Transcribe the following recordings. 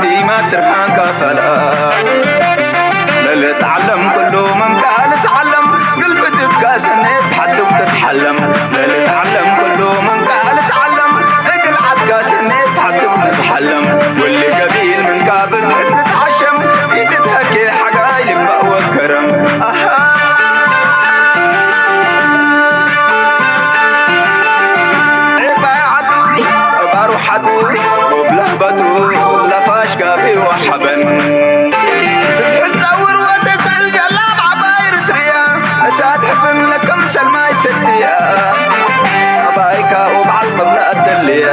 ዲማ ትርሃንካ ፈልኣ ለልትዓለም ኩሉ መንካ ልትዓለም ግልፍትትካ ሰኔት ትሓስብ ትትሓለም ለልትዓለም ኩሉ መንካ ልትዓለም እግል ዓትካ ሰኔት ትሓስብ ትትሓለም ውሊ ገቢል ምንካ ብዝሕት ትትዓሸም ይትትሀኬ ሓጋይ ልባእ ወከረም ኣሃ ዒባይ ዓዱ ባሩ ሓዱ ወብለህ በትሩ ለፋሽ ጋቢ ወሓበን ብዝሕት ጸውር ወትኽእል ጀላብ ዓባይ ርትርያ እሳት ሕፍን ለከም ሰልማይ ሰትያ ኣባይካ ወብዓል ቅብላ ኣደልያ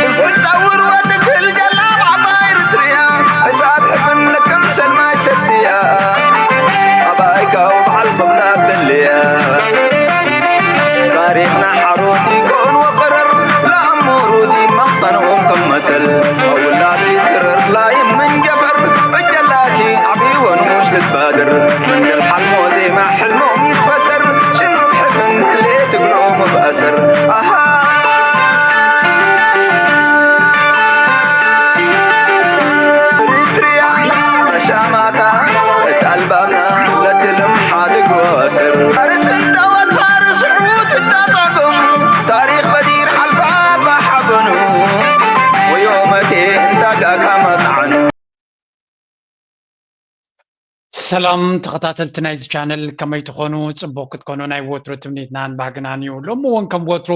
ብዝሕት ጸውር ወትኽእል ጀላብ ዓባይ ርትርያ እሳት ሕፍን ለከም ሰልማይ ሰትያ ኣባይካ ወብዓል ቅብላ ኣደልያ ታሪኽና ሓሮት ይኮን ወፈረር ለኣሞሩት ይመኽጠንኦም ከም መሰል ኣውላድ ይስርር ላይ መንጀፈር እጀላኪ ዓብይወን ሙሽ ልትባድር መንገል ሓልሞ ዜማ ሕልሞም ይትፈሰር ሽኑም ሕፍን ህሌ ትግልኦም ብኣሰር ኣሃ ሪትሪያ መሻማታ እታ ኣልባምና ለትልም ሓድግ ወስር ፋርስ እንተወት ፋርስ ሑት እታጻጎም ታሪኽ በዲር ሓልፋ ባሓበኑ ወዮመቴ እንዳጋካ መጣዓኑ ሰላም ተኸታተልቲ ናይዚ ቻነል ከመይ ትኾኑ? ፅቡቅ ክትኮኑ ናይ ወትሩ ትምኒትናን ባህግናን እዩ። ሎሚ እውን ከም ወትሩ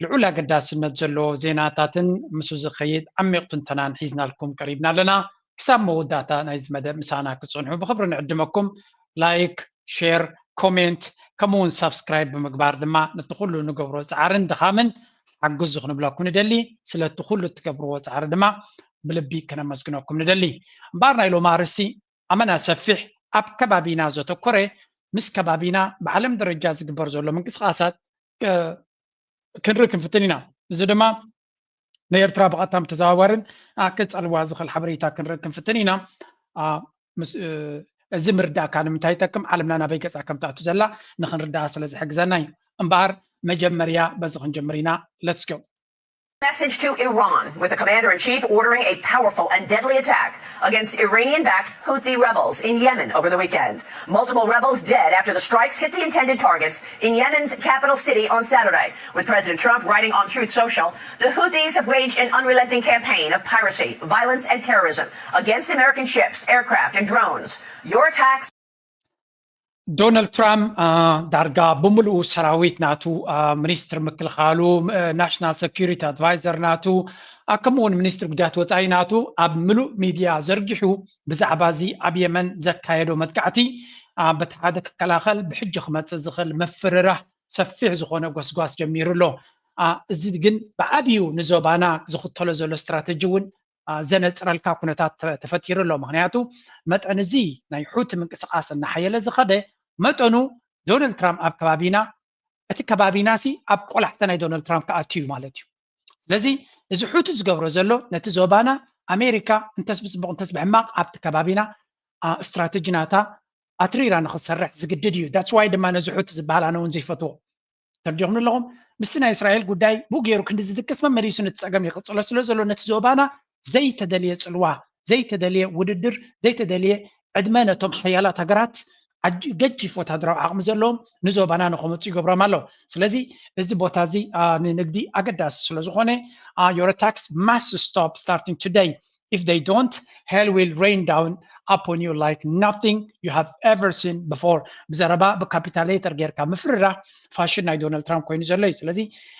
ልዑል ኣገዳስነት ዘለዎ ዜናታትን ምስ ዝኸይድ ዓሚቕ ትንተናን ሒዝናልኩም ቀሪብና ኣለና። ክሳብ መወዳእታ ናይዚ መደብ ምሳና ክትፀንሑ ብኽብሪ ንዕድመኩም። ላይክ፣ ሼር፣ ኮሜንት ከምኡ እውን ሳብስክራይብ ብምግባር ድማ ነቲ ኩሉ ንገብሮ ፃዕርን ድኻምን ሓግዙ ክንብለኩም ንደሊ። ስለቲ ኩሉ እትገብርዎ ፃዕሪ ድማ ብልቢ ከነመስግነኩም ንደሊ። እምበኣር ናይ ሎሚ ኣርእስቲ ኣመና ሰፊሕ ኣብ ከባቢና ዘተኮረ ምስ ከባቢና ብዓለም ደረጃ ዝግበር ዘሎ ምንቅስቃሳት ክንርኢ ክንፍትን ኢና። እዚ ድማ ንኤርትራ ብቐጥታን ብተዘዋዋርን ክጸልዋ ዝኽእል ሓበሬታ ክንርኢ ክንፍትን ኢና። እዚ ምርዳእካ ንምንታይ ይጠቅም? ዓለምና ናበይ ገጻ ከም ትኣቱ ዘላ ንኽንርዳኣ ስለ ዝሕግዘና እዩ። እምበኣር መጀመርያ በዚ ክንጅምር ኢና። Let's go. Message to Iran, with the commander in chief ordering a powerful and deadly attack against Iranian backed Houthi rebels in Yemen over the weekend. Multiple rebels dead after the strikes hit the intended targets in Yemen's capital city on Saturday, with President Trump writing on Truth Social the Houthis have waged an unrelenting campaign of piracy, violence, and terrorism against American ships, aircraft, and drones. Your attacks. ዶናልድ ትራምፕ ዳርጋ ብምሉኡ ሰራዊት ናቱ፣ ሚኒስትር ምክልኻሉ፣ ናሽናል ሰኪሪቲ ኣድቫይዘር ናቱ፣ ከምኡ እውን ሚኒስትር ጉዳያት ወፃኢ ናቱ ኣብ ምሉእ ሚድያ ዘርጊሑ ብዛዕባ እዚ ኣብ የመን ዘካየዶ መጥቃዕቲ በቲ ሓደ ክከላኸል ብሕጂ ክመፅእ ዝኽእል ምፍርራህ ሰፊሕ ዝኾነ ጎስጓስ ጀሚሩ ኣሎ። እዚ ግን ብዓብዩ ንዞባና ዝኽተሎ ዘሎ ስትራተጂ እውን ዘነፅረልካ ኩነታት ተፈጢሩ ኣሎ። ምክንያቱ መጠን እዚ ናይ ሑቲ ምንቅስቃስ እናሓየለ ዝኸደ መጠኑ ዶናልድ ትራምፕ ኣብ ከባቢና እቲ ከባቢና ሲ ኣብ ቆላሕታ ናይ ዶናልድ ትራምፕ ክኣቱ እዩ ማለት እዩ። ስለዚ እዚ ሑቲ ዝገብሮ ዘሎ ነቲ ዞባና ኣሜሪካ እንተስ ብፅቡቅ እንተስ ብሕማቅ ኣብቲ ከባቢና ስትራተጂ ናታ ኣትሪራ ንክትሰርሕ ዝግድድ እዩ። That's why ድማ ነዚ ሑቲ ዝበሃል ኣነ እውን ዘይፈትዎ ተርዲኹም ኣለኹም። ምስቲ ናይ እስራኤል ጉዳይ ብኡ ገይሩ ክንዲ ዝድቅስ መመሊሱ ነቲ ፀገም ይቕፅሎ ስለ ዘሎ ነቲ ዞባና ዘይተደልየ ፅልዋ፣ ዘይተደልየ ውድድር፣ ዘይተደልየ ዕድመ ነቶም ሓያላት ሃገራት ገጂፍ ወታደራዊ ዓቕሚ ዘለዎም ንዞባና ንኸመፁ ይገብሮም ኣሎ። ስለዚ እዚ ቦታ እዚ ንንግዲ ኣገዳሲ ስለ ዝኾነ your attacks must stop starting today. If they don't, hell will rain down upon you like nothing you have ever seen before. ብዘረባ ብካፒታሌተር ጌርካ ምፍርራህ ፋሽን ናይ ዶናልድ ትራምፕ ኮይኑ ዘሎ እዩ። ስለዚ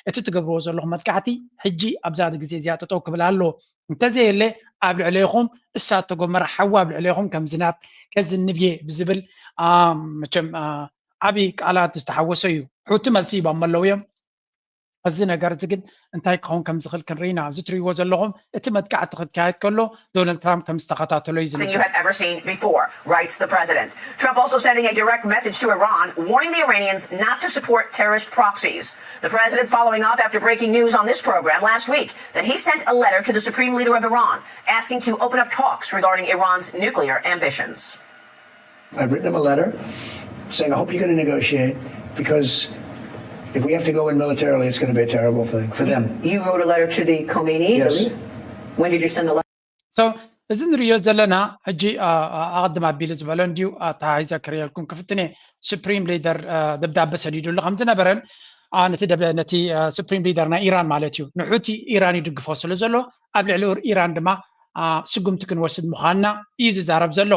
እቲ ትገብርዎ ዘለኹም መጥቃዕቲ ሕጂ ኣብዛ ግዜ እዚኣ ጠጠው ክብል ኣለዎ። እንተዘየለ ኣብ ልዕሌኹም እሳተ ጎመራ ሓዊ ኣብ ልዕሌኹም ከም ዝናብ ከዝንብ እየ ብዝብል መቸም ዓብዪ ቃላት ዝተሓወሰ እዩ። ሑቲ መልሲ ሂቦም ኣለዉ እዮም። እዚ ነገር እዚ ግን እንታይ ክኸውን ከም ዝኽእል ክንርኢ ኢና። እዚ ትርእይዎ ዘለኹም እቲ መጥቃዕቲ ክትካየድ ከሎ ዶናልድ ትራምፕ ከም ዝተኸታተሎ እዩ ዝንገር። Writes the president. Trump also sending a direct message to Iran, warning the Iranians not to support terrorist proxies. The president following up after breaking news on this program last week that he sent a letter to the supreme leader of Iran, asking to open up talks regarding Iran's nuclear ambitions. I've written him a letter saying, I hope you're going to negotiate because if we have to go in militarily, it's going to be a terrible thing for them. You wrote a letter to the Khomeini? Yes. When did you send the letter? So እዚ ንሪኦ ዘለና ሕጂ ኣቐድም ኣቢሉ ዝበሎ እንዲዩ። ኣተሓሒዘ ክርእየልኩም ክፍትነ። ሱፕሪም ሊደር ደብዳበ ሰዲዱሉ ከም ዝነበረን ነቲ ሱፕሪም ሊደር ናይ ኢራን ማለት እዩ፣ ንሑቲ ኢራን ይድግፎ ስለ ዘሎ ኣብ ልዕሊ ኢራን ድማ ስጉምቲ ክንወስድ ምዃንና እዩ ዝዛረብ ዘሎ።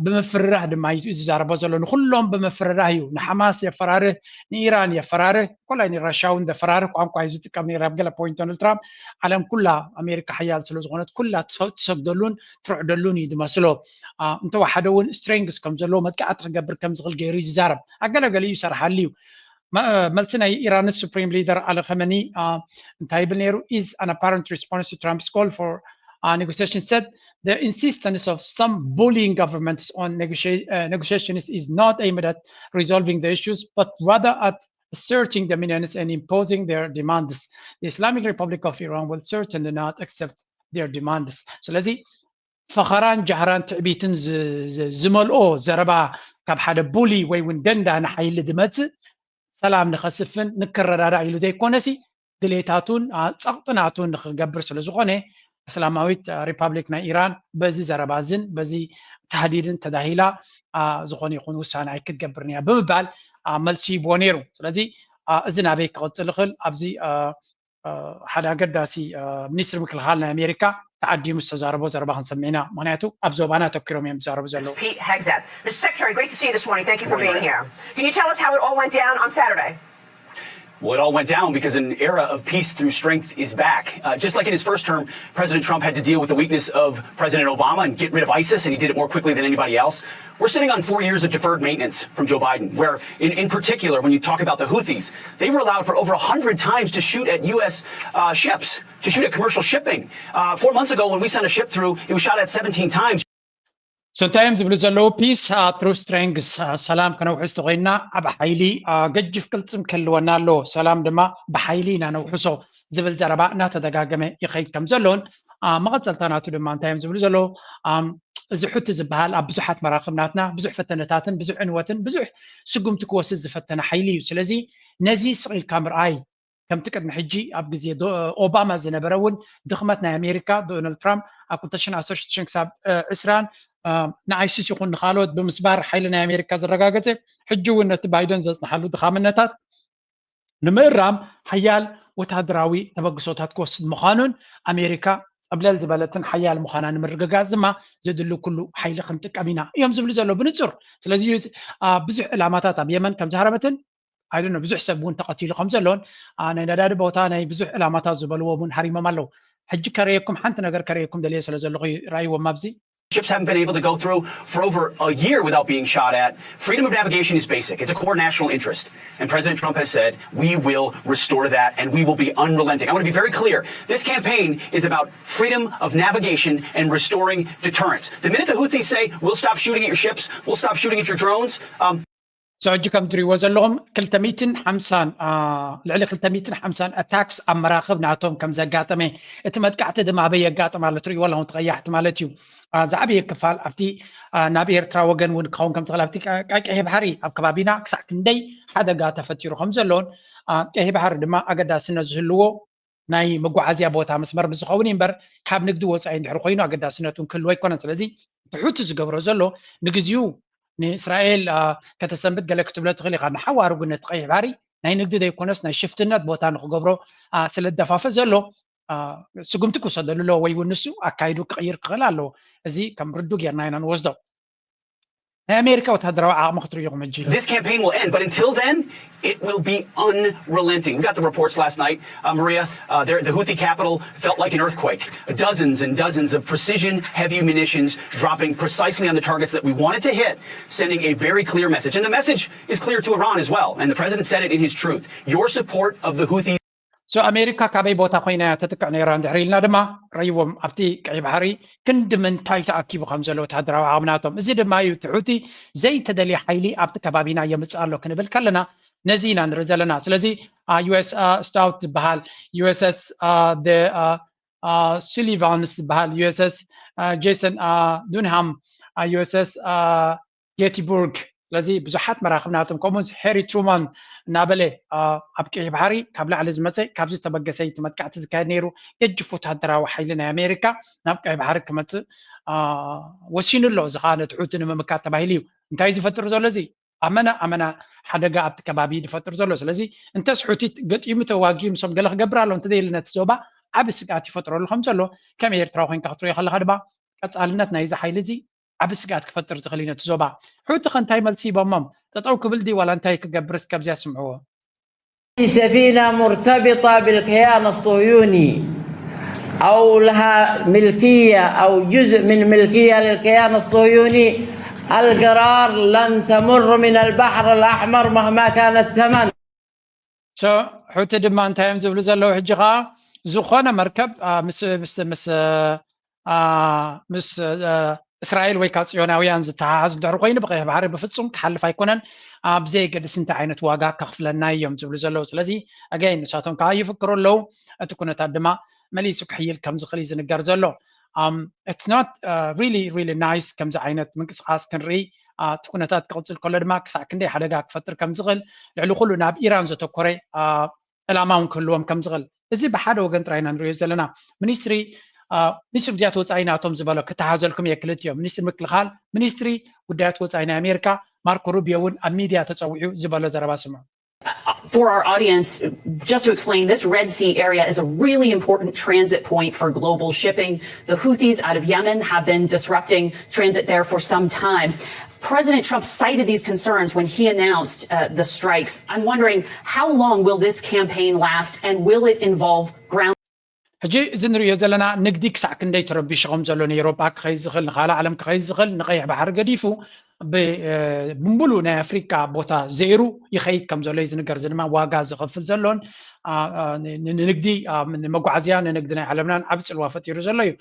ብምፍርራህ ድማ እዩ ዝዛረቦ ዘሎ። ንኩሎም ብምፍርራህ እዩ። ንሓማስ የፈራርህ፣ ንኢራን የፈራርህ፣ ኮላይ ንራሻ እውን ዘፈራርህ ቋንቋ እዩ ዝጥቀም ነይሩ ኣብ ገለ ፖይንት። ዶናልድ ትራምፕ ዓለም ኩላ ኣሜሪካ ሓያል ስለ ዝኾነት ኩላ ትሰግደሉን ትርዕደሉን እዩ ዝመስሎ። እንተወሓደ እውን ስትሬንግስ ከም ዘለዎ መጥቃዕቲ ክገብር ከም ዝኽእል ገይሩ እዩ ዝዛረብ። ኣገለገለ እዩ ይሰርሓሉ እዩ። መልሲ ናይ ኢራን ሱፕሪም ሊደር ኣሊ ኸመኒ እንታይ ይብል ነይሩ? Is an apparent response to Trump's call for negotiation said the insistence of some bullying governments on negotiations is not aimed at resolving the issues but rather at asserting dominance and imposing their demands. The Islamic Republic of Iran will certainly not accept their demands. ስለዚ ፈኸራን ጃህራን ትዕቢትን ዝመልኦ ዘረባ ካብ ሓደ ቡሊ ወይ እውን ደንዳኒ ሓይሊ ዝመፅእ ሰላም ንኸስፍን ንክረዳዳእ ኢሉ ዘይኮነሲ ድሌታቱን ጸቕጥናቱን ንክገብር ስለ ዝኾነ እስላማዊት ሪፓብሊክ ናይ ኢራን በዚ ዘረባዝን በዚ ታህዲድን ተዳሂላ ዝኾነ ይኹን ውሳነ ኣይክትገብርን እያ ብምባል መልሲ ይብዎ ነይሩ። ስለዚ እዚ ናበይ ክቕፅል ይኽእል? ኣብዚ ሓደ ኣገዳሲ ሚኒስትሪ ምክልኻል ናይ ኣሜሪካ ተዓዲሙ ዝተዛረቦ ዘረባ ክንሰምዕ ኢና። ምክንያቱ ኣብ ዞባና ኣተኪሮም እዮም ዝዛረቡ ዘለዉ። Pete Hegseth. Mister Secretary, great to see you this morning. Thank you for being here. Can you tell us how it all went down on Saturday? Well, it all went down because an era of peace through strength is back. Uh, just like in his first term, President Trump had to deal with the weakness of President Obama and get rid of ISIS, and he did it more quickly than anybody else. We're sitting on four years of deferred maintenance from Joe Biden, where, in, in particular, when you talk about the Houthis, they were allowed for over one hundred times to shoot at U S uh, ships, to shoot at commercial shipping. Uh, four months ago, when we sent a ship through, it was shot at seventeen times. So እንታይ እዮም ዝብሉ ዘለዉ? Peace through strength፣ ሰላም ከነውሕስ ተኾይንና ኣብ ሓይሊ ገጅፍ ቅልፅም ክህልወና ኣለዎ፣ ሰላም ድማ ብሓይሊ ኢና ነውሕሶ ዝብል ዘረባ እናተደጋገመ ይኸይድ ከም ዘሎን መቐፀልታ ናቱ ድማ እንታይ እዮም ዝብሉ ዘለዉ? እዚ ሑቲ ዝበሃል ኣብ ብዙሓት መራኽብ ናትና ብዙሕ ፈተነታትን ብዙሕ ዕንወትን ብዙሕ ስጉምቲ ክወስድ ዝፈተነ ሓይሊ እዩ። ስለዚ ነዚ ስቕ ኢልካ ምርኣይ ከምቲ ቅድሚ ሕጂ ኣብ ግዜ ኦባማ ዝነበረ እውን ድኽመት ናይ ኣሜሪካ ዶናልድ ትራምፕ ኣብ ክልተ ሽሕን ዓሰርተ ሽዱሽተን ክሳብ ዕስራን ንኣይሲስ ይኹን ንካልኦት ብምስባር ሓይሊ ናይ ኣሜሪካ ዘረጋገፀ፣ ሕጂ እውን ነቲ ባይደን ዘፅንሓሉ ድኻምነታት ንምእራም ሓያል ወታደራዊ ተበግሶታት ክወስድ ምዃኑን ኣሜሪካ ፀብለል ዝበለትን ሓያል ምዃና ንምርግጋፅ ድማ ዘድሊ ኩሉ ሓይሊ ክንጥቀም ኢና እዮም ዝብሉ ዘለዉ ብንፁር። ስለዚ ብዙሕ ዕላማታት ኣብ የመን ከም ዝሃረመትን ኣይደነ ብዙሕ ሰብ እውን ተቐቲሉ ከም ዘሎን ናይ ነዳዲ ቦታ ናይ ብዙሕ ዕላማታት ዝበልዎም እውን ሃሪሞም ኣለዉ። ሕጂ ከረየኩም ሓንቲ ነገር ከረየኩም ደልየ ስለ ዘለኹ ራእይዎም ኣብዚ Ships haven't been able to go through for over a year without being shot at. Freedom of navigation is basic. It's a core national interest. And President Trump has said, we will restore that and we will be unrelenting. I want to be very clear. This campaign is about freedom of navigation and restoring deterrence. The minute the Houthis say, we'll stop shooting at your ships, we'll stop shooting at your drones, um, ሕጂ ከም ትሪእዎ ዘለኹም ክልተ ሚእትን ሓምሳን ልዕሊ ክልተ ሚእትን ሓምሳን ኣታክስ ኣብ መራኽብ ናቶም ከም ዘጋጠመ፣ እቲ መጥቃዕቲ ድማ ኣበይ የጋጥም ኣሎ ትሪእዎ ኣለኹም፣ ተቐያሕቲ ማለት እዩ። ዝዓበየ ክፋል ኣብቲ ናብ ኤርትራ ወገን እውን ክኸውን ከም ዝኽእል ኣብቲ ቀይሕ ባሕሪ ኣብ ከባቢና ክሳዕ ክንደይ ሓደጋ ተፈጢሩ ከም ዘሎን ቀይሕ ባሕሪ ድማ ኣገዳስነት ዝህልዎ ናይ መጓዓዝያ ቦታ መስመር ምስ ዝኸውን እዩ እምበር ካብ ንግዲ ወፃኢ እንድሕር ኮይኑ ኣገዳስነት እውን ክህልዎ ኣይኮነን። ስለዚ እቲ ሑቲ ዝገብሮ ዘሎ ንግዚኡ ንእስራኤል ከተሰንብድ ገለ ክትብሎ ትኽእል ኢኻ። ንሓዋሩ ግን ነቲ ቀይሕ ባሕሪ ናይ ንግዲ ዘይኮነስ ናይ ሽፍትነት ቦታ ንክገብሮ ስለ ዝደፋፍእ ዘሎ ስጉምቲ ክውሰደሉ ኣለዎ ወይ እውን ንሱ ኣካይዱ ክቕይር ክኽእል ኣለዎ። እዚ ከም ርዱ ጌርና ኢና ንወስዶ። ናይ ኣሜሪካ ወታደራዊ ዓቕሚ ክትርእዩኹም ሕጂ This campaign will end, but until then, it will be unrelenting. We got the reports last night, uh, Maria. Uh, there, the Houthi capital felt like an earthquake. Dozens and dozens of precision heavy munitions dropping precisely on the targets that we wanted to hit, sending a very clear message. And the message is clear to Iran as well. And the president said it in his truth. Your support of the Houthis So ኣሜሪካ ካበይ ቦታ ኮይና እያ ተጥቅዕ ነይራ እንድሕር ኢልና ድማ ረይዎም ኣብቲ ቀይ ባሕሪ ክንዲ ምንታይ ተኣኪቡ ከም ዘሎ ወታደራዊ ዓቕምናቶም። እዚ ድማ እዩ እቲ ሑቲ ዘይተደልየ ሓይሊ ኣብቲ ከባቢና የምፅእ ኣሎ ክንብል ከለና ነዚ ኢና ንርኢ ዘለና። ስለዚ ዩኤስ ስታውት ዝበሃል፣ ዩኤስኤስ ሱሊቫንስ ዝበሃል፣ ዩኤስኤስ ጄሰን ዱንሃም፣ ዩኤስኤስ ጌቲቡርግ ስለዚ ብዙሓት መራኽብ ናቶም፣ ከምኡ ሄሪ ትሩማን እናበለ ኣብ ቀይሕ ባሕሪ ካብ ላዕሊ ዝመፀ፣ ካብዚ ተበገሰ እቲ መጥቃዕቲ ዝካየድ ነይሩ። ገጅፍ ወታደራዊ ሓይሊ ናይ ኣሜሪካ ናብ ቀይሕ ባሕሪ ክመፅእ ወሲኑ ኣሎ። እዚ ከዓ ነቲ ሑቲ ንምምካት ተባሂሉ እዩ። እንታይ ዝፈጥር ዘሎ እዚ? ኣመና ኣመና ሓደጋ ኣብቲ ከባቢ ዝፈጥር ዘሎ። ስለዚ እንተስ ሑቲ ገጢሙ ተዋጊኡ ምሶም ገለ ክገብር ኣሎ እንተዘይሉ፣ ነቲ ዞባ ዓቢ ስግኣት ይፈጥረሉ ከም ዘሎ ከም ኤርትራዊ ኮይንካ ክትሪኦ ከለኻ ድማ ቀጻልነት ናይዚ ሓይሊ እዚ ዓቢ ስግኣት ክፈጥር ዝኽእል እዩ ነቲ ዞባ። ሑቲ ከ እንታይ መልሲ ሂቦሞም? ጠጠው ክብል ድዩ ዋላ እንታይ ክገብርስ? ከብዚያ ስምዕዎ። سفينة مرتبطة بالكيان الصهيوني أو لها ملكية أو جزء من ملكية للكيان الصهيوني، القرار لن تمر من البحر الأحمر مهما كان الثمن. ሑቲ ድማ እንታይ እዮም ዝብሉ ዘለዉ ሕጂ ከዓ? ዝኾነ መርከብ ምስ ምስ ምስ እስራኤል ወይ ካብ ፅዮናውያን ዝተሓሓዝ እንድሕር ኮይኑ ብቀይሕ ባሕሪ ብፍፁም ክሓልፍ ኣይኮነን፣ ኣብ ዘየገድስ እንታይ ዓይነት ዋጋ ከኽፍለና እዮም ዝብሉ ዘለዉ። ስለዚ ኣገይ ንሳቶም ከዓ ይፍክሩ ኣለዉ። እቲ ኩነታት ድማ መሊሱ ክሕይል ከም ዝኽእል እዩ ዝንገር ዘሎ። It's not really really nice ከምዚ ዓይነት ምንቅስቃስ ክንርኢ። እቲ ኩነታት ክቕፅል ከሎ ድማ ክሳዕ ክንደይ ሓደጋ ክፈጥር ከም ዝኽእል፣ ልዕሊ ኩሉ ናብ ኢራን ዘተኮረ ዕላማ እውን ክህልዎም ከም ዝኽእል፣ እዚ ብሓደ ወገን ጥራይ ኢና ንሪኦ ዘለና። ሚኒስትሪ ሚኒስትሪ ጉዳያት ወፃኢ ናቶም ዝበሎ ክተሓዘልኩም እየ ክልቲኦም፣ ሚኒስትሪ ምክልኻል፣ ሚኒስትሪ ጉዳያት ወፃኢ ናይ ኣሜሪካ ማርኮ ሩቢዮ እውን ኣብ ሚድያ ተፀዊዑ ዝበሎ ዘረባ ስምዑ። For our audience, just to explain, this Red Sea area is a really important transit point for global shipping. The Houthis out of Yemen have been disrupting transit there for some time. President Trump cited these concerns when he announced uh, the strikes. I'm wondering, how long will this campaign last, and will it involve ground? ሕጂ እዚ ንሪኦ ዘለና ንግዲ ክሳዕ ክንደይ ተረቢሹ ከም ዘሎ፣ ንኤውሮጳ ክኸይድ ዝኽእል፣ ንኻልእ ዓለም ክኸይድ ዝኽእል፣ ንቐይሕ ባሕሪ ገዲፉ ብምሉእ ናይ ኣፍሪቃ ቦታ ዘይሩ ይኸይድ ከም ዘሎ እዩ ዝንገር። እዚ ድማ ዋጋ ዘኸፍል ዘሎን ንንግዲ፣ ንመጓዓዝያ፣ ንንግዲ ናይ ዓለምናን ዓቢ ጽልዋ ፈጢሩ ዘሎ እዩ።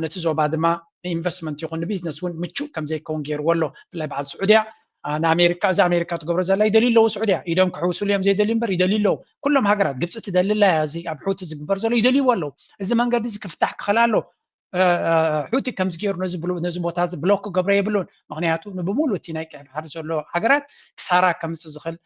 ነቲ ዞባ ድማ ንኢንቨስትመንት ይኹን ንቢዝነስ እውን ምቹእ ከም ዘይከውን ገይርዎ ኣሎ። ብፍላይ በዓል ስዑድያ ንኣሜሪካ፣ እዚ ኣሜሪካ ትገብሮ ዘላ ይደልዩ ኣለዉ። ስዑድያ ኢዶም ክሕውሱሉ እዮም ዘይደልዩ እምበር ይደልዩ ኣለዉ። ኩሎም ሃገራት፣ ግብፂ ትደሊ ኣላ እያ፣ እዚ ኣብ ሑቲ ዝግበር ዘሎ ይደልይዎ ኣለዉ። እዚ መንገዲ እዚ ክፍታሕ ክኽእል ኣሎ። ሑቲ ከምዚ ገይሩ ነዚ ቦታ እዚ ብሎክ ክገብሮ የብሉን። ምኽንያቱ ንብሙሉ እቲ ናይ ቀይሕ ባሕሪ ዘሎ ሃገራት ክሳራ ከምፅእ ዝኽእል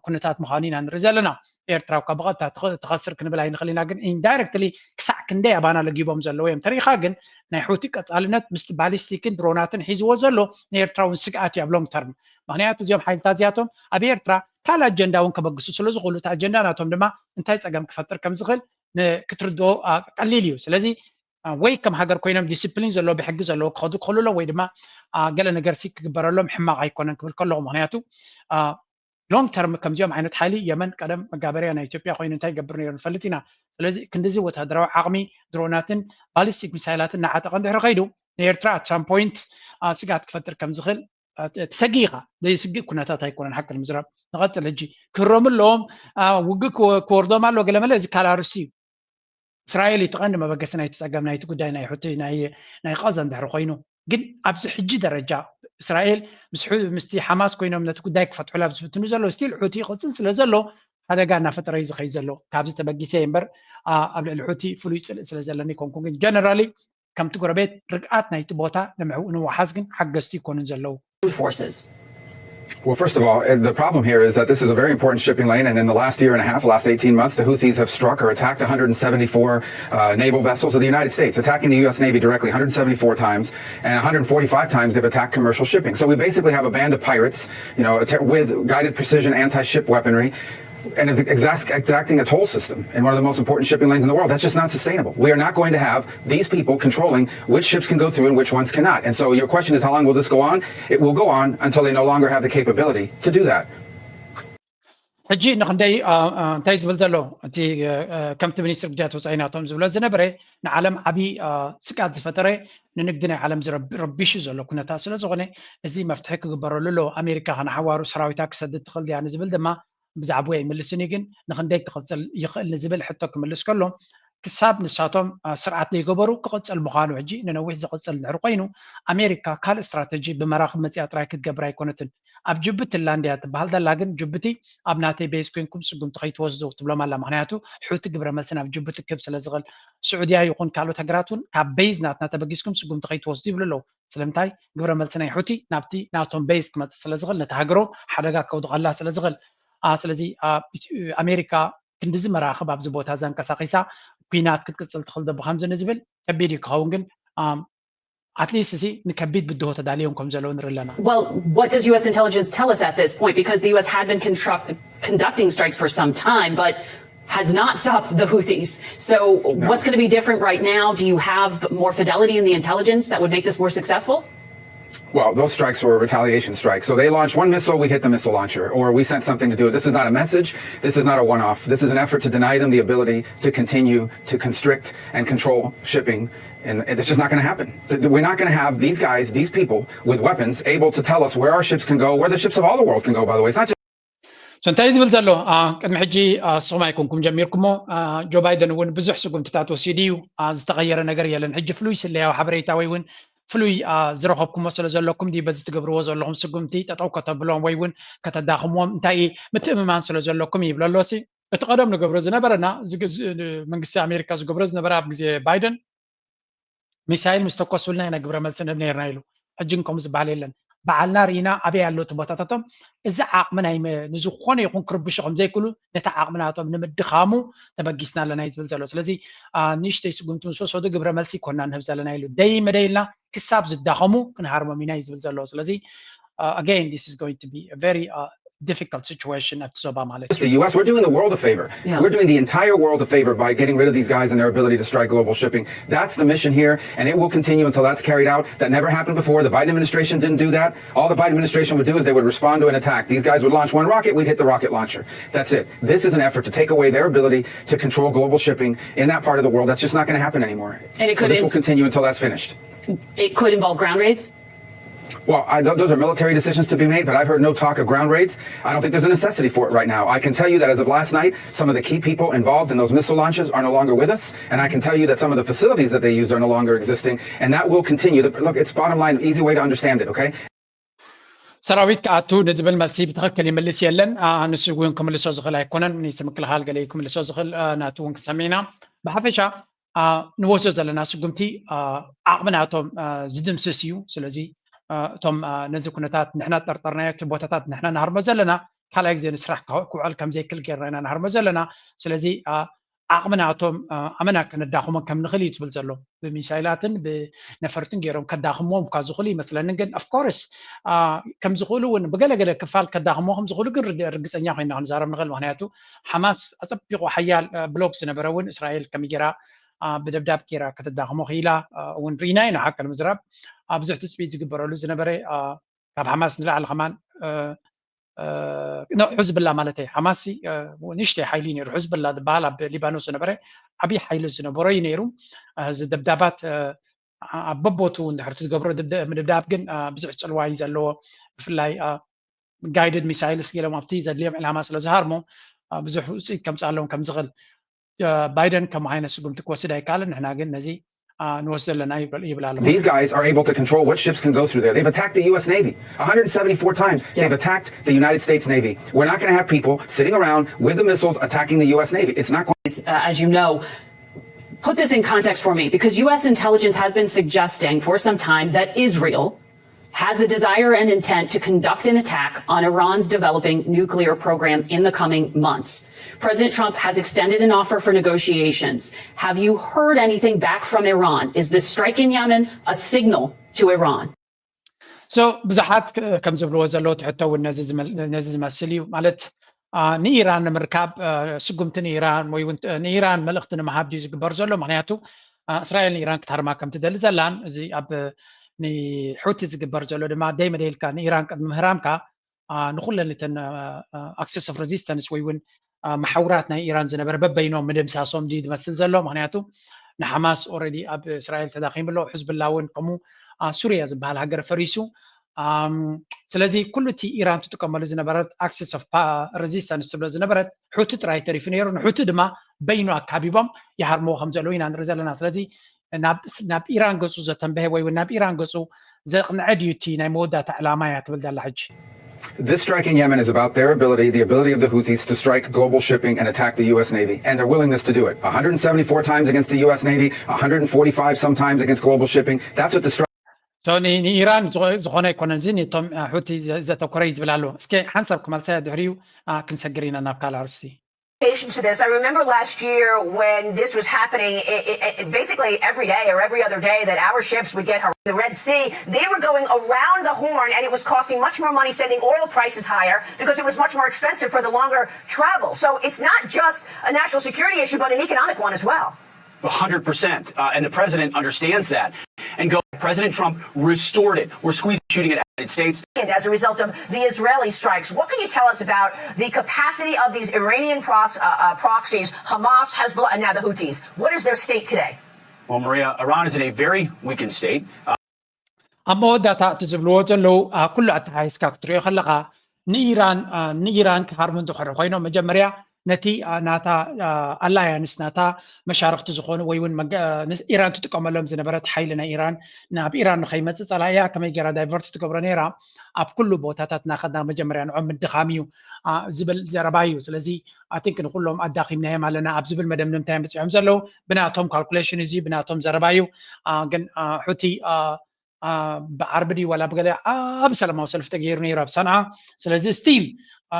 ኩነታት ምዃኑ ኢና ንርኢ ዘለና። ኤርትራ እኳ ብቐጥታ ትኸስር ክንብል ኣይንኽእል ኢና፣ ግን ኢንዳይረክትሊ ክሳዕ ክንደይ ኣባና ለጊቦም ዘለዉ እዮም። ተሪኻ ግን ናይ ሑቲ ቀፃልነት ምስቲ ባሊስቲክን ድሮናትን ሒዝዎ ዘሎ ንኤርትራ እውን ስግኣት እዩ ኣብ ሎንግ ተርም። ምኽንያቱ እዚኦም ሓይልታት እዚኣቶም ኣብ ኤርትራ ካልእ ኣጀንዳ እውን ከበግሱ ስለ ዝኽእሉ፣ እቲ ኣጀንዳ ናቶም ድማ እንታይ ፀገም ክፈጥር ከም ዝኽእል ክትርድኦ ቀሊል እዩ። ስለዚ ወይ ከም ሃገር ኮይኖም ዲስፕሊን ዘለዎ ብሕጊ ዘለዎ ክኸዱ ክኽእሉ ኣለዎም፣ ወይ ድማ ገለ ነገር ሲ ክግበረሎም ሕማቕ ኣይኮነን ክብል ከለኹ። ምኽንያቱ ሎንግ ተርም ከምዚኦም ዓይነት ሓይሊ የመን ቀደም መጋበርያ ናይ ኢትዮጵያ ኮይኑ እንታይ ይገብር ነይሩ ንፈልጥ ኢና። ስለዚ ክንድዚ ወታደራዊ ዓቕሚ ድሮናትን ባሊስቲክ ሚሳይላትን እናዓጠቐ እንድሕር ከይዱ ንኤርትራ ኣት ሳም ፖይንት ስግኣት ክፈጥር ከም ዝኽእል ትሰጊ ኢኻ። ዘየስግእ ኩነታት ኣይኮነን ሓቂ ንምዝራብ። ንቐፅል ሕጂ ክህረሙ ኣለዎም፣ ውግእ ክወርዶም ኣለዎ ገለመለ፣ እዚ ካልእ ኣርእስቲ እዩ። እስራኤል እዩ እቲ ቀንዲ መበገሲ ናይቲ ፀገም ናይቲ ጉዳይ ናይ ሑቲ ናይ ናይ ቃዛ እንድሕር ኮይኑ። ግን ኣብዚ ሕጂ ደረጃ እስራኤል ምስቲ ሓማስ ኮይኖም ነቲ ጉዳይ ክፈትሑላ ኣብ ዝፍትኑ ዘለዉ ስቲል ሑቲ ይቕፅል ስለ ዘሎ ሓደጋ እናፈጠረ እዩ ዝኸይድ ዘሎ። ካብዚ ተበጊሰ እየ እምበር ኣብ ልዕሊ ሑቲ ፍሉይ ፅልኢ ስለ ዘለኒ ኣይኮንኩን። ግን ጀነራሊ ከምቲ ጎረቤት ርግኣት ናይቲ ቦታ ንምውሓስ ግን ሓገዝቲ ይኮኑን ዘለዉ። Forces. Well, first of all, the problem here is that this is a very important shipping lane, and in the last year and a half, last eighteen months, the Houthis have struck or attacked one hundred seventy-four uh, naval vessels of the United States, attacking the U S Navy directly one hundred seventy-four times, and one hundred forty-five times they've attacked commercial shipping. So we basically have a band of pirates, you know, with guided precision anti-ship weaponry and exacting a toll system in one of the most important shipping lanes in the world. That's just not sustainable. We are not going to have these people controlling which ships can go through and which ones cannot. And so your question is, how long will this go on? It will go on until they no longer have the capability to do that. ሕጂ ንክንደይ እንታይ ዝብል ዘሎ እቲ ከምቲ ሚኒስትር ጉዳያት ወፃኢ ናቶም ዝብሎ ዝነበረ ንዓለም ዓብዪ ስጋት ዝፈጠረ ንንግዲ ናይ ዓለም ዝረቢሹ ዘሎ ኩነታት ስለ ዝኾነ እዚ መፍትሒ ክግበረሉ ኣለዎ። ኣሜሪካ ከነሓዋሩ ሰራዊታ ክሰድድ ትኽእል ድያ ንዝብል ድማ ብዛዕባኡ ኣይምልስን እዩ፣ ግን ንኽንደይ ክቕፅል ይኽእል ንዝብል ሕቶ ክምልስ ከሎ ክሳብ ንሳቶም ስርዓት ዘይገበሩ ክቕፅል ምዃኑ ሕጂ ንነዊሕ ዝቕፅል ድሕሪ ኮይኑ ኣሜሪካ ካልእ ስትራተጂ ብመራኽብ መፅያ ጥራይ ክትገብር ኣይኮነትን። ኣብ ጅቡቲ ላንድያ ትበሃል ዘላ ግን ጅቡቲ ኣብ ናተይ ቤዝ ኮንኩም ስጉምቲ ከይትወስዱ ትብሎም ኣላ። ምክንያቱ ሑቲ ግብረ መልሲ ናብ ጅቡቲ ክህብ ስለ ዝኽእል ስዑድያ ይኹን ካልኦት ሃገራት እውን ካብ ቤዝ ናትና ተበጊስኩም ስጉምቲ ከይትወስዱ ይብሉ ኣለዉ። ስለምንታይ ግብረ መልሲ ናይ ሑቲ ናብቲ ናቶም ቤዝ ክመፅእ ስለ ዝኽእል ነቲ ሃገሮም ሓደጋ ከውድቐላ ስለ ዝኽእል። ስለዚ ኣሜሪካ ክንድዚ መራኽብ ኣብዚ ቦታ ዘንቀሳቂሳ ኩናት ክትቅፅል ትኽእል ዶ ብከምዚ ንዝብል ከቢድ እዩ ክኸውን ግን ኣትሊስት እዚ ንከቢድ ብድሆ ተዳልዮም ከም ዘለዉ ንርኢ ኣለና። Well, what does U S intelligence tell us at this point? Because the U S had been construct, conducting strikes for some time, but has not stopped the Houthis. So, what's going to be different right now? Do you have more fidelity in the intelligence that would make this more successful? Well, those strikes were retaliation strikes. So they launched one missile, we hit the missile launcher, or we sent something to do it. This is not a message. This is not a one off. This is an effort to deny them the ability to continue to constrict and control shipping. And it's just not going to happen. We're not going to have these guys, these people with weapons, able to tell us where our ships can go, where the ships of all the world can go, by the way. It's not just So እንታይ ዝብል ዘሎ ቅድሚ ሕጂ ስኹም ኣይኮንኩም ጀሚርኩሞ። ጆ ባይደን እውን ብዙሕ ስጉምትታት ወሲዱ እዩ። ዝተቐየረ ነገር የለን። ሕጂ ፍሉይ ስለያዊ ሓበሬታ ወይ እውን ፍሉይ ዝረኸብኩሞ ስለ ዘለኩም ድዩ በዚ ትገብርዎ ዘለኹም ስጉምቲ ጠጠው ከተብሎም ወይ እውን ከተዳኽምዎም እንታይ ምትእምማን ስለ ዘለኩም ይብሎ ኣሎ። እቲ ቀደም ንገብሮ ዝነበረና መንግስቲ ኣሜሪካ ዝገብሮ ዝነበረ ኣብ ግዜ ባይደን ሚሳይል ምስ ተኮሱልና ኢና ግብረ መልሲ ንህብ ነርና ኢሉ። ሕጂ ግን ከምኡ ዝበሃል የለን። በዓልና ርኢና ኣበይ ኣሎ እቲ ቦታታቶም እዚ ዓቕሚ ናይ ንዝኾነ ይኹን ክርብሹ ከም ዘይክእሉ ነቲ ዓቕሚ ናቶም ንምድኻሙ ተበጊስና ኣለና እዩ ዝብል ዘሎ። ስለዚ ንእሽተይ ስጉምቲ ምስ ወሰዱ ግብረ መልሲ ይኮና ንህብ ዘለና ኢሉ። ደይ መደይ ኢልና ክሳብ ዝዳኸሙ ክንሃርሞም ኢና እዩ ዝብል ዘሎ። ስለዚ again this is going to be a very difficult situation ኣብቲ ዞባ ማለት እዩ። The U S, we're doing the world a favor. We're doing the entire world a favor by getting rid of these guys and their ability to strike global shipping. That's the mission here, and it will continue until that's carried out. That never happened before. The Biden administration didn't do that. All the Biden administration would do is they would respond to an attack. These guys would launch one rocket, we'd hit the rocket launcher. That's it. This is an effort to take away their ability to control global shipping in that part of the world. That's just not going to happen anymore. And it So could this in- will continue until that's finished. It could involve ground raids. Well, I, th- those are military decisions to be made, but I've heard no talk of ground raids. I don't think there's a necessity for it right now. I can tell you that as of last night, some of the key people involved in those missile launches are no longer with us, and I can tell you that some of the facilities that they use are no longer existing, and that will continue. The, look, it's bottom line, easy way to understand it, okay? ሰራዊት ክኣቱ ንዝብል መልሲ ብትኽክል ይምልስ የለን። ንሱ እውን ክምልሶ ዝኽእል ኣይኮነን። ሚኒስትር ምክልኻል ገለ ክምልሶ ዝኽእል ናቱ እውን ክሰምዕ ኢና። ብሓፈሻ ንወስዶ ዘለና ስጉምቲ ዓቕሚ ናቶም ዝድምስስ እዩ። ስለዚ እቶም ነዚ ኩነታት ንሕና ጠርጠርናዮ እቲ ቦታታት ንሕና ንሃርሞ ዘለና ካልኣይ ግዜ ንስራሕ ክውዕል ከም ዘይክእል ጌርና ኢና ንሃርሞ ዘለና። ስለዚ ዓቕሚ ናቶም ኣመና ከነዳኽሞም ከም ንኽእል እዩ ዝብል ዘሎ። ብሚሳይላትን ብነፈርትን ገይሮም ከዳኽምዎም እኳ ዝኽእሉ ይመስለኒ። ግን of course ከም ዝኽእሉ እውን ብገለገለ ክፋል ከዳኽምዎ ከም ዝኽእሉ ግን ርግፀኛ ኮይና ክንዛረብ ንኽእል። ምክንያቱ ሓማስ ኣፀቢቑ ሓያል ብሎክ ዝነበረ እውን እስራኤል ከመይ ጌራ ብደብዳብ ጌራ ከተዳኽሞ ክኢላ እውን ርኢና ኢና። ሓቂ ንምዝራብ ብዙሕ ትፅቢት ዝግበረሉ ዝነበረ ካብ ሓማስ ንላዕሊ ከማን ሕዝብላ ማለት ሓማስ ንእሽተይ ሓይሊ ነይሩ። ሕዝብላ ዝበሃል ኣብ ሊባኖስ ዝነበረ ዓብዪ ሓይሊ ዝነበሮ እዩ ነይሩ። እዚ ደብዳባት ኣብ በቦቱ እንድሕር ትገብሮ ምድብዳብ ግን ብዙሕ ፅልዋ እዩ ዘለዎ። ብፍላይ guided missiles ገሎም ኣብቲ ዘድልዮም ዕላማ ስለ ዝሃርሞ ብዙሕ ውፅኢት ከምፅኣሎም ከም ዝኽእል ባይደን ከም ዓይነት ስጉምቲ ክወስድ ኣይከኣልን። ንሕና ግን ነዚ ንወስዶ ኣለና ይብል ኣሎ። These guys are able to control what ships can go through there. They've attacked the U S Navy one hundred seventy-four times. They've attacked the United States Navy. We're not going to have people sitting around with the missiles attacking the U S Navy. It's not going Uh, as you know, put this in context for me, because U S intelligence has been suggesting for some time that Israel has the desire and intent to conduct an attack on Iran's developing nuclear program in the coming months. President Trump has extended an offer for negotiations. Have you heard anything back from Iran? Is this strike in Yemen a signal to Iran? So ብዙሓት ከም ዝብልዎ ዘለዉ ትሕቶ እውን ነዚ ዝመስል እዩ። ማለት ንኢራን ንምርካብ ስጉምቲ ንኢራን ወይ እውን ንኢራን መልእኽቲ ንምሃብ ድዩ ዝግበር ዘሎ? ምክንያቱ እስራኤል ንኢራን ክትሃርማ ከም ትደሊ ዘላን እዚ ኣብ ንሑቲ ዝግበር ዘሎ ድማ ደይ መደይልካ ንኢራን ቅድሚ ምህራምካ ንኩለን እተን access of resistance ወይ እውን መሓውራት ናይ ኢራን ዝነበረ በበይኖም ምድምሳሶም ድዩ ዝመስል ዘሎ? ምክንያቱ ንሓማስ already ኣብ እስራኤል ተዳኺሙ ኣሎ። ሕዝብላ እውን ከምኡ ሱርያ ዝበሃል ሃገር ፈሪሱ። ስለዚ ኩሉ እቲ ኢራን ትጥቀመሉ ዝነበረት access of resistance ትብሎ ዝነበረት ሑቲ ጥራይ ተሪፉ ነይሩ። ንሑቲ ድማ በይኑ ኣካቢቦም ይሃርምዎ ከም ዘለዉ ኢና ንርኢ ዘለና። ስለዚ ናብ ኢራን ገጹ ዘተንበሀ ወይ ናብ ኢራን ገጹ ዘቕንዐ ድዩ እቲ ናይ መወዳእታ ዕላማ እያ ትብል ዘላ ሕጂ? This strike in Yemen is about their ability, the ability of the Houthis to strike global shipping and attack the U S Navy, and their willingness to do it. one hundred seventy-four times against the U S Navy, one hundred forty-five sometimes against global shipping. That's what the strike. ንኢራን ዝኾነ ኣይኮነን፣ እዚ ነቶም ሑቲ ዘተኮረ እዩ ዝብል ኣሎ። እስከ ሓንሳብ ክመልሳ ድሕሪኡ ክንሰግር ኢና ናብ ካልእ ኣርእስቲ። To this, I remember last year when this was happening, it, it, basically every day or every other day that our ships would get the Red Sea, they were going around the horn, and it was costing much more money, sending oil prices higher because it was much more expensive for the longer travel. So it's not just a national security issue, but an economic one as well. A hundred percent. Uh, and the president understands that. And go, President Trump restored it. We're squeezing shooting at the United States. And as a result of the Israeli strikes, what can you tell us about the capacity of these Iranian pros, uh, uh, proxies, Hamas, Hezbollah, and now the Houthis? What is their state today? Well, Maria, Iran is in a very weakened state. Uh, ኣብ መወዳእታ እቲ ዝብልዎ ዘለዉ ኩሉ ኣተሓሒዝካ ክትሪኦ ከለኻ ንኢራን ንኢራን ክሃርሙ እንድሕር ኮይኖም መጀመርያ ነቲ ናታ ኣላያንስ ናታ መሻርክቲ ዝኾኑ ወይ እውን ኢራን ትጥቀመሎም ዝነበረት ሓይሊ ናይ ኢራን ናብ ኢራን ንኸይመፅእ ፀላእያ ከመይ ገይራ ዳይቨርት ትገብሮ ነይራ ኣብ ኩሉ ቦታታት እናኸድና መጀመርያ ንዖም ምድኻም እዩ ዝብል ዘረባ እዩ። ስለዚ ኣይ ቲንክ ንኩሎም ኣዳኺምናዮም ኣለና ኣብ ዝብል መደምደምታ እዮም በፂሖም ዘለዉ። ብናቶም ካልኩሌሽን እዚ ብናቶም ዘረባ እዩ። ግን ሑቲ ብዓርቢ ድዩ ዋላ ብገለ ዓቢ ሰላማዊ ሰልፊ ተገይሩ ነይሩ ኣብ ሰንዓ። ስለዚ ስቲል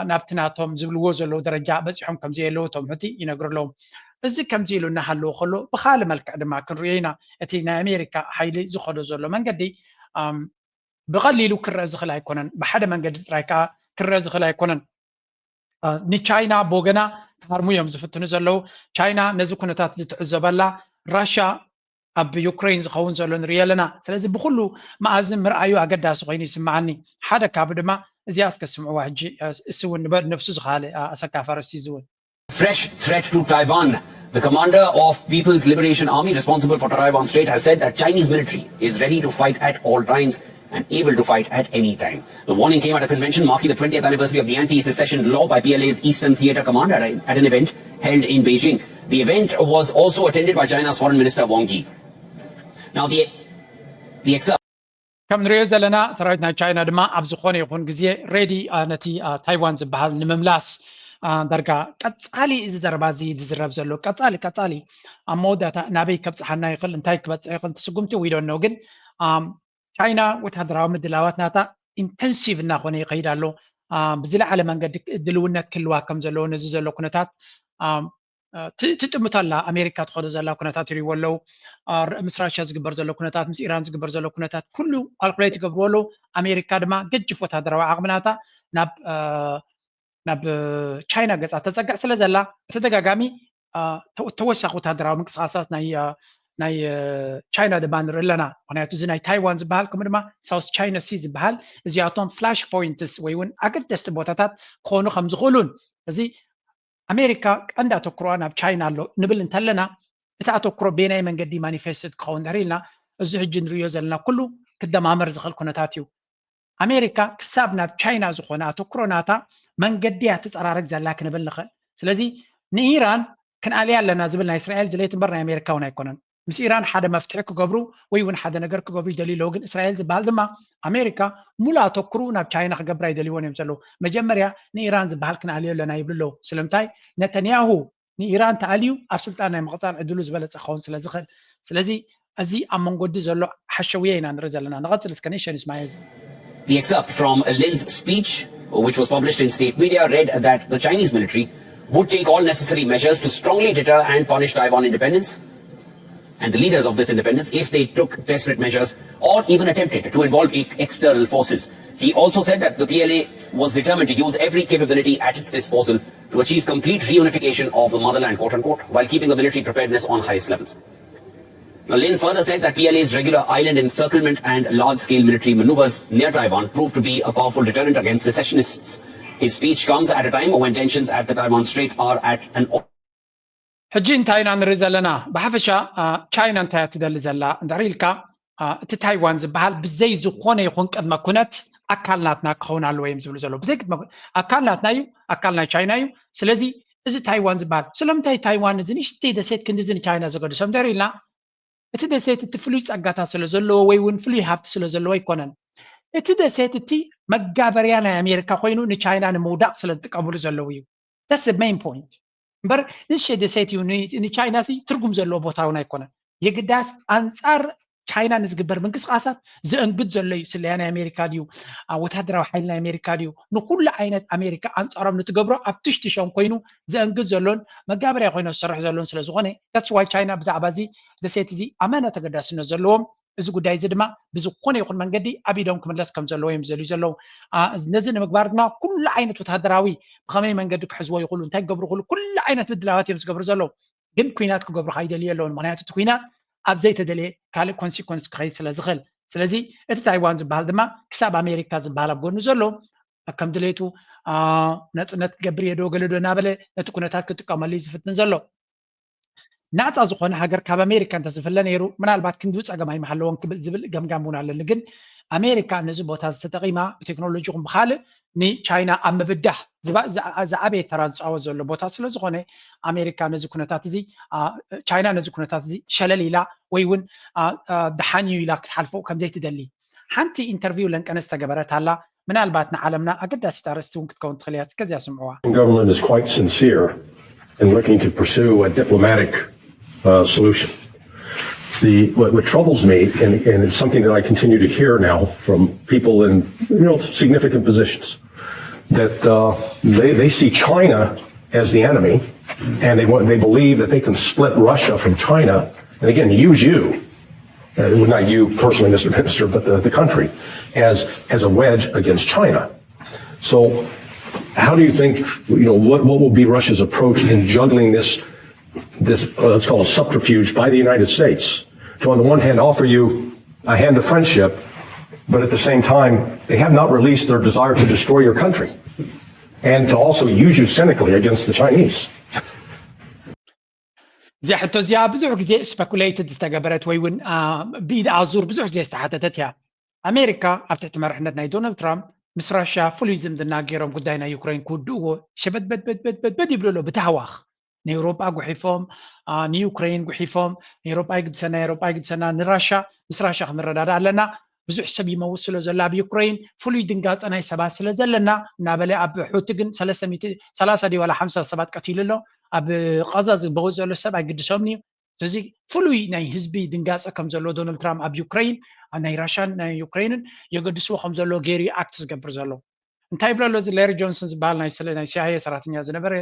ናብቲ ናቶም ዝብልዎ ዘለዉ ደረጃ በፂሖም ከም ዘየለዉ እቶም ሑቲ ይነግሩ ኣለዉ። እዚ ከምዚ ኢሉ እናሃለዎ ከሎ ብኻልእ መልክዕ ድማ ክንሪኦ ኢና። እቲ ናይ ኣሜሪካ ሓይሊ ዝኸዶ ዘሎ መንገዲ ብቐሊሉ ክረአ ዝኽእል ኣይኮነን። ብሓደ መንገዲ ጥራይ ከዓ ክረአ ዝኽእል ኣይኮነን። ንቻይና ብወገና ክሃርሙ እዮም ዝፍትኑ ዘለዉ። ቻይና ነዚ ኩነታት ዝትዕዘበላ ራሻ ኣብ ዩክሬን ዝኸውን ዘሎ ንርኢ ኣለና። ስለዚ ብኩሉ መኣዝን ምርኣዩ ኣገዳሲ ኮይኑ ይስምዓኒ። ሓደ ካብኡ ድማ እዚኣ እስከ ስምዕዋ ሕጂ እሱ እውን ንበድ ነብሱ ዝኻለ ኣሰካፋ ርእሲ እዚ እውን Fresh threat to Taiwan. The commander of People's Liberation Army responsible for Taiwan Strait has said that Chinese military is ready to fight at all times and able to fight at any time. The warning came at a convention marking the twentieth anniversary of the anti-secession law by P L A's Eastern Theater Command at, a, at an event held in Beijing. The event was also attended by China's Foreign Minister Wang Yi. Now, the, the exercise ከም ንሪኦ ዘለና ሰራዊት ናይ ቻይና ድማ ኣብ ዝኾነ ይኹን ግዜ ሬዲ ነቲ ታይዋን ዝበሃል ንምምላስ ዳርጋ ቀፃሊ እዚ ዘረባ እዚ ዝዝረብ ዘሎ ቀፃሊ ቀፃሊ ኣብ መወዳእታ ናበይ ከብፅሓና ይኽእል እንታይ ክበፅሕ ይኽእል ትስጉምቲ ዊዶን ነው ግን ቻይና ወታደራዊ ምድላዋት ናታ ኢንተንሲቭ እናኾነ ይኸይድ ኣሎ። ብዝለዓለ መንገዲ ድልውነት ክህልዋ ከም ዘለዎ ነዚ ዘሎ ኩነታት ትጥምቶ ኣላ ኣሜሪካ ትኸዶ ዘላ ኩነታት ይሪዎ ኣለዉ ምስ ራሽያ ዝግበር ዘሎ ኩነታት ምስ ኢራን ዝግበር ዘሎ ኩነታት ኩሉ ካልኩሌት ይገብርዎ ኣለዉ ኣሜሪካ ድማ ገጅፍ ወታደራዊ ዓቕሚ ናታ ናብ ናብ ቻይና ገፃ ተፀግዕ ስለ ዘላ ብተደጋጋሚ ተወሳኺ ወታደራዊ ምንቅስቃሳት ናይ ናይ ቻይና ድማ ንርኢ ኣለና ምክንያቱ እዚ ናይ ታይዋን ዝበሃል ከምኡ ድማ ሳውስ ቻይና ሲ ዝበሃል እዚኣቶም ፍላሽ ፖይንትስ ወይ እውን ኣገደስቲ ቦታታት ክኾኑ ከም ዝኽእሉን እዚ ኣሜሪካ ቀንዲ ኣተኩሮኣ ናብ ቻይና ኣሎ ንብል እንተለና እቲ ኣተኩሮ ቤናይ መንገዲ ማኒፌስት ክኸውን ድሕሪ ኢልና እዚ ሕጂ ንሪዮ ዘለና ኩሉ ክደማመር ዝኽእል ኩነታት እዩ ኣሜሪካ ክሳብ ናብ ቻይና ዝኾነ ኣተኩሮ ናታ መንገዲ እያ ትፀራረግ ዘላ ክንብል ንኽእል ስለዚ ንኢራን ክንኣልያ ኣለና ዝብል ናይ እስራኤል ድሌት እምበር ናይ ኣሜሪካ እውን ኣይኮነን ምስ ኢራን ሓደ መፍትሒ ክገብሩ ወይ እውን ሓደ ነገር ክገብሩ ይደልዩ ኣለዉ ግን እስራኤል ዝበሃል ድማ ኣሜሪካ ሙሉ ኣተኩሩ ናብ ቻይና ክገብር ኣይደልይዎን እዮም ዘለዉ መጀመርያ ንኢራን ዝበሃል ክንኣልዮ ኣለና ይብሉ ኣለዉ ስለምንታይ ነተንያሁ ንኢራን ተኣልዩ ኣብ ስልጣን ናይ ምቕፃል ዕድሉ ዝበለፀ ክኸውን ስለ ዝኽእል ስለዚ እዚ ኣብ መንጎዲ ዘሎ ሓሸውየ ኢና ንርኢ ዘለና ንቐፅል እስከ ኔሽን እስማኤል The excerpt from Lin's speech, which was published in state media, read that the Chinese military would take all necessary measures to strongly deter and punish Taiwan independence and the leaders of this independence if they took desperate measures or even attempted to involve external forces. He also said that the P L A was determined to use every capability at its disposal to achieve complete reunification of the motherland, quote unquote, while keeping the military preparedness on highest levels. Now, Lin further said that P L A's regular island encirclement and large-scale military maneuvers near Taiwan proved to be a powerful deterrent against secessionists. His speech comes at a time when tensions at the Taiwan Strait are at an ሕጂ እንታይ ኢና ንርኢ ዘለና ብሓፈሻ ቻይና እንታይ ትደሊ ዘላ እንድሕር ኢልካ እቲ ታይዋን ዝበሃል ብዘይ ዝኾነ ይኹን ቅድመ ኩነት ኣካል ናትና ክኸውን ኣለዎ እዮም ዝብሉ ዘለዉ ብዘይ ቅድመ ኣካል ናትና እዩ ኣካል ናይ ቻይና እዩ ስለዚ እዚ ታይዋን ዝበሃል። ስለምንታይ ታይዋን እዚ ንእሽተይ ደሴት ክንድዚ ንቻይና ዘገድሶም ዘር ኢልና? እቲ ደሴት እቲ ፍሉይ ጸጋታት ስለ ዘለዎ ወይ እውን ፍሉይ ሃብቲ ስለ ዘለዎ ኣይኮነን። እቲ ደሴት እቲ መጋበርያ ናይ ኣሜሪካ ኮይኑ ንቻይና ንምውዳቕ ስለ ዝጥቀምሉ ዘለዉ እዩ። That's the main point። እምበር ንእሽተይ ደሴት እዩ። ንቻይና ሲ ትርጉም ዘለዎ ቦታ እውን ኣይኮነን። የግዳስ ኣንጻር ቻይና ንዝግበር ምንቅስቃሳት ዘእንግድ ዘሎ እዩ። ስለያ ናይ ኣሜሪካ ድዩ? ወታደራዊ ሓይሊ ናይ ኣሜሪካ ድዩ? ንኩሉ ዓይነት ኣሜሪካ ኣንጻሮም ንትገብሮ ኣብ ትሽትሾም ኮይኑ ዘእንግድ ዘሎን መጋበርያ ኮይኖ ዝሰርሕ ዘሎን ስለ ዝኾነ that's why ቻይና ብዛዕባ እዚ ደሴት እዚ ኣመና ተገዳስነት ዘለዎም፣ እዚ ጉዳይ እዚ ድማ ብዝኾነ ይኹን መንገዲ ኣብ ኢዶም ክምለስ ከም ዘለዎ እዮም ዝደልዩ ዘለዉ። ነዚ ንምግባር ድማ ኩሉ ዓይነት ወታደራዊ ብኸመይ መንገዲ ክሕዝዎ ይኽእሉ፣ እንታይ ክገብሩ ይኽእሉ፣ ኩሉ ዓይነት ምድላዋት እዮም ዝገብሩ ዘለዉ። ግን ኩናት ክገብሩ ካይደልዩ ኣለውን። ምክንያቱ እቲ ኩናት ኣብ ዘይተደልየ ካልእ ኮንሲኮንስ ክኸይድ ስለ ዝኽእል። ስለዚ እቲ ታይዋን ዝበሃል ድማ ክሳብ ኣሜሪካ ዝበሃል ኣብ ጎኑ ዘሎ ከም ድሌቱ ነፅነት ክገብር የዶ ገለዶ እናበለ ነቲ ኩነታት ክጥቀመሉ እዩ ዝፍትን ዘሎ። ናፃ ዝኾነ ሃገር ካብ ኣሜሪካ እንተዝፍለ ነይሩ ምናልባት ክንዱ ፀገም ኣይምሃለዎን ክብል ዝብል ገምጋም እውን ኣለኒ። ግን ኣሜሪካ ነዚ ቦታ ዝተጠቒማ ብቴክኖሎጂ ይኹን ብካልእ ንቻይና ኣብ ምብዳህ ዝዓበየ ተራ ዝፃወት ዘሎ ቦታ ስለ ዝኾነ ኣሜሪካ ነዚ ኩነታት እዚ ቻይና ነዚ ኩነታት እዚ ሸለል ኢላ ወይ እውን ደሓን እዩ ኢላ ክትሓልፎ ከም ዘይትደሊ ሓንቲ ኢንተርቪው ለንቀነ ዝተገበረት ኣላ። ምናልባት ንዓለምና ኣገዳሲት ኣርእስቲ እውን ክትከውን ትኽእል እያ። እስከዚያ ስምዕዋ። Government is quite sincere in looking to pursue a diplomatic uh, solution. The, what, what troubles me, and, and it's something that I continue to hear now from people in you know significant positions, that uh, they, they see China as the enemy, and they want, they believe that they can split Russia from China, and again use you, uh, well, not you personally, Mister Minister, but the, the country, as as a wedge against China. So, how do you think you know what what will be Russia's approach in juggling this this uh, let's call it subterfuge by the United States to on the one hand offer you a hand of friendship, but at the same time they have not released their desire to destroy your country and to also use you cynically against the Chinese. እዚኣ ሕቶ እዚኣ ብዙሕ ግዜ ስፐኩሌትድ ዝተገበረት ወይ እውን ብኢድ ኣዙር ብዙሕ ግዜ ዝተሓተተት እያ። ኣሜሪካ ኣብ ትሕቲ መርሕነት ናይ ዶናልድ ትራምፕ ምስ ራሽያ ፍሉይ ዝምድና ገይሮም ጉዳይ ናይ ዩክሬን ክውድእዎ ሸበድበድበድበድበድ ይብሉ ኣሎ ብታህዋኽ። ንኤውሮጳ ጉሒፎም፣ ንዩክሬን ጉሒፎም፣ ንኤውሮጳ ይግድሰና፣ ኤውሮጳ ይግድሰና፣ ንራሻ ምስ ራሻ ክንረዳዳ ኣለና። ብዙሕ ሰብ ይመውት ስለ ዘሎ ኣብ ዩክሬን ፍሉይ ድንጋፀ ናይ ሰባት ስለ ዘለና እናበለ ኣብ ሑቲ ግን ሰላሳ ድዩ ዋላ ሓምሳ ሰባት ቀቲሉ ኣሎ። ኣብ ቃዛ ዝበው ዘሎ ሰብ ኣይግድሶምን እዩ። ስለዚ ፍሉይ ናይ ህዝቢ ድንጋፀ ከም ዘሎ ዶናልድ ትራምፕ ኣብ ዩክሬን ኣብ ናይ ራሻን ናይ ዩክሬንን የገድስዎ ከም ዘሎ ገይሩ ኣክት ዝገብር ዘሎ። እንታይ ይብሎ ኣሎ እዚ ሌሪ ጆንሰን ዝበሃል ናይ ስለ ናይ ሲኣይኤ ሰራሕተኛ ዝነበረ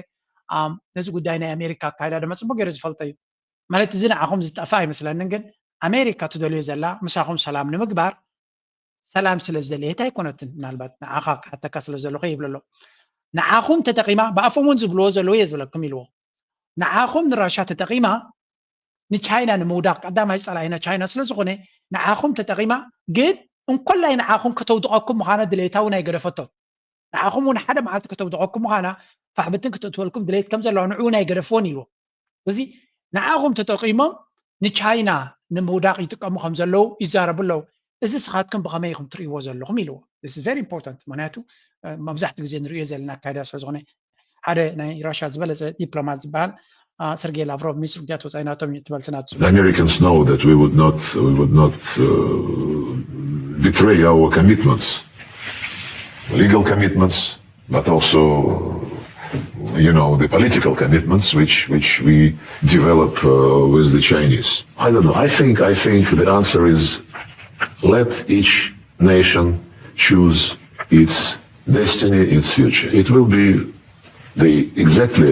ነዚ ጉዳይ ናይ ኣሜሪካ ኣካይዳ ድማ ፅቡቅ ገይሩ ዝፈልጦ እዩ። ማለት እዚ ንዓኹም ዝጠፍእ ኣይመስለንን፣ ግን ኣሜሪካ ትደልዮ ዘላ ምሳኹም ሰላም ንምግባር ሰላም ስለ ዝደለየት ኣይኮነትን፣ ምናልባት ንዓኻ ክሓተካ ስለ ዘለኹ ይብል ኣሎ። ንዓኹም ተጠቂማ ብኣፎም እውን ዝብልዎ ዘለዉ እየ ዝበለኩም ኢልዎ። ንዓኹም ንራሻ ተጠቂማ ንቻይና ንምውዳቕ ቀዳማይ ጸላኢና ቻይና ስለ ዝኾነ ንዓኹም ተጠቂማ፣ ግን እንኮላይ ንዓኹም ከተውድቐኩም ምዃና ድሌታ እውን ኣይገደፈቶን። ንዓኹም እውን ሓደ መዓልቲ ከተውድቐኩም ምዃና ፋሕብትን ክተእትወልኩም ድሌት ከም ዘለዋ ንዕኡ እውን ኣይገደፍዎን ኢልዎ። እዚ ንዓኹም ተጠቂሞም ንቻይና ንምውዳቕ ይጥቀሙ ከም ዘለዉ ይዛረቡ ኣለዉ። እዚ ስኻትኩም ብኸመይ ኢኹም ትርእይዎ ዘለኹም ኢልዎ። This is very important ምክንያቱ መብዛሕትኡ ግዜ ንርእዮ ዘለና ኣካይዳ ስለ ዝኾነ ሓደ ናይ ራሽያ ዝበለፀ ዲፕሎማት ዝበሃል ሰርጌይ ላቭሮቭ ሚኒስትር ጉዳያት ወፃኢ ናቶም እዩ ትመልስና ትፅቡ። The Americans know that we would not we would not uh, betray our commitments, legal commitments, but also you know the political commitments which which we develop uh, with the Chinese. I don't know. I think I think the answer is let each nation choose its destiny, its future. It will be the exactly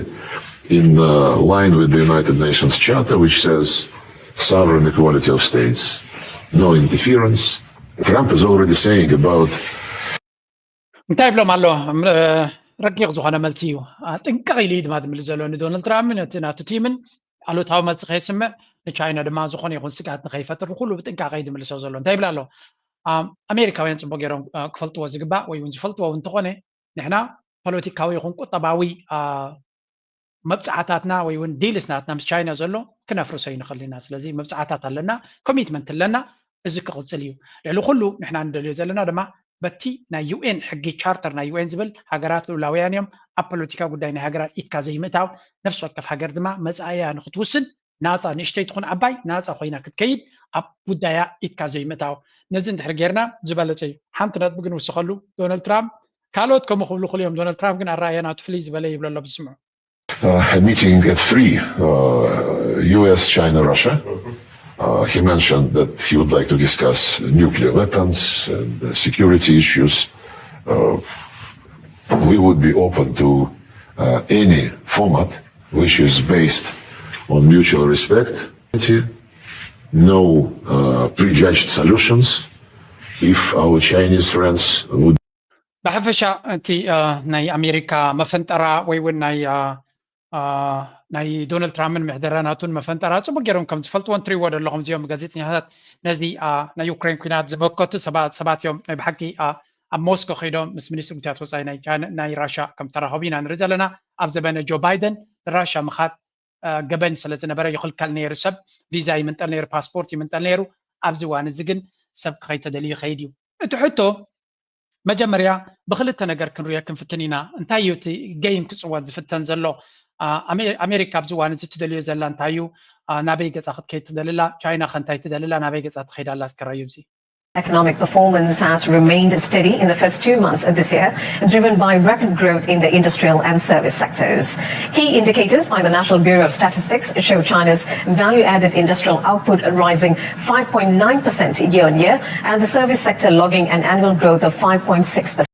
in uh, line with the United Nations Charter, which says sovereign equality of states, no interference. Trump is already saying about እንታይ ይብሎም ኣሎ? ረቂቕ ዝኾነ መልሲ እዩ። ጥንቅቕ ኢሉ እዩ ድማ ዝምልስ ዘሎ ንዶናልድ ትራምፕ ነቲ ናቱ ቲምን ኣሉታዊ መልሲ ከየስምዕ ንቻይና ድማ ዝኾነ ይኹን ስግኣት ንከይፈጥር ንኩሉ ብጥንቃቄ እዩ ዝምልሶ ዘሎ። እንታይ ይብል ኣሎ? ኣሜሪካውያን ፅቡቅ ገይሮም ክፈልጥዎ ዝግባእ ወይ እውን ዝፈልጥዎ እውን እንተኾነ ንሕና ፖለቲካዊ ይኹን ቁጠባዊ መብፅዓታትና ወይ እውን ዲልስ ናትና ምስ ቻይና ዘሎ ክነፍርሶ ይንኽእል ኢና። ስለዚ መብፅዓታት ኣለና፣ ኮሚትመንት ኣለና፣ እዚ ክቕፅል እዩ። ልዕሊ ኩሉ ንሕና ንደልዮ ዘለና ድማ በቲ ናይ ዩኤን ሕጊ ቻርተር ናይ ዩኤን ዝብል ሃገራት ልኡላውያን እዮም። ኣብ ፖለቲካ ጉዳይ ናይ ሃገራት ኢድካ ዘይምእታው፣ ነፍሲ ወከፍ ሃገር ድማ መጻኢያ ንክትውስን ናጻ፣ ንእሽተይ ትኹን ዓባይ፣ ናጻ ኮይና ክትከይድ ኣብ ጉዳያ ኢድካ ዘይምእታው። ነዚ እንድሕር ጌርና ዝበለጸ እዩ። ሓንቲ ነጥቢ ግን ውስኸሉ፣ ዶናልድ ትራምፕ፣ ካልኦት ከምኡ ክብሉ ክልኦም፣ ዶናልድ ትራምፕ ግን ኣረኣእያ ናቱ ፍልይ ዝበለ ይብሎ ኣሎ ብስምዑ። Uh, a meeting at three, uh, U S, China, Russia. Uh, he mentioned that he would like to discuss nuclear weapons and uh, security issues. Uh, we would be open to uh, any format which is based on mutual respect, no uh, prejudged solutions. If our Chinese friends would ብሓፈሻ እቲ ናይ ኣሜሪካ መፈንጠራ ወይ እውን ናይ ናይ ዶናልድ ትራምፕን ምሕደራ ናቱን መፈንጠራ ፅቡቅ ገይሮም ከም ዝፈልጥዎን ትሪእዎ ዘለኹም እዚኦም ጋዜጠኛታት ነዚ ናይ ዩክሬን ኩናት ዝመከቱ ሰባት እዮም። ናይ ብሓቂ ኣብ ሞስኮ ከይዶም ምስ ሚኒስትር ጉዳያት ወፃኢ ናይ ራሻ ከም ተራኸቡ ኢና ንርኢ ዘለና። ኣብ ዘበነ ጆ ባይደን ንራሻ ምኻድ ገበን ስለ ዝነበረ ይኽልከል ነይሩ። ሰብ ቪዛ ይምንጠል ነይሩ፣ ፓስፖርት ይምንጠል ነይሩ። ኣብዚ እዋን እዚ ግን ሰብ ክኸይድ ተደልዩ ይኸይድ እዩ። እቲ ሕቶ መጀመርያ ብክልተ ነገር ክንሪኦ ክንፍትን ኢና። እንታይ እዩ እቲ ገይም ክፅወት ዝፍተን ዘሎ? ኣሜሪካ ኣብዚ እዋን እዚ ትደልዮ ዘላ እንታይ እዩ? ናበይ ገፃ ክትከይድ ትደልላ? ቻይና ከ እንታይ ትደልላ? ናበይ ገፃ ትኸይድ ኣላ? እስከ ራዩ እዚ Economic performance has remained steady in the first two months of this year, driven by rapid growth in the industrial and service sectors. Key indicators by the National Bureau of Statistics show China's value added industrial output rising five point nine percent year on year and the service sector logging an annual growth of five point six percent.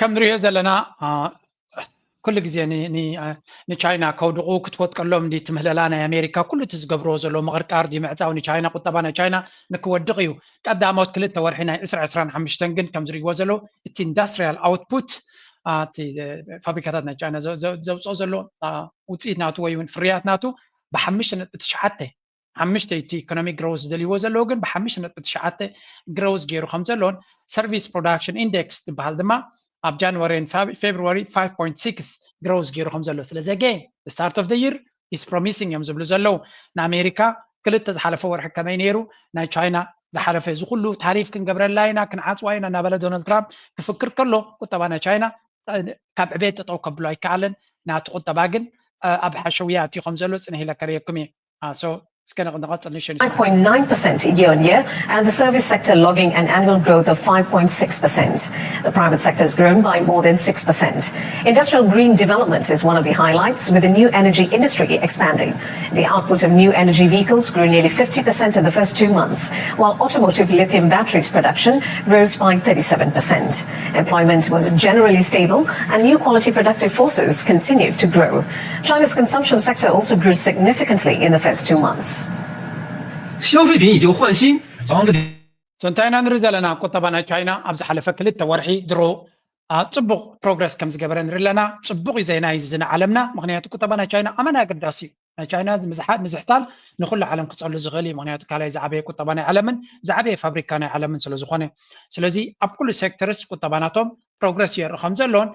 ከም ንሪኦ ዘለና ኩሉ ግዜ ንቻይና ከውድቑ ክትወጥቀሎም እንዲ ትምህለላ ናይ ኣሜሪካ ኩሉ እቲ ዝገብርዎ ዘሎ ምቕርቃር ድዩ ምዕፃው ንቻይና ቁጠባ ናይ ቻይና ንክወድቕ እዩ። ቀዳሞት ክልተ ወርሒ ናይ ዕስራ ዕስራን ሓሙሽተን ግን ከም ዝሪእዎ ዘለዉ እቲ ኢንዳስትሪያል ኣውትፑት ፋብሪካታት ናይ ቻይና ዘውፅኦ ዘሎ ውፅኢት ናቱ ወይ እውን ፍርያት ናቱ ብሓሙሽተ ነጥቢ ትሽዓተ ሓሙሽተ እቲ ኢኮኖሚ ግሮውስ ዝደልይዎ ዘለዉ ግን ብሓሙሽተ ነጥቢ ትሽዓተ ግሮውስ ገይሩ ከም ዘሎን ሰርቪስ ፕሮዳክሽን ኢንዴክስ ዝበሃል ድማ ኣብ ጃንዋሪን ፌብሩዋሪ ፋይቭ ፖይንት ሲክስ ግሮውስ ገይሩ ከም ዘሎ ስለዚ ገ ስታርት ኦፍ ይር ኢስ ፕሮሚሲንግ እዮም ዝብሉ ዘለዉ። ንኣሜሪካ ክልተ ዝሓለፈ ወርሒ ከመይ ነይሩ ናይ ቻይና ዝሓለፈ እዚ ኩሉ ታሪፍ ክንገብረላ ኢና ክንዓፅዋ ኢና እናበለ ዶናልድ ትራምፕ ክፍክር ከሎ ቁጠባ ናይ ቻይና ካብ ዕቤት ጠጠው ከብሎ ኣይከኣለን። ናቲ ቁጠባ ግን ኣብ ሓሸውያ ኣትዩ ከም ዘሎ ፅንሕ ኢለ ከርእየኩም እየ። So እስከ ንቐፅል ንሸ five point nine percent year on year, and the service sector logging an annual growth of five point six percent. The private sector has grown by more than six percent. Industrial green development is one of the highlights, with the new energy industry expanding. The output of new energy vehicles grew nearly fifty percent in the first two months, while automotive lithium batteries production rose by thirty-seven percent. Employment was generally stable, and new quality productive forces continued to grow. China's consumption sector also grew significantly in the first two months.消费品已经换新，房子。 So እንታይ ኢና ንርኢ ዘለና? ቁጠባ ናይ ቻይና ኣብ ዝሓለፈ ክልተ ወርሒ ድሮ ጽቡቕ ፕሮግረስ ከም ዝገበረ ንርኢ ኣለና። ጽቡቕ እዩ ዜና እዩ እዚ ንዓለምና፣ ምኽንያቱ ቁጠባ ናይ ቻይና ኣመና ኣገዳሲ እዩ። ናይ ቻይና ምዝሓል ምዝሕታል ንኹሉ ዓለም ክጸሉ ዝኽእል እዩ፣ ምኽንያቱ ካልኣይ ዝዓበየ ቁጠባ ናይ ዓለምን ዝዓበየ ፋብሪካ ናይ ዓለምን ስለ ዝኾነ። ስለዚ ኣብ ኩሉ ሴክተርስ ቁጠባ ናቶም ፕሮግረስ የርኢ ከም ዘሎን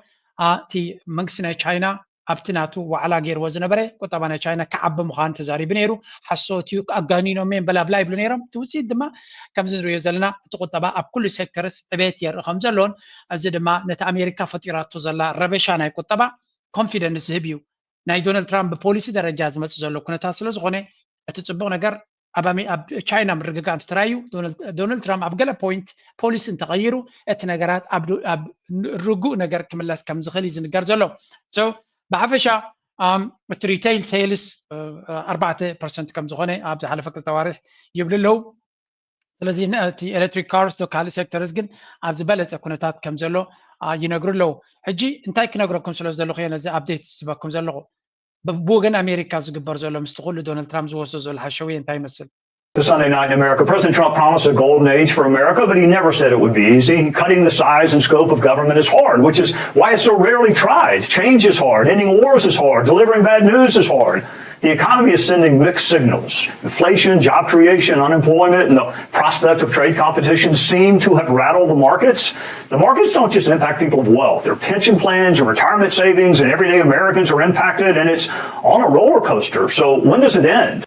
እቲ መንግስቲ ናይ ቻይና ኣብቲ ናቱ ዋዕላ ገይርዎ ዝነበረ ቁጠባ ናይ ቻይና ክዓቢ ምዃኑ ተዛሪቡ ነይሩ። ሓሶት እዩ፣ ኣጋኒኖም እዮም በላብላ ይብሉ ነይሮም። እቲ ውፅኢት ድማ ከምዚ ንሪኦ ዘለና እቲ ቁጠባ ኣብ ኩሉ ሴክተርስ ዕቤት የርኢ ከም ዘሎን እዚ ድማ ነቲ ኣሜሪካ ፈጢራቶ ዘላ ረበሻ ናይ ቁጠባ ኮንፊደንስ ዝህብ እዩ። ናይ ዶናልድ ትራምፕ ብፖሊሲ ደረጃ ዝመፅእ ዘሎ ኩነታት ስለ ዝኾነ እቲ ፅቡቕ ነገር ኣብ ቻይና ምርግጋእ እንትተራዩ ዶናልድ ትራምፕ ኣብ ገለ ፖይንት ፖሊሲ እንተቐይሩ እቲ ነገራት ኣብ ርጉእ ነገር ክምለስ ከም ዝኽእል እዩ ዝንገር ዘሎ። ብሓፈሻ እቲ ሪቴይል ሴልስ ኣርባዕተ ፐርሰንት ከም ዝኾነ ኣብ ዝሓለፈ ክልተ ዋርሕ ይብሉ ኣለዉ። ስለዚ እቲ ኤሌክትሪክ ካርስ ዶ ካልእ ሴክተርስ ግን ኣብ ዝበለፀ ኩነታት ከም ዘሎ ይነግሩ ኣለዉ። ሕጂ እንታይ ክነግረኩም ስለ ዘለኹ እየ ነዚ ኣፕዴት ዝህበኩም ዘለኹ። ብወገን ኣሜሪካ ዝግበር ዘሎ ምስቲ ኩሉ ዶናልድ ትራምፕ ዝወስዶ ዘሎ ሓሸውየ እንታይ ይመስል? The Sunday night in America, President Trump promised a golden age for America, but he never said it would be easy. Cutting the size and scope of government is hard, which is why it's so rarely tried. Change is hard. Ending wars is hard. Delivering bad news is hard. The economy is sending mixed signals. Inflation, job creation, unemployment, and the prospect of trade competition seem to have rattled the markets. The markets don't just impact people of wealth. Their pension plans and retirement savings and everyday Americans are impacted, and it's on a roller coaster. So when does it end?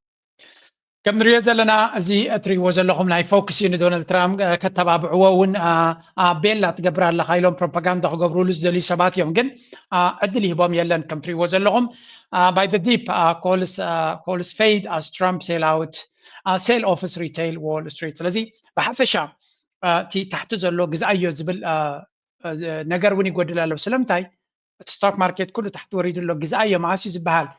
ከም ንሪኦ ዘለና እዚ እትሪእዎ ዘለኹም ናይ ፎክስ እዩ ንዶናልድ ትራምፕ ከተባብዕዎ እውን ቤላ ትገብር ኣለኻ ኢሎም ፕሮፓጋንዳ ክገብሩሉ ዝደልዩ ሰባት እዮም። ግን ዕድል ይህቦም የለን። ከም ትሪእዎ ዘለኹም by the dip calls calls fade as Trump sell out sell off retail Wall Street። ስለዚ ብሓፈሻ እቲ ታሕቲ ዘሎ ግዝኣዮ ዝብል ነገር እውን ይጎድል ኣሎ። ስለምንታይ እቲ ስቶክ ማርኬት ኩሉ ታሕቲ ወሪዱ ኣሎ። ግዝኣዮ መዓስ እዩ ዝበሃል?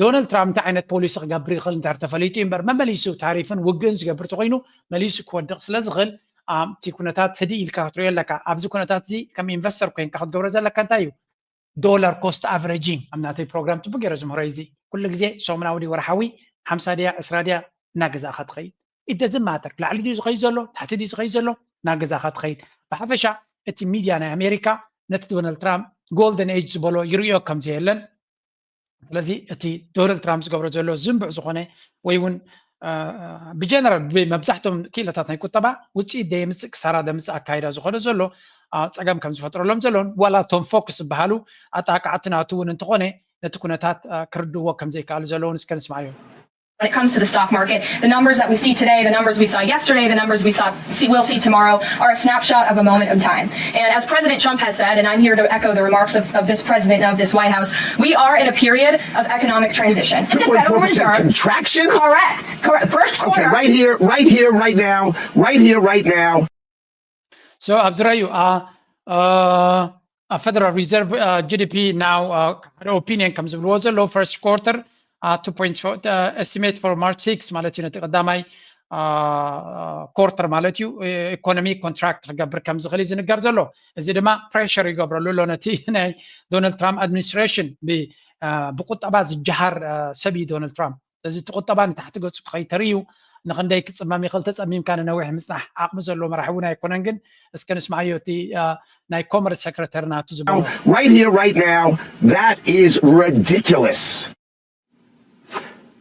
ዶናልድ ትራምፕ እንታይ ዓይነት ፖሊሲ ክገብር ይኽእል እንድሕር ተፈሊጡ እዩ እምበር፣ መመሊሱ ታሪፍን ውግእን ዝገብር ተኮይኑ መሊሱ ክወድቕ ስለ ዝኽእል እቲ ኩነታት ህድእ ኢልካ ክትሪኦ ኣለካ። ኣብዚ ኩነታት እዚ ከም ኢንቨስተር ኮይንካ ክትገብሮ ዘለካ እንታይ እዩ? ዶላር ኮስት ኣቨሬጂንግ ኣብ ናተይ ፕሮግራም ጽቡቅ ገይረ ዝምህሮ እዚ ኩሉ ግዜ ሰሙናዊ ድዩ ወርሓዊ ሓምሳ ድያ ዕስራ ድያ እናገዛእካ ትኸይድ። ኢደዝን ማተር ላዕሊ ድዩ ዝኸይድ ዘሎ ታሕቲ ድዩ ዝኸይድ ዘሎ እናገዛእካ ትኸይድ። ብሓፈሻ እቲ ሚድያ ናይ ኣሜሪካ ነቲ ዶናልድ ትራምፕ ጎልደን ኤጅ ዝበሎ ይርእዮ ከም ዘየለን ስለዚ እቲ ዶናልድ ትራምፕ ዝገብሮ ዘሎ ዝንቡዕ ዝኾነ ወይ እውን ብጀነራል ብመብዛሕትኦም ክኢላታት ናይ ቁጠባ ውፅኢት ደየምፅእ ክሳራ ደምፅእ ኣካይዳ ዝኾነ ዘሎ ፀገም ከም ዝፈጥረሎም ዘሎን ዋላ እቶም ፎክስ ዝበሃሉ ኣጣቃዕቲ ናቱ እውን እንተኾነ ነቲ ኩነታት ክርድዎ ከም ዘይከኣሉ ዘለውን እስከ ንስማዕዮ። When it comes to the stock market, the numbers that we see today, the numbers we saw yesterday, the numbers we saw see, will see tomorrow are a snapshot of a moment of time. And as President Trump has said, and I'm here to echo the remarks of, of this president and of this White House, we are in a period of economic transition. The Federal Reserve contraction? Correct. Correct. First quarter. Okay, right here, right here, right now, right here, right now. So ኣብዚ ራዩ ኣብ ፈደራል ሪዘርቭ ጂ ዲ ፒ ናው ሓደ ኦፒኒየን ከም ዝብልዎ ዘለዉ ፈርስት ኮርተር two point four estimate for March six ማለት እዩ ነቲ ቀዳማይ ኮርተር ማለት እዩ ኢኮኖሚ ኮንትራክት ክገብር ከም ዝኽእል እዩ ዝንገር ዘሎ። እዚ ድማ ፕሬሸር ይገብረሉ ኣሎ ነቲ ናይ ዶናልድ ትራምፕ ኣድሚኒስትሬሽን። ብቁጠባ ዝጀሃር ሰብ እዩ ዶናልድ ትራምፕ። ስለዚ እቲ ቁጠባ ንታሕቲ ገፁ ክኸይድ ተርእዩ ንኽንደይ ክፅመም ይኽእል? ተፀሚምካ ንነዊሕ ምፅናሕ ዓቕሚ ዘለዎ መራሒ እውን ኣይኮነን። ግን እስከ ንስማዓዮ እቲ ናይ ኮመርስ ሰክረተሪ ናቱ ዝበሎ። Right here, right now, that is ridiculous.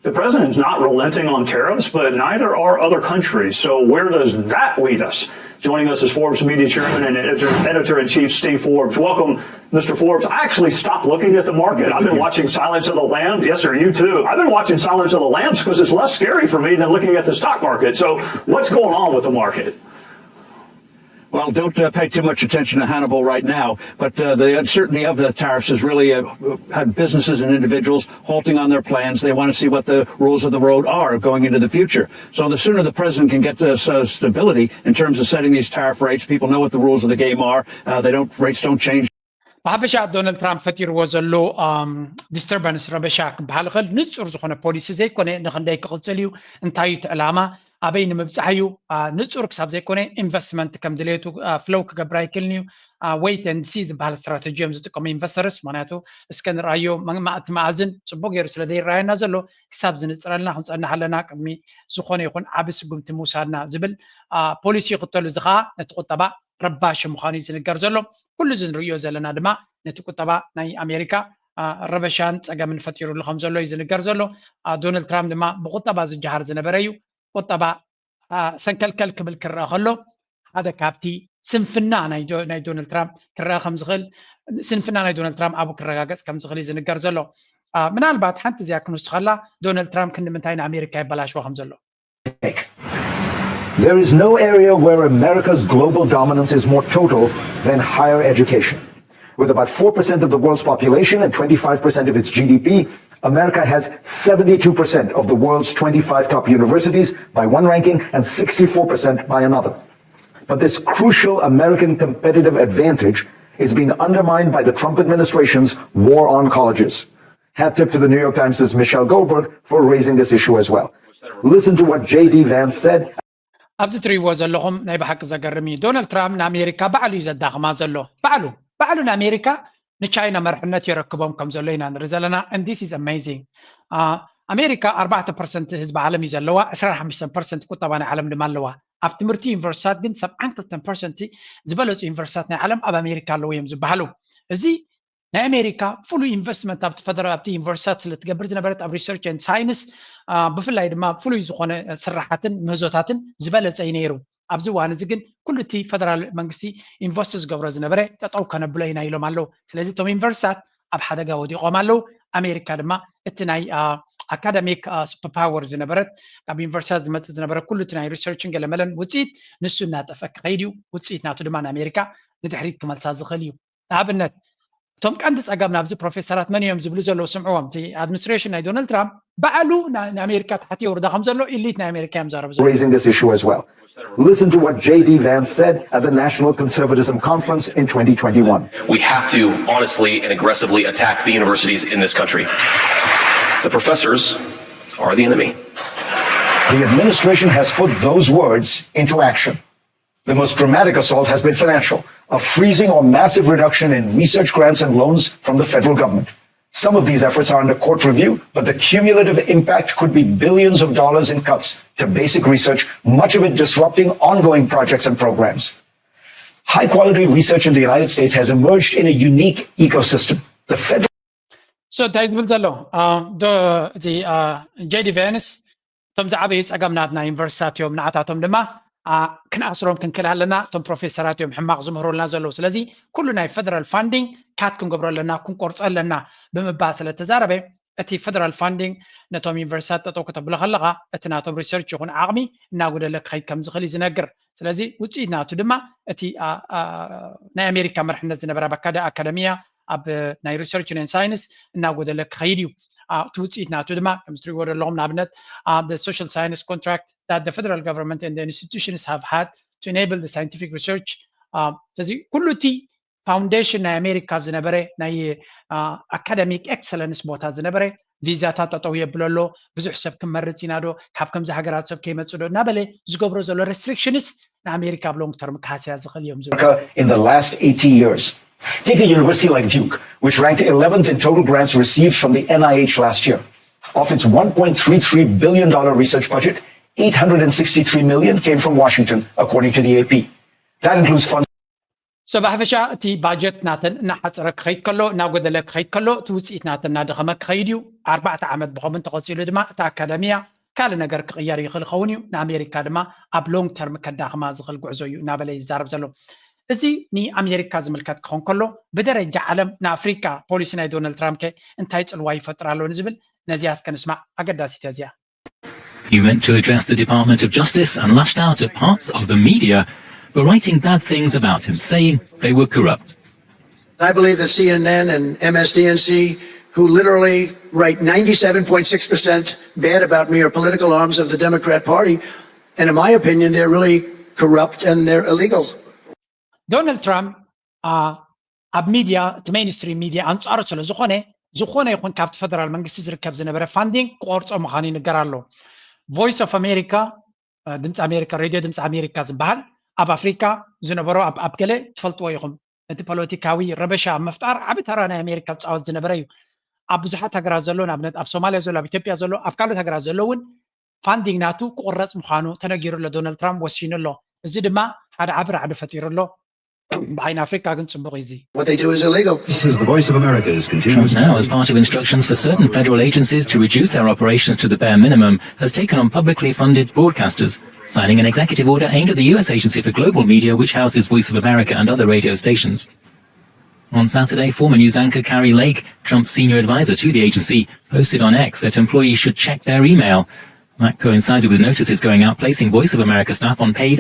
The president's not relenting on tariffs, but neither are other countries. So where does that lead us? Joining us is Forbes media chairman and editor, editor-in-chief Steve Forbes. Welcome, Mister Forbes. I actually stopped looking at the market. I've been watching Silence of the Lambs. Yes, sir, you too. I've been watching Silence of the Lambs because it's less scary for me than looking at the stock market. So what's going on with the market? Well, don't uh, pay too much attention to Hannibal right now, but uh, the uncertainty of the tariffs has really uh, had businesses and individuals halting on their plans. They want to see what the rules of the road are going into the future. So the sooner the president can get this uh, stability in terms of setting these tariff rates, people know what the rules of the game are. Uh, they don't rates don't change. ብሓፈሻ ዶናልድ ትራምፕ ፈጢርዎ ዘሎ ዲስተርባንስ ረበሻ ክበሃል ይኽእል። ንፁር ዝኾነ ፖሊሲ ዘይኮነ ንክንደይ ክቕፅል እዩ፣ እንታይ እዩ እቲ ዕላማ፣ ኣበይ ንምብፃሕ እዩ፣ ንፁር ክሳብ ዘይኮነ ኢንቨስትመንት ከም ድሌቱ ፍሎው ክገብር ኣይክእልን እዩ። Wait and see ዝበሃል ስትራተጂ እዮም ዝጥቀሙ ኢንቨስተርስ። ምክንያቱ እስከ ንርኣዮ እቲ መኣዝን ፅቡቅ ገይሩ ስለ ዘይረኣየና ዘሎ ክሳብ ዝንፅረልና ክንፀንሕ ኣለና ቅድሚ ዝኾነ ይኹን ዓቢ ስጉምቲ ምውሳድና ዝብል ፖሊሲ ይኽተሉ። እዚ ከዓ ነቲ ቁጠባ ረባሺ ምዃኑ እዩ ዝንገር ዘሎ። ኩሉ እዚ ንርእዮ ዘለና ድማ ነቲ ቁጠባ ናይ ኣሜሪካ ረበሻን ጸገምን ፈጢሩሉ ከም ዘሎ እዩ ዝንገር ዘሎ። ዶናልድ ትራምፕ ድማ ብቁጠባ ዝጀሃር ዝነበረ እዩ። ቁጠባ ሰንከልከል ክብል ክረአ ከሎ ሓደ ካብቲ ስንፍና ናይ ዶናልድ ትራምፕ ክረአ ከም ዝኽእል ስንፍና ናይ ዶናልድ ትራምፕ ኣብኡ ክረጋገጽ ከም ዝኽእል እዩ ዝንገር ዘሎ። ምናልባት ሓንቲ እዚኣ ክንውስኸላ ዶናልድ ትራምፕ ክንዲ ምንታይ ንኣሜሪካ የበላሽዋ ከም ዘሎ There is no area where America's global dominance is more total than higher education. With about four percent of the world's population and twenty-five percent of its G D P, America has seventy-two percent of the world's twenty-five top universities by one ranking and sixty-four percent by another. But this crucial American competitive advantage is being undermined by the Trump administration's war on colleges. Hat tip to the New York Times' Michelle Goldberg for raising this issue as well. Listen to what J D Vance said. ኣብዚ ትሪእዎ ዘለኹም ናይ ብሓቂ ዘገርም እዩ። ዶናልድ ትራምፕ ንኣሜሪካ ባዕሉ እዩ ዘዳኽማ ዘሎ። ባዕሉ ባዕሉ ንኣሜሪካ ንቻይና መርሕነት የረክቦም ከም ዘሎ ኢና ንርኢ ዘለና። And this is amazing. ኣሜሪካ ኣርባዕተ ፐርሰንት ህዝቢ ዓለም እዩ ዘለዋ፣ ዕስራን ሓሙሽተን ፐርሰንት ቁጠባ ናይ ዓለም ድማ ኣለዋ። ኣብ ትምህርቲ ዩኒቨርሲታት ግን ሰብዓን ክልተን ፐርሰንት ዝበለፁ ዩኒቨርሲታት ናይ ዓለም ኣብ ኣሜሪካ ኣለዉ እዮም ዝበሃሉ። እዚ ናይ ኣሜሪካ ፍሉይ ኢንቨስትመንት ኣብቲ ፈደራል ኣብቲ ዩኒቨርሲታት ስለ ትገብር ዝነበረት ኣብ research and science ብፍላይ ድማ ፍሉይ ዝኾነ ስራሓትን ምህዞታትን ዝበለፀ እዩ ነይሩ። ኣብዚ እዋን እዚ ግን ኩሉ እቲ ፈደራል መንግስቲ ኢንቨስት ዝገብሮ ዝነበረ ጠጠው ከነብሎ ኢና ኢሎም ኣለዉ። ስለዚ እቶም ዩኒቨርሲታት ኣብ ሓደጋ ወዲቖም ኣለዉ። ኣሜሪካ ድማ እቲ ናይ ኣካዳሚክ ሱፐር ፓወር ዝነበረት፣ ካብ ዩኒቨርሲታት ዝመፅእ ዝነበረ ኩሉ እቲ ናይ ሪሰርችን ገለመለን ውፅኢት ንሱ እናጠፍአ ክኸይድ እዩ። ውፅኢት ናቱ ድማ ንኣሜሪካ ንድሕሪት ክመልሳ ዝኽእል እዩ። ንኣብነት፣ እቶም ቀንዲ ፀገም ናብዚ ፕሮፌሰራት መን እዮም ዝብሉ ዘለዉ ስምዕዎም። እቲ ኣድሚኒስትሬሽን ናይ ዶናልድ ትራምፕ ባዕሉ ንኣሜሪካ ታሕቲ የውርዳ ከም ዘሎ ኢሊት ናይ ኣሜሪካ እዮም ዛረቡ ዘለዉ። Raising this issue as well. Listen to what J D Vance said at the National Conservatism Conference in twenty twenty-one. We have to honestly and aggressively attack the universities in this country. The professors are the enemy. The administration has put those words into action. The most dramatic assault has been financial, a freezing or massive reduction in research grants and loans from the federal government. Some of these efforts are under court review, but the cumulative impact could be billions of dollars in cuts to basic research, much of it disrupting ongoing projects and programs. High quality research in the United States has emerged in a unique ecosystem. The federal so እንታይ ዝብል ዘሎ ጀዲ ቨንስ፣ እቶም ዝዓበዩ ፀገም ናትና ዩኒቨርሲታት እዮም፣ ንዓታቶም ድማ ክንኣስሮም ክንክእል ኣለና፣ እቶም ፕሮፌሰራት እዮም ሕማቕ ዝምህሩልና ዘለዉ። ስለዚ ኩሉ ናይ ፈደራል ፋንዲንግ ካት ክንገብሮ ኣለና፣ ክንቆርፆ ኣለና ብምባል ስለተዛረበ፣ እቲ ፈደራል ፋንዲንግ ነቶም ዩኒቨርሲታት ጠጠው ከተብሎ ከለኻ እቲ ናቶም ሪሰርች ይኹን ዓቕሚ እናጎደለ ክኸይድ ከም ዝኽእል እዩ ዝነግር። ስለዚ ውፅኢት ናቱ ድማ እቲ ናይ ኣሜሪካ መርሕነት ዝነበረ ኣብ ኣካዳሚያ ኣብ ናይ ሪሰርች ን ሳይንስ እናጎደለ ክኸይድ እዩ። እቲ ውፅኢት ናቱ ድማ ከም ትሪእዎ ዘለኹም ንኣብነት social science contract that the federal government and the institutions have had to enable the scientific research። ስለዚ ኩሉ እቲ ፋውንዴሽን ናይ ኣሜሪካ ዝነበረ ናይ ኣካዳሚክ ኤክሰለንስ ቦታ ዝነበረ ቪዛታት ጠጠው የብሎ ኣሎ። ብዙሕ ሰብ ክመርፅ ኢና ዶ፣ ካብ ከምዚ ሃገራት ሰብ ከይመፅ ዶ እናበለ ዝገብሮ ዘሎ ሬስትሪክሽንስ ንኣሜሪካ ኣብ ሎንግ ተርም ክሃስያ ዝኽእል እዮም ዝብል። In the last eighty years. Take a university like Duke, which ranked eleventh in total grants received from the N I H last year. Of its one point three three billion dollar research budget, eight hundred and sixty-three million came from Washington, according to the A P. That includes funds so ብሓፈሻ እቲ ባጀት ናተን እናሓፀረ ክኸይድ ከሎ፣ እናጎደለ ክኸይድ ከሎ፣ እቲ ውፅኢት ናተን እናደኸመ ክኸይድ እዩ። ኣርባዕተ ዓመት ብኸምን ተቐፂሉ ድማ እቲ ኣካዳሚያ ካልእ ነገር ክቕየር ይኽእል ይኸውን እዩ። ንኣሜሪካ ድማ ኣብ ሎንግ ተርም ከዳኽማ ዝኽእል ጉዕዞ እዩ እናበለ ይዛረብ ዘሎ። እዚ ንኣሜሪካ ዝምልከት ክኾን ከሎ፣ ብደረጃ ዓለም ንኣፍሪካ ፖሊሲ ናይ ዶናልድ ትራምፕ ከ እንታይ ፅልዋ ይፈጥር ኣሎ ንዝብል ነዚኣ እስከ ንስማዕ። ኣገዳሲት እያ እዚኣ። He went to address the Department of Justice and lashed out at parts of the media for writing bad things about him, saying they were corrupt. I believe that C N N and M S D N C, who literally write ninety-seven point six percent bad about me, are political arms of the Democrat Party. And in my opinion, they're really corrupt and they're illegal. ዶናልድ ትራምፕ ኣብ ሚድያ፣ እቲ ሜይንስትሪም ሚድያ ኣንፃሩ ስለ ዝኾነ፣ ዝኾነ ይኹን ካብቲ ፈደራል መንግስቲ ዝርከብ ዝነበረ ፋንዲንግ ክቆርፆ ምዃኑ ይንገር ኣሎ። ቮይስ ኦፍ ኣሜሪካ፣ ድምፂ ኣሜሪካ፣ ሬድዮ ድምፂ ኣሜሪካ ዝበሃል ኣብ ኣፍሪካ ዝነበሮ ኣብ ኣብ ገለ ትፈልጥዎ ኢኹም፣ እቲ ፖለቲካዊ ረበሻ ኣብ ምፍጣር ዓቢ ተራ ናይ ኣሜሪካ ዝፃወት ዝነበረ እዩ። ኣብ ብዙሓት ሃገራት ዘሎ፣ ንኣብነት ኣብ ሶማልያ ዘሎ፣ ኣብ ኢትዮጵያ ዘሎ፣ ኣብ ካልኦት ሃገራት ዘሎ እውን ፋንዲንግ ናቱ ክቁረፅ ምዃኑ ተነጊሩ ኣሎ። ዶናልድ ትራምፕ ወሲኑ ኣሎ። እዚ ድማ ሓደ ዓቢ ራዕዲ ፈጢሩ ኣሎ። ብዓይኒ ኣፍሪካ ግን ፅቡቕ እዩ እዚ። What they do is illegal. This is the Voice of America's Trump now, as part of instructions for certain federal agencies to reduce their operations to the bare minimum, has taken on publicly funded broadcasters, signing an executive order aimed at the U S Agency for Global Media, which houses Voice of America and other radio stations. On Saturday, former news anchor Kari Lake, Trump's senior advisor to the agency, posted on X that employees should check their email. That coincided with notices going out placing Voice of America staff on paid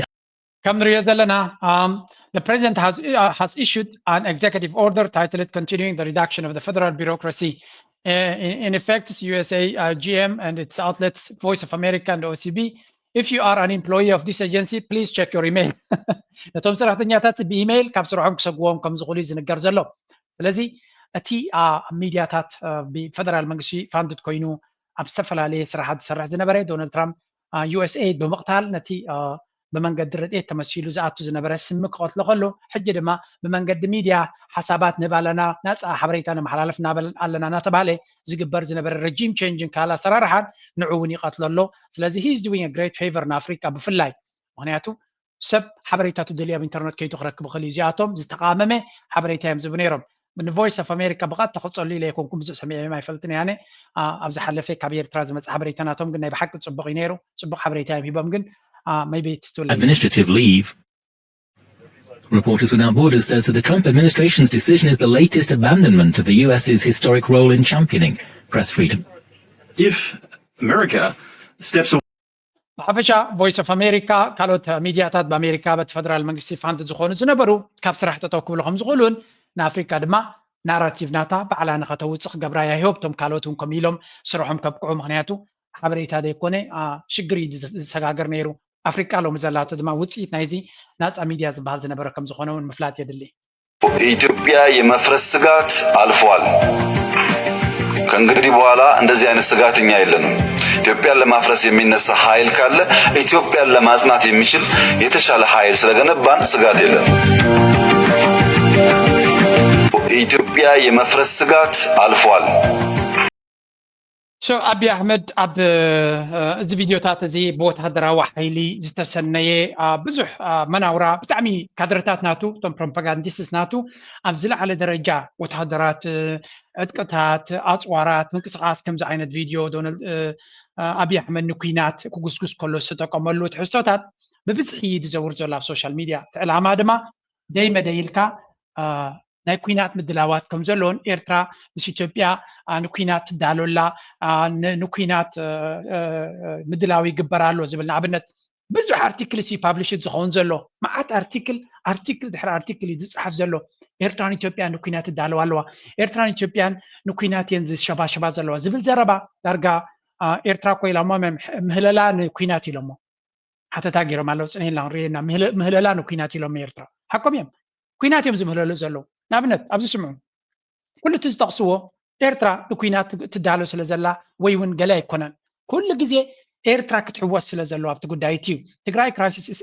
ከም ንሪኦ ዘለና um, the president has, uh, has issued an executive order titled continuing the reduction of the federal bureaucracy uh, in, in effect U S A uh, G M and its outlets Voice of America and O C B. If you are an employee of this agency, please check your email. ነቶም ሰራሕተኛታት ብኢሜይል ካብ ስርሖም ክሰግዎም ከም ዝኽእሉ እዩ ዝንገር ዘሎ። ስለዚ እቲ ኣብ ሚድያታት ብፈደራል መንግስቲ ፋንድድ ኮይኑ ኣብ ዝተፈላለየ ስራሓት ዝሰርሕ ዝነበረ ዶናልድ ትራምፕ ዩ ኤስ ኤ ብምቕታል ነቲ ብመንገዲ ረድኤት ተመሲሉ ዝኣቱ ዝነበረ ስሚ ክቐትሎ ከሎ፣ ሕጂ ድማ ብመንገዲ ሚድያ ሓሳባት ንህብ ኣለና፣ ናፃ ሓበሬታ ነመሓላልፍ ኣለና እናተባሃለ ዝግበር ዝነበረ ረጂም ቼንጅ እንካል ኣሰራርሓን ንዑ እውን ይቐትሎ ኣሎ። ስለዚ he is doing a great favor ንኣፍሪካ ብፍላይ፣ ምክንያቱ ሰብ ሓበሬታቱ ደልዩ ኣብ ኢንተርነት ከይዱ ክረክብ ይኽእል እዩ። እዚኣቶም ዝተቓመመ ሓበሬታ እዮም ዝህቡ ነይሮም። ንቮይስ ኦፍ ኣሜሪካ ብቐጥታ ክጸሉ ኢለ ኣይኮንኩም፣ ብዙሕ ሰሚዐዮም ኣይፈልጥን እየ ኣነ። ኣብ ዝሓለፈ ካብ ኤርትራ ዝመጽእ ሓበሬታ ናቶም ግን ናይ ብሓቂ ጽቡቕ እዩ ነይሩ። ጽቡቕ ሓበሬታ እዮም ሂቦም፣ ግን maybe it's too late. Administrative leave. Reporters Without Borders says that the Trump administration's decision is the latest abandonment of the U S's historic role in championing press freedom. If America steps away ብሓፈሻ ቮይስ ኦፍ ኣሜሪካ ካልኦት ሚድያታት ብኣሜሪካ በቲ ፈደራል መንግስቲ ፋንድ ዝኾኑ ዝነበሩ ካብ ስራሕ ጠጠው ክብሉ ከም ዝኽእሉን ንኣፍሪካ ድማ ናራቲቭ ናታ ባዕላ ንኸተውፅእ ክገብራ ያሂቦ እቶም ካልኦት እውን ከም ኢሎም ስርሖም ከብቅዑ ምክንያቱ ሓበሬታ ዘይኮነ ሽግር እዩ ዝሰጋገር ነይሩ ኣፍሪቃ ሎሚ ዘላቶ ድማ ውፅኢት ናይዚ ናፃ ሚድያ ዝበሃል ዝነበረ ከም ዝኾነ እውን ምፍላጥ የድሊ ኢትዮጵያ የመፍረስ ስጋት አልፏል። ከእንግዲህ በኋላ እንደዚህ አይነት ስጋት እኛ የለንም። ኢትዮጵያን ለማፍረስ የሚነሳ ኃይል ካለ ኢትዮጵያን ለማጽናት የሚችል የተሻለ ኃይል ስለገነባን ስጋት የለንም። ኢትዮጵያ የመፍረስ ስጋት አልፏል። So ኣቢ ኣሕመድ ኣብ እዚ ቪድዮታት እዚ ብወታደራዊ ሓይሊ ዝተሰነየ ብዙሕ መናውራ ብጣዕሚ ካድረታት ናቱ እቶም ፕሮፓጋንዲስትስ ናቱ ኣብ ዝለዓለ ደረጃ ወታደራት ዕጥቅታት ኣፅዋራት ምንቅስቃስ ከምዚ ዓይነት ቪድዮ ዶናልድ ኣቢ ኣሕመድ ንኩናት ክጉስጉስ ከሎ ዝተጠቀመሉ ትሕዝቶታት ብብዝሒ ዝዘውር ዘሎ ኣብ ሶሻል ሚድያ እቲ ዕላማ ድማ ደይ መደይ ኢልካ ናይ ኩናት ምድላዋት ከም ዘለዎን ኤርትራ ምስ ኢትዮጵያ ንኩናት ትዳሎላ ንኩናት ምድላው ይግበር ኣሎ ዝብል ንኣብነት ብዙሕ ኣርቲክል ሲ ፓብሊሽድ ዝኸውን ዘሎ መዓት ኣርቲክል ኣርቲክል ድሕሪ ኣርቲክል እዩ ዝፅሓፍ ዘሎ ኤርትራን ኢትዮጵያን ንኩናት ትዳለዋ ኣለዋ ኤርትራን ኢትዮጵያን ንኩናት እየን ዝሸባሸባ ዘለዋ ዝብል ዘረባ ዳርጋ ኤርትራ ኮይላ እሞ ምህለላ ንኩናት ኢሎሞ ሓተታ ገይሮም ኣለዉ ፅንሂልና ክንሪኤና ምህለላ ንኩናት ኢሎም ኤርትራ ሓቆም እዮም ኩናት እዮም ዝምህለሉ ዘለዉ ንኣብነት ኣብዚ ስምዑ ኩሉ እቲ ዝጠቕስዎ ኤርትራ ንኩናት ትዳሎ ስለ ዘላ ወይ እውን ገለ ኣይኮነን ኩሉ ግዜ ኤርትራ ክትሕወስ ስለ ዘለዎ ኣብቲ ጉዳይ እቲ እዩ ትግራይ ክራይሲስ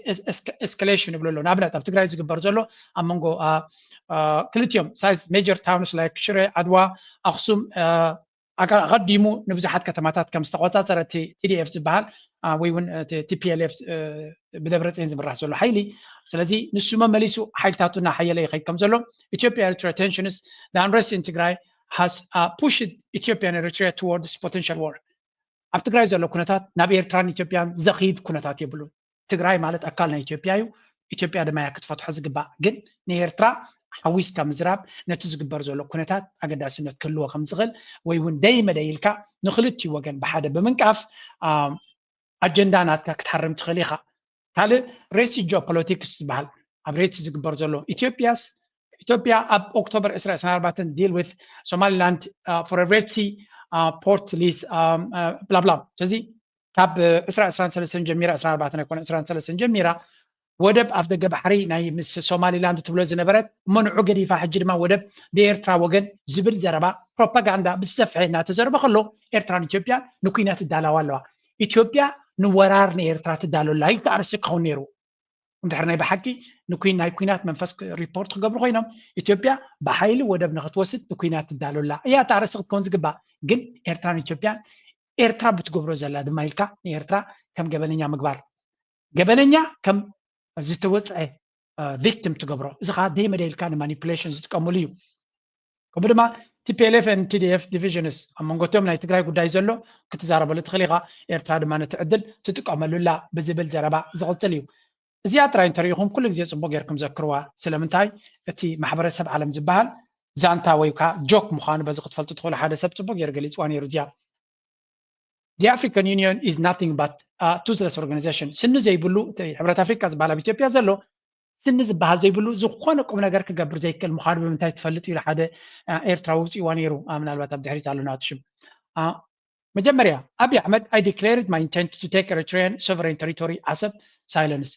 ኤስካሌሽን ይብሉ ኣለዉ ንኣብነት ኣብ ትግራይ ዝግበር ዘሎ ኣብ መንጎ ክልቲኦም ሳይዝ ሜጀር ታውንስ ላይክ ሽረ ዓድዋ ኣክሱም ኣቐዲሙ ንብዙሓት ከተማታት ከም ዝተቆፃፀረ እቲ ቲዲኤፍ ዝበሃል ወይ እውን ቲፒኤልኤፍ ብደብረፅን ዝምራሕ ዘሎ ሓይሊ ስለዚ ንሱ መመሊሱ ሓይልታቱ እናሓየለ ይኸይድ ከም ዘሎ ኢትዮጵያ ኤርትራ tensions the unrest in Tigray has pushed Ethiopia and Eritrea towards potential war ኣብ ትግራይ ዘሎ ኩነታት ናብ ኤርትራን ኢትዮጵያን ዘኽይድ ኩነታት የብሉን ትግራይ ማለት ኣካል ናይ ኢትዮጵያ እዩ ኢትዮጵያ ድማ እያ ክትፈትሖ ዝግባእ ግን ንኤርትራ ሓዊስካ ምዝራብ ነቲ ዝግበር ዘሎ ኩነታት ኣገዳስነት ክህልዎ ከም ዝኽእል ወይ እውን ደይ መደይ ኢልካ ንክልቲኡ ወገን ብሓደ ብምንቃፍ ኣጀንዳ ናትካ ክትሃርም ትኽእል ኢኻ ካልእ ሬሲ ጂኦፖለቲክስ ዝበሃል ኣብ ሬሲ ዝግበር ዘሎ ኢትዮጵያስ ኢትዮጵያ ኣብ ኦክቶበር ዕስራ ዕስራን ኣርባዕተን deal with Somaliland for a Red Sea port lease blah blah ስለዚ ካብ ዕስራ ዕስራን ሰለስተን ጀሚራ ዕስራን ኣርባዕተን ኣይኮነ ዕስራን ሰለስተን ጀሚራ ወደብ ኣፍ ደገ ባሕሪ ናይ ምስ ሶማሊላንድ ትብሎ ዝነበረት እሞ ንዑ ገዲፋ ሕጂ ድማ ወደብ ብኤርትራ ወገን ዝብል ዘረባ ፕሮፓጋንዳ ብዝሰፍሐ እናተዘርበ ከሎ ኤርትራን ኢትዮጵያ ንኩናት ትዳለዋ ኣለዋ ኢትዮጵያ ንወራር ንኤርትራ ትዳሎ ኣላ ኢልካ ኣርእስቲ ክኸውን ነይሩ እንድሕር ናይ ብሓቂ ናይ ኩናት መንፈስ ሪፖርት ክገብሩ ኮይኖም ኢትዮጵያ ብሓይሊ ወደብ ንክትወስድ ንኩናት ትዳሎ ኣላ እያ እቲ ኣርእስቲ ክትከውን ዝግባእ ግን ኤርትራን ኢትዮጵያን ኤርትራ ብትገብሮ ዘላ ድማ ኢልካ ንኤርትራ ከም ገበነኛ ምግባር ገበነኛ ከም ዝተወፀዐ ቪክቲም ትገብሮ እዚ ከዓ ደይ መደይ ኢልካ ንማኒፕሌሽን ዝጥቀምሉ እዩ ከምኡ ድማ ቲፒኤልኤፍ ን ቲዲኤፍ ዲቪዥንስ ኣብ መንጎ እቲኦም ናይ ትግራይ ጉዳይ ዘሎ ክትዛረበሉ ትኽእል ኢኻ ኤርትራ ድማ ነቲ ዕድል ትጥቀመሉ ኣላ ብዝብል ዘረባ ዝቕፅል እዩ እዚኣ ጥራይ እንተሪኢኹም ኩሉ ግዜ ፅቡቅ ጌርኩም ዘክርዋ ስለምንታይ እቲ ማሕበረሰብ ዓለም ዝበሃል ዛንታ ወይ ከዓ ጆክ ምዃኑ በዚ ክትፈልጡ ትኽእሉ ሓደ ሰብ ፅቡቅ ገይሩ ገሊፅዋ ነይሩ እዚኣ The African Union is nothing but a toothless organization ስኒ ዘይብሉ ሕብረት ኣፍሪካ ዝበሃል ኣብ ኢትዮጵያ ዘሎ ስኒ ዝበሃል ዘይብሉ ዝኾነ ቁም ነገር ክገብር ዘይክእል ምዃኑ ብምንታይ ትፈልጥ ኢሉ ሓደ ኤርትራዊ ውፅእዋ ነይሩ ምናልባት ኣብ ድሕሪት ኣሎ ናቱ ሽም መጀመርያ ኣብይ ኣሕመድ I declared my intent to take Eritrean sovereign territory Asab silence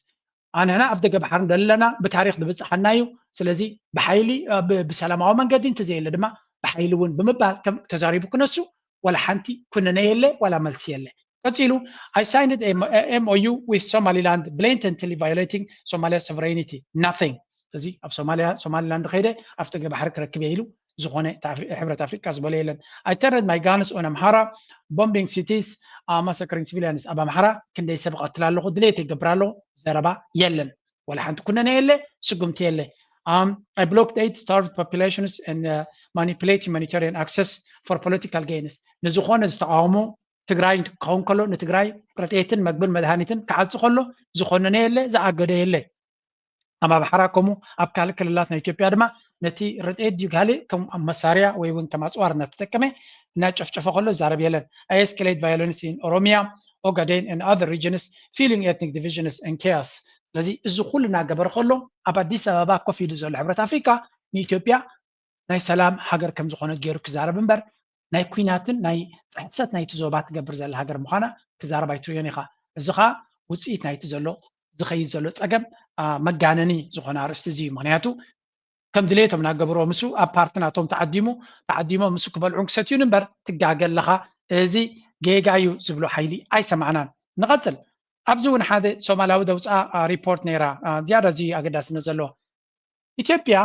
ኣንሕና ኣብ ደገ ባሕሪ ደለና ብታሪክ ዝበፅሓና እዩ ስለዚ ብሓይሊ ብሰላማዊ መንገዲ እንተዘየለ ድማ ብሓይሊ እውን ብምባል ከም ተዛሪቡ ክነሱ ዋላ ሓንቲ ኩነነ የለ ዋላ መልሲ የለ ቀፂሉ I signed MOU with Somaliland blatantly violating Somalia sovereignty nothing እዚ ኣብ ሶማሊያ ሶማሊላንድ ከይደ ኣብ ደገ ባሕሪ ክረክብ ኢሉ ዝኾነ ሕብረት ኣፍሪቃ ዝበሎ የለን I turned my guns on Amhara bombing cities massacring civilians ኣብ ኣምሓራ ክንደይ ሰብ ቀትል ኣለኹ ድሌት ይገብር ኣለኹ ዘረባ የለን ወላ ሓንቲ ኩነነ የለ ስጉምቲ የለ I blocked eight starved populations and manipulate humanitarian access for political gains ንዝኾነ ዝተቃወሙ ትግራይ ክኸውን ከሎ ንትግራይ ረጤትን መግብን መድሃኒትን ክዓፂ ከሎ ዝኾነነ የለ ዝኣገደ የለ ኣብ ኣምሓራ ከምኡ ኣብ ካልእ ክልላት ናይ ኢትዮጵያ ድማ ነቲ ረድኤት ድዩ ካልእ ከም መሳርያ ወይ እውን ከም ኣፅዋር እናተጠቀመ እናጨፍጨፈ ከሎ ዝዛረብ የለን። I escalate violence in Oromia, Ogaden and other regions, feeling ethnic divisions and chaos. ስለዚ እዚ ኩሉ እናገበረ ከሎ ኣብ ኣዲስ ኣበባ ኮፍ ኢሉ ዘሎ ሕብረት ኣፍሪካ ንኢትዮጵያ ናይ ሰላም ሃገር ከም ዝኾነት ገይሩ ክዛረብ እምበር ናይ ኩናትን ናይ ጥሕሰት ናይቲ ዞባ ትገብር ዘላ ሃገር ምዃና ክዛረብ ኣይትርእዮን ኢኻ። እዚ ኸዓ ውፅኢት ናይቲ ዘሎ ዝኸይድ ዘሎ ፀገም መጋነኒ ዝኾነ ኣርእስቲ እዚ እዩ። ምክንያቱ ከም ድሌቶም እናገበርዎ ምስኡ ኣብ ፓርቲ ናቶም ተዓዲሙ ተዓዲሞም ምስኡ ክበልዑን ክሰትዩን እምበር ትጋገ ኣለኻ፣ እዚ ጌጋ እዩ ዝብሎ ሓይሊ ኣይሰማዕናን። ንቐፅል። ኣብዚ እውን ሓደ ሶማላዊ ደውፅኣ ሪፖርት ነይራ፣ ዝያዳ እዚ ኣገዳስነት ዘለዎ ኢትዮጵያ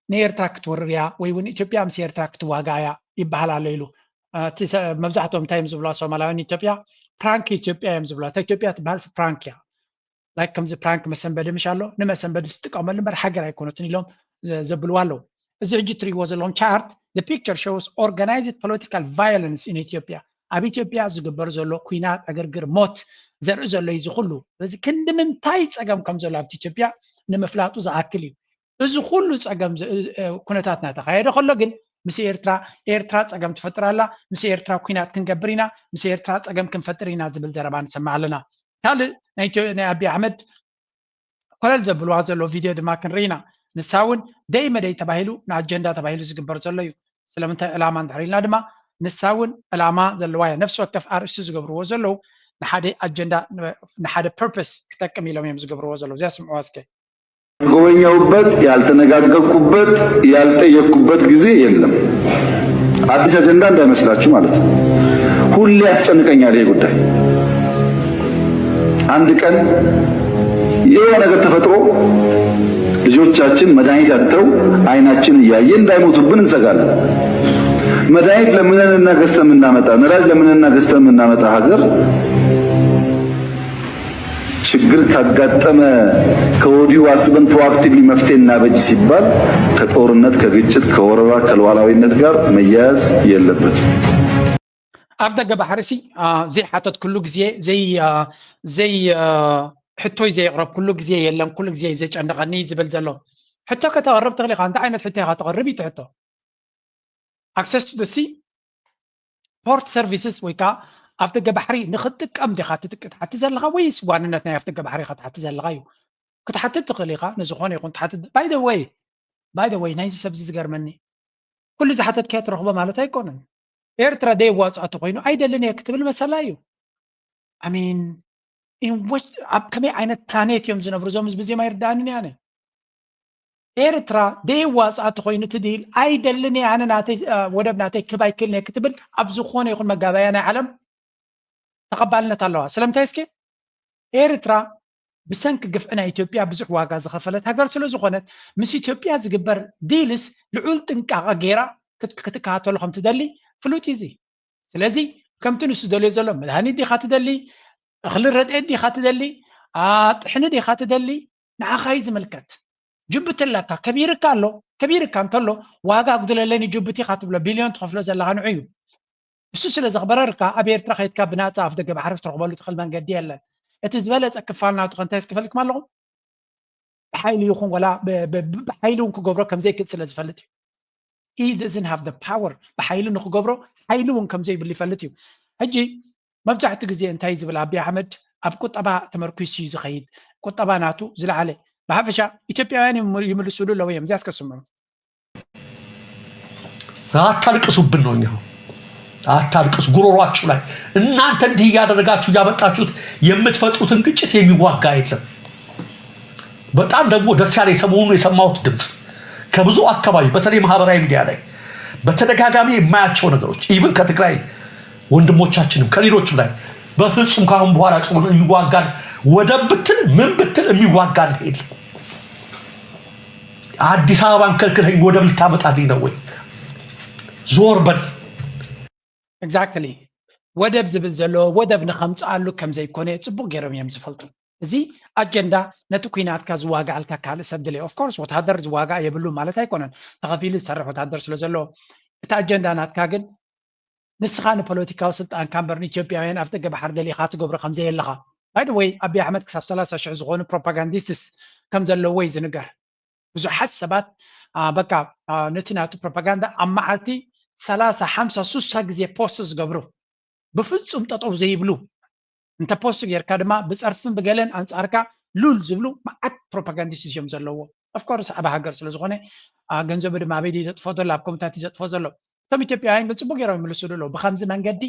ንኤርትራ ክትወርር እያ ወይ እውን ኢትዮጵያ ምስ ኤርትራ ክትዋጋ እያ ይበሃል ኣሎ ኢሉ። እቲ መብዛሕትኦም እንታይ እዮም ዝብልዋ ሶማላውያን ኢትዮጵያ ፕራንክ ኢትዮጵያ እዮም ዝብልዋ። እታ ኢትዮጵያ ትበሃል ፕራንክ እያ። ላይክ ከምዚ ፕራንክ መሰንበዲ ምሽ ኣሎ ንመሰንበዲ ትጥቀመሉ እምበር ሃገር ኣይኮነትን ኢሎም ዘብልዋ ኣለዉ። እዚ ሕጂ እትሪእዎ ዘለኹም ቻርት the picture shows organized political violence in Ethiopia። ኣብ ኢትዮጵያ ዝግበር ዘሎ ኩናት ዕግርግር ሞት ዘርኢ ዘሎ እዩ እዚ ኩሉ። ስለዚ ክንዲ ምንታይ ፀገም ከም ዘሎ ኣብቲ ኢትዮጵያ ንምፍላጡ ዝኣክል እዩ። እዚ ኩሉ ፀገም ኩነታት እናተኻየደ ከሎ ግን ምስ ኤርትራ ኤርትራ ፀገም ትፈጥር ኣላ፣ ምስ ኤርትራ ኩናት ክንገብር ኢና፣ ምስ ኤርትራ ፀገም ክንፈጥር ኢና ዝብል ዘረባ ንሰምዕ ኣለና። ካልእ ናይ ኣቢ ኣሕመድ ኮለል ዘብልዋ ዘሎ ቪድዮ ድማ ክንርኢ ኢና። ንሳ እውን ደይ መደይ ተባሂሉ ንኣጀንዳ ተባሂሉ ዝግበር ዘሎ እዩ። ስለምንታይ ዕላማ እንድሕር ኢልና ድማ ንሳ እውን ዕላማ ዘለዋ እያ። ነፍሲ ወከፍ ኣርእስቲ ዝገብርዎ ዘለዉ ንሓደ ኣጀንዳ ንሓደ ፐርፐስ ክጠቅም ኢሎም እዮም ዝገብርዎ ዘለዉ። እዚኣ ስምዕዋ እስከ። ያልጎበኘሁበት፣ ያልተነጋገርኩበት፣ ያልጠየቅኩበት ጊዜ የለም። አዲስ አጀንዳ እንዳይመስላችሁ ማለት ነው። ሁሌ ያስጨንቀኛል ይሄ ጉዳይ። አንድ ቀን የሆነ ነገር ተፈጥሮ ልጆቻችን መድኃኒት አጥተው አይናችን እያየ እንዳይሞቱብን እንሰጋለን። መድኃኒት ለምነንና ገዝተን የምናመጣ፣ ነዳጅ ለምነንና ገዝተን የምናመጣ ሀገር ችግር ካጋጠመ ከወዲሁ አስበን ፕሮአክቲቭሊ መፍትሄ እናበጅ ሲባል ከጦርነት፣ ከግጭት፣ ከወረራ፣ ከሉዓላዊነት ጋር መያያዝ የለበትም። ኣፍ ደገ ባሕሪ ሲ ዘይሓተት ኩሉ ግዜ ዘይ ዘይ ሕቶይ ዘየቕረብ ኩሉ ግዜ የለን፣ ኩሉ ግዜ ዘጨንቐኒ ዝብል ዘሎ ሕቶ ከተቕርብ ትኽእል ኢኻ። እንታይ ዓይነት ሕቶ ኢኻ ተቕርብ? እዩ ሕቶ access to the sea port services ወይ ከዓ ኣፍ ደገ ባሕሪ ንክትጥቀም ዲኻ ክትሓቲ ዘለኻ ወይስ ዋንነት ናይ ኣፍ ደገ ባሕሪ ክትሓቲ ዘለኻ እዩ። ክትሓትት ትኽእል ኢኻ ንዝኾነ ይኹን ትሓትት። By the way፣ by the way፣ ናይዚ ሰብዚ ዝገርመኒ ኩሉ ዝሓተትካዮ ትረኽቦ ማለት ኣይኮነን። ኤርትራ ደየዋፅኣ ተኮይኑ ኣይደልን እየ ክትብል መሰላ እዩ። I mean ኣብ ከመይ ዓይነት ፕላኔት እዮም ዝነብሩ እዞም ህዝቢ እዚኦም ኣይርዳእንን እየ ኣነ። ኤርትራ ደየዋፅኣ ተኮይኑ እቲ ዲል ኣይደልን እየ ኣነ ናተይ ወደብ ናተይ ክብ ኣይክልን እየ ክትብል ኣብ ዝኾነ ይኹን መጋበያ ናይ ዓለም ተቐባልነት ኣለዋ። ስለምንታይ እስኪ ኤርትራ ብሰንኪ ግፍዒ ናይ ኢትዮጵያ ብዙሕ ዋጋ ዝኸፈለት ሃገር ስለ ዝኾነት ምስ ኢትዮጵያ ዝግበር ዲልስ ልዑል ጥንቃቐ ገይራ ክትከታተሎ ከም ትደሊ ፍሉጥ እዩ። እዚ ስለዚ ከምቲ ንሱ ደልዮ ዘሎ መድሃኒት ዲኻ ትደሊ፣ እኽሊ ረድኤት ዲኻ ትደሊ፣ ጥሕኒ ዲኻ ትደሊ ንዓኻ እዩ ዝምልከት። ጅቡቲ ኣለካ ከቢርካ ኣሎ። ከቢርካ እንተሎ ዋጋ ኣጉድለለኒ ጅቡቲ ኢኻ ትብሎ ቢልዮን ትኸፍሎ ዘለኻ ንዑ እዩ። እሱ ስለ ዘኽበረርካ ኣብ ኤርትራ ከይድካ ብናፃ ኣፍ ደገ ባሕሪ ክትረኽበሉ ትኽእል መንገዲ የለን። እቲ ዝበለፀ ክፋል ናቱ ከ እንታይ ክፈልኩም ኣለኹም? ብሓይሊ ይኹን ወላ ብሓይሊ እውን ክገብሮ ከምዘይክእል ስለ ዝፈልጥ እዩ። He doesn't have the power ብሓይሊ ንክገብሮ ሓይሊ እውን ከምዘይብሉ ይፈልጥ እዩ። ሕጂ መብዛሕትኡ ግዜ እንታይ ዝብል ኣቢ ኣሕመድ ኣብ ቁጠባ ተመርኩሱ እዩ ዝኸይድ። ቁጠባ ናቱ ዝለዓለ ብሓፈሻ ኢትዮጵያውያን ይምልስሉ ኣለዉ እዮም። እዚኣ እስከ ስምዑ። አታልቅሱብን ነው እኛ አታልቅሱ። ጉሮሯችሁ ላይ እናንተ እንዲህ እያደረጋችሁ እያመጣችሁት የምትፈጥሩትን ግጭት የሚዋጋ የለም። በጣም ደግሞ ደስ ያለ ሰሞኑን የሰማሁት ድምፅ ከብዙ አካባቢ በተለይ ማህበራዊ ሚዲያ ላይ በተደጋጋሚ የማያቸው ነገሮች even ከትግራይ ወንድሞቻችንም ከሌሎችም ላይ በፍጹም ካሁን በኋላ ጦር የሚዋጋን ወደብ ብትል ምን ብትል የሚዋጋን የለም። አዲስ አበባን ከልክለኝ ወደብ ልታመጣልኝ ነው ወይ? ዞር በል። Exactly ወደብ ዝብል ዘሎ ወደብ ንኸምፅኣሉ ከም ዘይኮነ ፅቡቕ ገይሮም እዮም ዝፈልጡ። እዚ ኣጀንዳ ነቲ ኩናትካ ዝዋጋኣልካ ካልእ ሰብ ድለ of course ወታደር ዝዋጋእ የብሉ ማለት ኣይኮነን። ተኸፊሉ ዝሰርሕ ወታደር ስለ ዘሎ እቲ ኣጀንዳ ናትካ ግን ንስኻ ንፖለቲካዊ ስልጣንካ እምበር ንኢትዮጵያውያን ኣፍ ደገ ባሕሪ ደሊኻ ትገብሮ ከም ዘየለኻ። By the way ኣቢ ኣሕመድ ክሳብ ሰላሳ ሽሕ ዝኾኑ ፕሮፓጋንዲስትስ ከም ዘለዎ እዩ ዝንገር። ብዙሓት ሰባት በቃ ነቲ ናቱ ፕሮፓጋንዳ ኣብ መዓልቲ ሰላሳ ሓምሳ ሱሳ ግዜ ፖስት ዝገብሩ፣ ብፍጹም ጠጠው ዘይብሉ፣ እንተ ፖስት ጌርካ ድማ ብጸርፍን ብገለን ኣንጻርካ ሉል ዝብሉ መዓት ፕሮፓጋንዲስት እዮም ዘለዎ። ኦፍኮርስ ዓቢ ሃገር ስለ ዝኾነ ገንዘቡ ድማ ኣበይ ዘጥፎ ዘሎ፣ ኣብ ኮምታት ዘጥፎ ዘሎ። እቶም ኢትዮጵያውያን ግን ጽቡቅ ገይሮም ይምልሱሉ ኣለዉ። ብከምዚ መንገዲ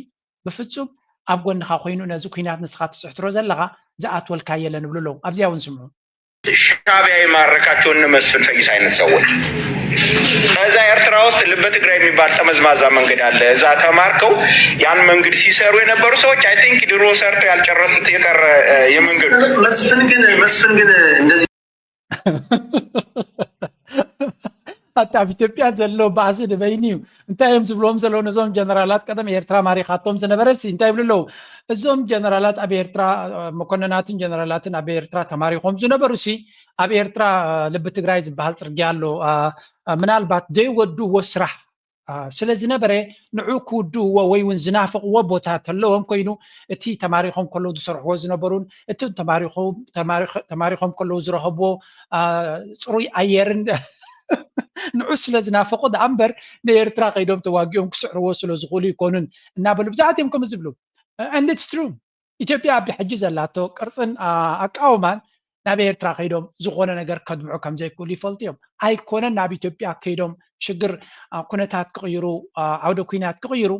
ብፍጹም ኣብ ጎንኻ ኮይኑ ነዚ ኩናት ንስኻ ትጽሕትሮ ዘለኻ ዝኣትወልካ የለን ይብሉ ኣለዉ። ኣብዚኣ እውን ስምዑ። ሻዕቢያ የማረካቸው እነ መስፍን ፈይሳ አይነት ሰዎች እዛ ኤርትራ ውስጥ ልበ ትግራይ የሚባል ጠመዝማዛ መንገድ አለ። እዛ ተማርከው ያን መንገድ ሲሰሩ የነበሩ ሰዎች አይ ቲንክ ድሮ ሰርተው ያልጨረሱት የቀረ የመንገድ መስፍን ግን መስፍን ግን እንደዚህ ኣታ ኣብ ኢትዮጵያ ዘሎ ባእሲ ንበይኑ እዩ። እንታይ እዮም ዝብልዎም ዘለዉ ነዞም ጀነራላት ቀደም ኤርትራ ማሪኻቶም ዝነበረ ሲ እንታይ ይብሉ ኣለዉ? እዞም ጀነራላት ኣብ ኤርትራ መኮንናትን ጀነራላትን ኣብ ኤርትራ ተማሪኾም ዝነበሩ ሲ ኣብ ኤርትራ ልቢ ትግራይ ዝበሃል ጽርግያ ኣሎ። ምናልባት ዘይወድዎ ስራሕ ስለ ዝነበረ ንዑ ክውድእዎ ወይ እውን ዝናፍቕዎ ቦታ ተለዎም ኮይኑ እቲ ተማሪኾም ከለዉ ዝሰርሕዎ ዝነበሩን እቲ ተማሪኾም ከለዉ ዝረኸብዎ ፅሩይ ኣየርን ንዑ ስለ ዝናፈቑ ደኣ እምበር ንኤርትራ ከይዶም ተዋጊኦም ክስዕርዎ ስለ ዝኽእሉ ይኮኑን እናበሉ ብዙሓት እዮም ከምኡ ዝብሉ። And it's true። ኢትዮጵያ ኣብ ሕጂ ዘላቶ ቅርፅን ኣቃውማን ናብ ኤርትራ ከይዶም ዝኾነ ነገር ከድምዑ ከም ዘይክእሉ ይፈልጡ እዮም። ኣይኮነን ናብ ኢትዮጵያ ከይዶም ሽግር ኩነታት ክቕይሩ፣ ዓውደ ኩናት ክቕይሩ።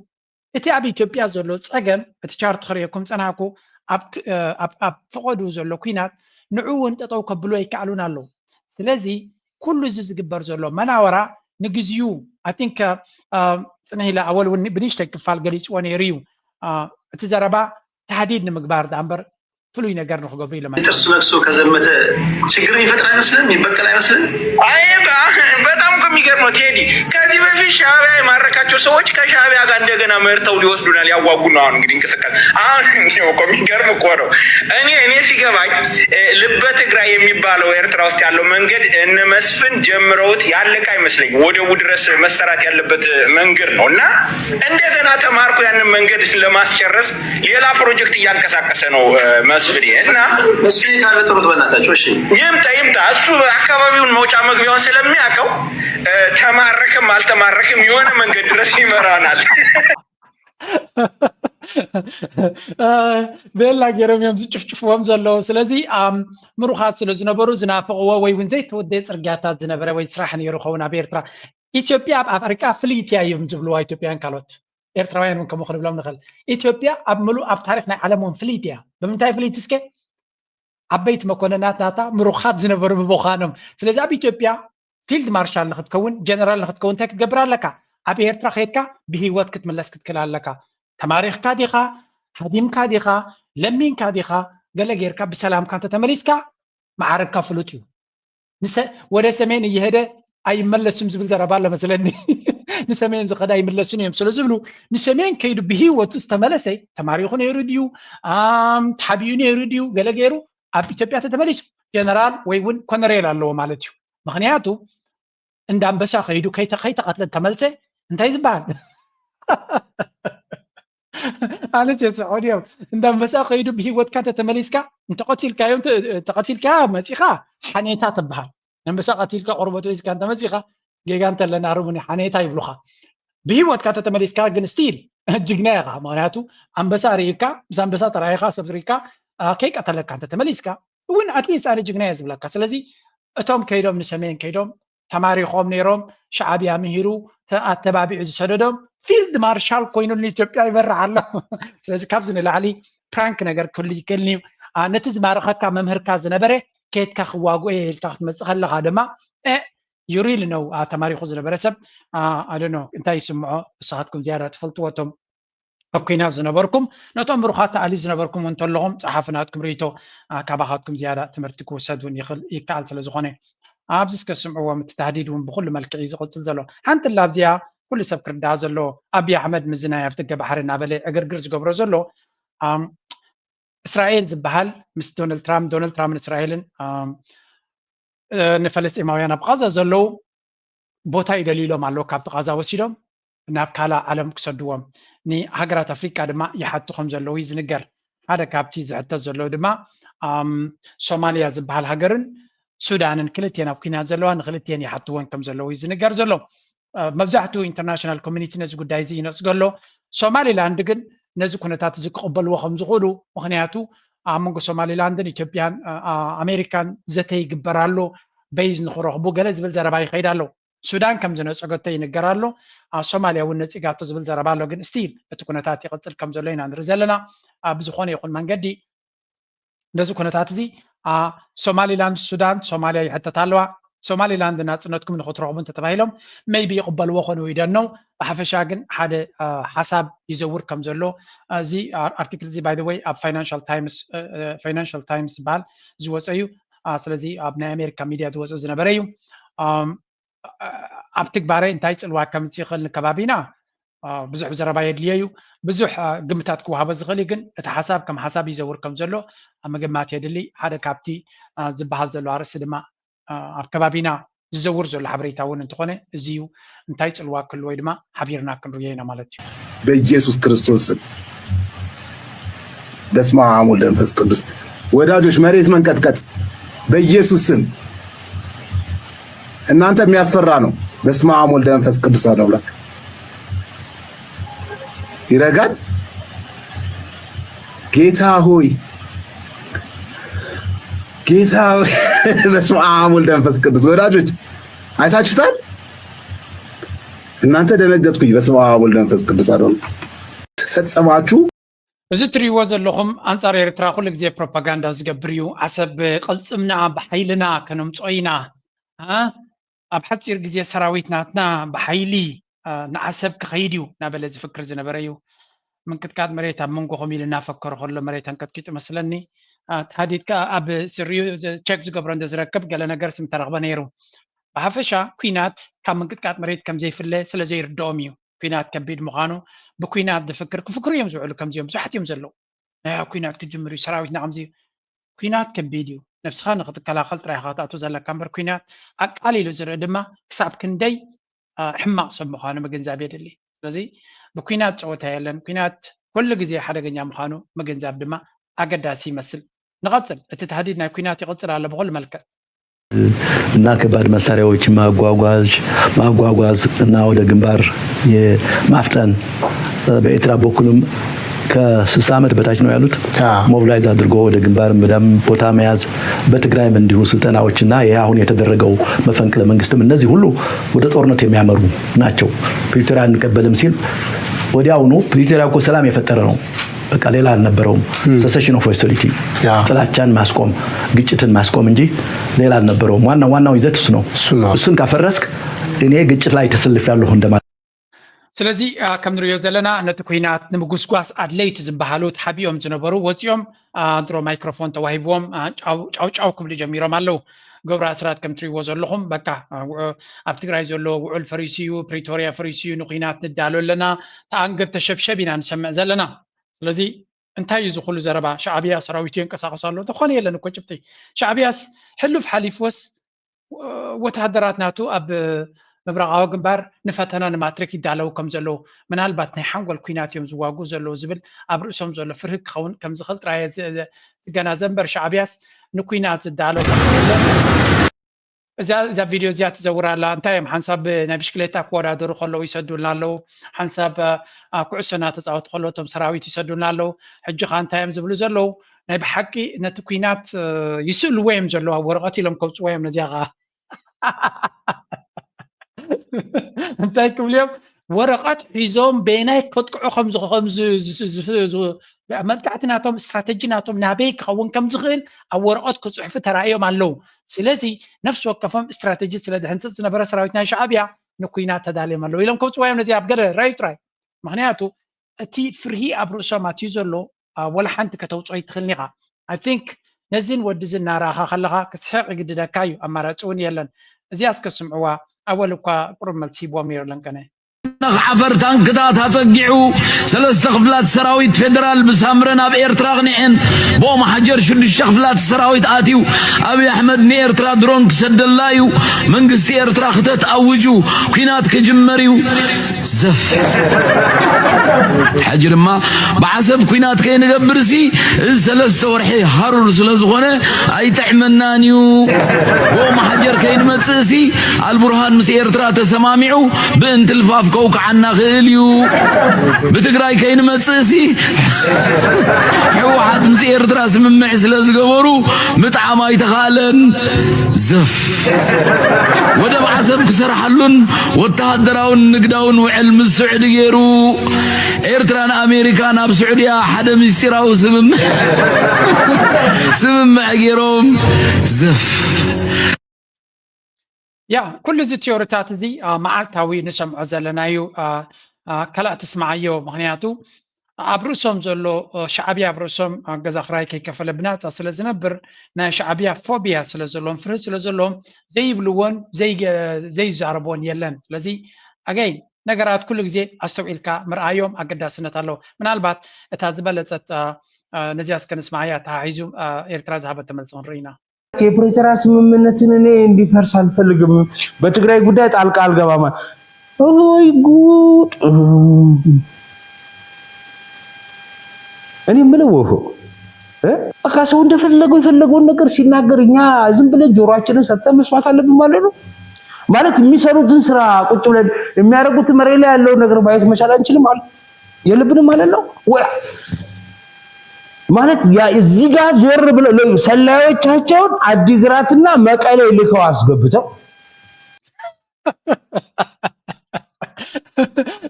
እቲ ኣብ ኢትዮጵያ ዘሎ ፀገም እቲ ቻርት ክርእየኩም ፀናሕኩ ኣብ ፈቐዱ ዘሎ ኩናት ንዑ እውን ጠጠው ከብሉ ኣይከኣሉን ኣለዉ። ስለዚ ኩሉ እዚ ዝግበር ዘሎ መናወራ ንግዚኡ I think ፅንሕ ኢለ ኣወል እውን ብንእሽተይ ክፋል ገሊፅዎ ነይሩ እዩ። እቲ ዘረባ ታህዲድ ንምግባር ደኣ እምበር ፍሉይ ነገር ንክገብሩ ኢሎም ጥርሱ ነክሶ ከዘመተ ችግር ይፈጥር አይመስልም? ይበቀል አይመስልም? አይ በጣም እኮ የሚገርመው ቴዲ፣ ከዚህ በፊት ሻዕቢያ የማረካቸው ሰዎች ከሻዕቢያ ጋር እንደገና መርተው ሊወስዱና ሊያዋጉ ነው። አሁን እንግዲህ እንቅስቃሴ አሁን እኮ የሚገርም እኮ ነው። እኔ እኔ ሲገባኝ ልበ ትግራይ የሚባለው ኤርትራ ውስጥ ያለው መንገድ እነ መስፍን ጀምረውት ያለቀ አይመስለኝም። ወደቡ ድረስ መሰራት ያለበት መንገድ ነው እና እንደገና ተማርኮ ያንን መንገድ ለማስጨረስ ሌላ ፕሮጀክት እያንቀሳቀሰ ነው መስፍን እና መስፍን ካለ ጥሩት በእናታችሁ። እሺ ይምጣ ይምጣ። እሱ አካባቢውን መውጫ መግቢያውን ስለሚያውቀው ተማረክም አልተማረክም የሆነ መንገድ ድረስ ይመራናል። ቤላ ገይሮም እዮም ዝጭፍጭፍዎም ዘለዉ። ስለዚ ምሩኻት ስለ ዝነበሩ ዝናፍቕዎ ወይ እውን ዘይተወደየ ፅርግያታት ዝነበረ ወይ ስራሕ ነይሩ ኸውን ኣብ ኤርትራ። ኢትዮጵያ ኣብ ኣፍሪቃ ፍልይቲ እያ እዮም ዝብልዋ ኢትዮጵያውያን ካልኦት ኤርትራውያን እውን ከምኡ ክንብሎም ንኽእል። ኢትዮጵያ ኣብ ምሉእ ኣብ ታሪክ ናይ ዓለም እውን ፍልይቲ እያ። ብምንታይ ፍልይቲ እስከ? ዓበይቲ መኮንናት ናታ ምሩኻት ዝነበሩ ብምዃኖም። ስለዚ ኣብ ኢትዮጵያ ፊልድ ማርሻል ንክትከውን ጀነራል ንክትከውን እንታይ ክትገብር ኣለካ? ኣብ ኤርትራ ከይድካ ብሂወት ክትምለስ ክትክእል ኣለካ። ተማሪኽካ ዲኻ? ሃዲምካ ዲኻ? ለሚንካ ዲኻ? ገለ ጌርካ ብሰላምካ እንተተመሊስካ ማዕረግካ ፍሉጥ እዩ። ወደ ሰሜን እየሄደ ኣይመለስም ዝብል ዘረባ ኣሎ መስለኒ። ንሰሜን ዝኸደ ኣይምለሱን እዮም ስለ ዝብሉ ንሰሜን ከይዱ ብሂወቱ ዝተመለሰ ተማሪኹ ነይሩ ድዩ ተሓቢኡ ነይሩ ድዩ ገለ ገይሩ ኣብ ኢትዮጵያ ተተመሊሱ ጀነራል ወይ እውን ኮነሬል ኣለዎ ማለት እዩ። ምክንያቱ እንዳ ኣንበሳ ከይዱ ከይተቐትለ እንተመልሰ እንታይ ዝበሃል? ኣነስ የስሕቑኒ እዮም። እንዳ ኣንበሳ ከይዱ ብሂወትካ እንተተመሊስካ እንተቐቲልካዮ እንተቐቲልካ መፂኻ ሓኔታ ትበሃል። ኣንበሳ ቀቲልካ ቆርበቱ ሒዝካ እንተመፂኻ ጌጋ እንተለና ርሙኒ ሓኔታ ይብሉኻ። ብሂወትካ እንተተመሊስካ ግን ስቲል ጅግና ኢኻ። ምክንያቱ ኣንበሳ ርኢካ ምስ ኣንበሳ ተራኢኻ ሰብ ርኢካ ከይቀተለካ እንተተመሊስካ እውን ኣትሊስት ኣነ ጅግና እየ ዝብለካ። ስለዚ እቶም ከይዶም ንሰሜን ከይዶም ተማሪኾም ነይሮም ሻዕብያ ምሂሩ ኣተባቢዑ ዝሰደዶም ፊልድ ማርሻል ኮይኑ ንኢትዮጵያ ይመርሕ ኣሎ። ስለዚ ካብዚ ንላዕሊ ፕራንክ ነገር ክህሉ ይክእል እዩ። ነቲ ዝማረኸካ መምህርካ ዝነበረ ከየትካ ክዋግኦ እየ ኢልካ ክትመፅእ ከለኻ ድማ you really know ተማሪኹ ዝነበረ ሰብ ኣደኖ እንታይ ይስምዖ ንስኻትኩም ዝያዳ ትፈልጥዎ እቶም ኣብ ኩናት ዝነበርኩም ነቶም ምሩኻት ተኣልዩ ዝነበርኩም እውን እንተለኹም ጸሓፊ ናትኩም ርእይቶ ካባኻትኩም ዝያዳ ትምህርቲ ክውሰድ እውን ይኽእል ይከኣል ስለ ዝኾነ ኣብዚ እስከ ስምዕዎም እቲ ታህዲድ እውን ብኩሉ መልክዕ እዩ ዝቕጽል ዘሎ ሓንቲ ላ ኣብዚኣ ኩሉ ሰብ ክርዳኣ ዘለዎ ኣብይ ኣሕመድ ምዝናይ ኣብ ደገ ባሕሪ እናበለ ዕግርግር ዝገብሮ ዘሎ እስራኤል ዝበሃል ምስ ዶናልድ ትራምፕ ዶናልድ ትራምፕን እስራኤልን ንፈለስጢማውያን ኣብ ቃዛ ዘለዉ ቦታ ይደልዩሎም ኣለዉ ካብቲ ቃዛ ወሲዶም ናብ ካልእ ዓለም ክሰድዎም ንሃገራት ኣፍሪቃ ድማ ይሓቱ ከም ዘለዉ እዩ ዝንገር ሓደ ካብቲ ዝሕተት ዘለዉ ድማ ሶማልያ ዝበሃል ሃገርን ሱዳንን ክልቲኤን ኣብ ኲናት ዘለዋ ንክልቲኤን ይሓትወን ከም ዘለዉ እዩ ዝንገር ዘሎ። መብዛሕትኡ ኢንተርናሽናል ኮሚኒቲ ነዚ ጉዳይ እዚ ይነጽጎ ኣሎ። ሶማሊላንድ ግን ነዚ ኩነታት እዚ ክቕበልዎ ከም ዝኽእሉ፣ ምኽንያቱ ኣብ መንጎ ሶማሊላንድን ኢትዮጵያን ኣሜሪካን ዘተ ይግበር ኣሎ፣ በይዝ ንክረኽቡ ገለ ዝብል ዘረባ ይኸይድ ኣሎ። ሱዳን ከም ዝነጸገቶ ይንገር ኣሎ። ሶማልያ እውን ነጺጋቶ ዝብል ዘረባ ኣሎ። ግን ስቲል እቲ ኩነታት ይቕጽል ከም ዘሎ ኢና ንርኢ ዘለና። ብዝኾነ ይኹን መንገዲ ነዚ ኩነታት እዚ ሶማሊላንድ፣ ሱዳን፣ ሶማልያ ይሕተታ ኣለዋ። ሶማሊላንድ ናፅነትኩም ንክትረኽቡ እንተተባሂሎም ሜይቢ ይቕበልዎ ኾኑ ይደነው። ብሓፈሻ ግን ሓደ ሓሳብ ይዘውር ከም ዘሎ እዚ ኣርቲክል እዚ ባይ ወይ ኣብ ፋይናንሻል ታይምስ ዝበሃል ዝወፀ እዩ። ስለዚ ኣብ ናይ ኣሜሪካ ሚድያ ዝወፀ ዝነበረ እዩ። ኣብ ትግባረ እንታይ ፅልዋ ከምፅእ ይኽእል ንከባቢና ብዙሕ ዘረባ የድልዮ እዩ። ብዙሕ ግምታት ክወሃቦ ዝኽእል እዩ፣ ግን እቲ ሓሳብ ከም ሓሳብ ይዘውር ከም ዘሎ ምግማት የድሊ። ሓደ ካብቲ ዝበሃል ዘሎ ኣርእስቲ ድማ ኣብ ከባቢና ዝዘውር ዘሎ ሓበሬታ እውን እንተኾነ እዚ እዩ። እንታይ ፅልዋ ክህልዎ ድማ ሓቢርና ክንርእዮ ኢና ማለት እዩ። በኢየሱስ ክርስቶስ ስም በስመ አብ ወወልድ ወመንፈስ ቅዱስ። ወዳጆች መሬት መንቀጥቀጥ በኢየሱስ ስም እናንተ የሚያስፈራ ነው። በስመ አብ ወወልድ ወመንፈስ ቅዱስ አሐዱ አምላክ። ይረጋል። ጌታ ሆይ ጌታ ሆይ በስመ አብ ወወልድ ወመንፈስ ቅዱስ። ወዳጆች አይታችሁታል? እናንተ ደነገጥኩኝ። በስመ አብ ወወልድ ወመንፈስ ቅዱስ አሐዱ ፈጸማችሁ። እዚ ትሪእዎ ዘለኹም ኣንጻር ኤርትራ ኩሉ ግዜ ፕሮፓጋንዳ ዝገብር እዩ። ዓሰብ ቅልጽምና ብሓይልና ከነምጽኦ ኢና፣ ኣብ ሓጺር ግዜ ሰራዊት ናትና ብሓይሊ ንዓሰብ ክኸይድ እዩ እናበለ ዝፍክር ዝነበረ እዩ። ምንቅጥቃጥ መሬት ኣብ መንጎኹም ኢሉ እናፈከረ ከሎ መሬት ኣንቀጥቂጡ መስለኒ። ተሃዲድካ ኣብ ስሪኡ ቸክ ዝገብሮ እንደ ዝረክብ ገለ ነገር ስም ተረኽበ ነይሩ። ብሓፈሻ ኩናት ካብ ምንቅጥቃጥ መሬት ከም ዘይፍለ ስለ ዘይርድኦም እዩ። ኩናት ከቢድ ምዃኑ ብኩናት ዝፍክር ክፍክሩ እዮም ዝውዕሉ። ከምዚኦም ብዙሓት እዮም ዘለዉ። ናይ ኩናት ክጅምር እዩ፣ ሰራዊትና ከምዚ እዩ። ኩናት ከቢድ እዩ። ነብስኻ ንክትከላኸል ጥራይ ኢኻ ክትኣቱ ዘለካ እምበር ኩናት ኣቃሊሉ ዝርኢ ድማ ክሳብ ክንደይ ሕማቕ ሰብ ምዃኑ ምግንዛብ የድሊ። ስለዚ ብኩናት ፀወታ የለን። ኩናት ኩሉ ግዜ ሓደገኛ ምዃኑ ምግንዛብ ድማ ኣገዳሲ ይመስል። ንቐፅል። እቲ ታህዲድ ናይ ኩናት ይቕፅል ኣሎ ብኹሉ መልክዕ። እና ከባድ መሳሪያዎች ማጓጓዝ ማጓጓዝ እና ወደ ግንባር የማፍጠን በኤርትራ በኩልም ከስልሳ ዓመት በታች ነው ያሉት። ሞብላይዝ አድርጎ ወደ ግንባር መዳም ቦታ መያዝ፣ በትግራይም እንዲሁ ስልጠናዎች እና ይሄ አሁን የተደረገው መፈንቅለ መንግስትም እነዚህ ሁሉ ወደ ጦርነት የሚያመሩ ናቸው። ፕሪቶሪያ አንቀበልም ሲል ወዲያውኑ ፕሪቶሪያ እኮ ሰላም የፈጠረ ነው። በቃ ሌላ አልነበረውም። cessation of hostility ጥላቻን ማስቆም ግጭትን ማስቆም እንጂ ሌላ አልነበረውም። ዋና ዋናው ይዘት እሱ ነው። እሱን ካፈረስክ እኔ ግጭት ላይ ተሰልፌያለሁ እንደማለት። ስለዚ ከም ንሪኦ ዘለና ነቲ ኩናት ንምጉስጓስ ኣድለይቲ ዝበሃሉ ተሓቢኦም ዝነበሩ ወፂኦም ድሮ ማይክሮፎን ተዋሂብዎም ጫው ጫው ክብሉ ጀሚሮም ኣለዉ። ገብሩ ኣስራት ከም ትሪእዎ ዘለኹም በቃ ኣብ ትግራይ ዘሎ ውዑል ፈሪሱ እዩ፣ ፕሪቶሪያ ፈሪሱ እዩ፣ ንኩናት ንዳሎ ኣለና፣ ተኣንገድ ተሸብሸብ ኢና ንሰምዕ ዘለና። ስለዚ እንታይ እዩ ዝኹሉ ዘረባ? ሻዕብያ ሰራዊቱ የንቀሳቐስ ኣሎ። ዝኾነ የለን እኮ ጭብጢ። ሻዕብያስ ሕሉፍ ሓሊፍዎስ ወተሃደራት ናቱ ኣብ ምብራቓዊ ግንባር ንፈተና ንማትሪክ ይዳለዉ ከም ዘለዉ፣ ምናልባት ናይ ሓንጎል ኩናት እዮም ዝዋግኡ ዘለዉ ዝብል ኣብ ርእሶም ዘሎ ፍርሂ ክኸውን ከም ዝኽእል ጥራይ ዝገናዘብ እምበር ሻዕብያስ ንኩናት ዝዳለው እዛ ቪድዮ እዚኣ ትዘውር ኣላ። እንታይ እዮም ሓንሳብ ናይ ብሽክሌታ ክወዳደሩ ከለዉ ይሰዱልና ኣለዉ፣ ሓንሳብ ኩዕሶ እናተፃወቱ ከለዉ እቶም ሰራዊት ይሰዱልና ኣለዉ። ሕጂ ኸ እንታይ እዮም ዝብሉ ዘለዉ? ናይ ብሓቂ ነቲ ኩናት ይስእልዎ እዮም ዘለዉ፣ ኣብ ወረቐት ኢሎም ከውፅዎ እዮም ነዚኣ ኸዓ እንታይ ክብሉ እዮም? ወረቐት ሒዞም በየናይ ከጥቅዑ ከም መጥቃዕቲ ናቶም ስትራተጂ ናቶም ናበይ ክኸውን ከም ዝኽእል ኣብ ወረቐት ክፅሕፉ ተራእዮም ኣለዉ። ስለዚ ነፍሲ ወከፎም ስትራተጂ ስለ ዝሕንፅፅ ዝነበረ ሰራዊት ናይ ሻዕብያ ንኩናት ተዳልዮም ኣለዉ ኢሎም ከውፅዋ እዮም። ነዚ ኣብ ገለ ራዩ ጥራይ ምክንያቱ እቲ ፍርሂ ኣብ ርእሶም ኣትዩ ዘሎ ወላ ሓንቲ ከተውፅኦ ይትኽእልን ኢኻ። I think ነዚን ወዲ ዝን እናረኣኻ ከለኻ ክትስሕቕ ይግድደካ እዩ፣ ኣማራፂ እውን የለን። እዚኣ እስከ ስምዕዋ። ኣወል እኳ ቁሩብ መልሲ ሂብዎም ነይሩ ለንቀነ። ዓፈር ታንክታት ኣጸጊዑ፣ ሰለስተ ክፍላት ሰራዊት ፌደራል ብሳምረ ናብ ኤርትራ ኣቕኒዐን። ብኦም ሓጀር ሽዱሽተ ክፍላት ሰራዊት ኣትዩ። ኣብይ ኣሕመድ ንኤርትራ ድሮን ክሰደላ እዩ። መንግስቲ ኤርትራ ክተት ኣውጁ። ኲናት ክጅመር እዩ። ዘፍ። ሕጂ ድማ ብዓሰብ ኲናት ከይንገብርሲ፣ እዚ ሰለስተ ወርሒ ሃሩር ስለ ዝኾነ ኣይጥዕመናን እዩ። ብኦም ሓጀር ከይንመጽእሲ፣ ኣልቡርሃን ምስ ኤርትራ ተሰማሚዑ ብእንትልፋፍ ከውክዓና ክእል እዩ። ብትግራይ ከይንመጽእሲ፣ ህወሓት ምስ ኤርትራ ስምምዕ ስለ ዝገበሩ ምጥዓም ኣይተኻእለን። ዘፍ። ወደብ ዓሰብ ክሰርሓሉን ወተሃደራውን ንግዳውን ውዕል ምስ ስዑዲ ገይሩ፣ ኤርትራን ኣሜሪካን ኣብ ስዑድያ ሓደ ምስጢራዊ ስምምዕ፣ ስምምዕ ገይሮም። ዘፍ። ያ፣ ኩሉ እዚ ቲዮሪታት እዚ፣ አ፣ መዓልታዊ ንሰምዖ ዘለና እዩ። አ፣ አ፣ ካልእ ትስምዓዮ፣ ምኽንያቱ ኣብ ርእሶም ዘሎ፣ አ፣ ሻዕብያ ኣብ ርእሶም፣ አ፣ ገዛ ክራይ ከይከፈለ ብናጻ ስለ ዝነብር፣ ናይ ሻዕብያ ፎብያ ስለ ዘለዎም፣ ፍርህት ስለ ዘለዎም፣ ዘይብልዎን ዘይገ-፣ ዘይዛረብዎን የለን። ስለዚ ኣገይ ነገራት ኩሉ ግዜ ኣስተውዒልካ ምርኣዮም ኣገዳስነት ኣለዎ። ምናልባት እታ ዝበለጸት፣ አ፣ አ፣ ነዚኣ እስከ ንስምዓያ፣ ተሓሒዙ፣ አ፣ ኤርትራ ዝሃበቶ መልሲ ክንርኢ ኢና። የፕሪቶሪያ ስምምነትን እኔ እንዲፈርስ አልፈልግም። በትግራይ ጉዳይ ጣልቃ አልገባም። ወይ ጉድ! እኔ የምለው ወሆ እ በቃ ሰው እንደፈለገው የፈለገውን ነገር ሲናገር እኛ ዝም ብለን ጆሮአችንን ሰጥተን መስማት አለብን ማለት ነው። ማለት የሚሰሩትን ስራ ቁጭ ብለን የሚያደርጉትን መሬት ላይ ያለውን ነገር ማየት መቻል አንችልም ማለት የለብንም ማለት ነው። ወ- ማለት ያ- እዚህ ጋር ዞር ብለው ለ- ሰላዮቻቸውን አዲግራትና መቀሌ ልከው አስገብተው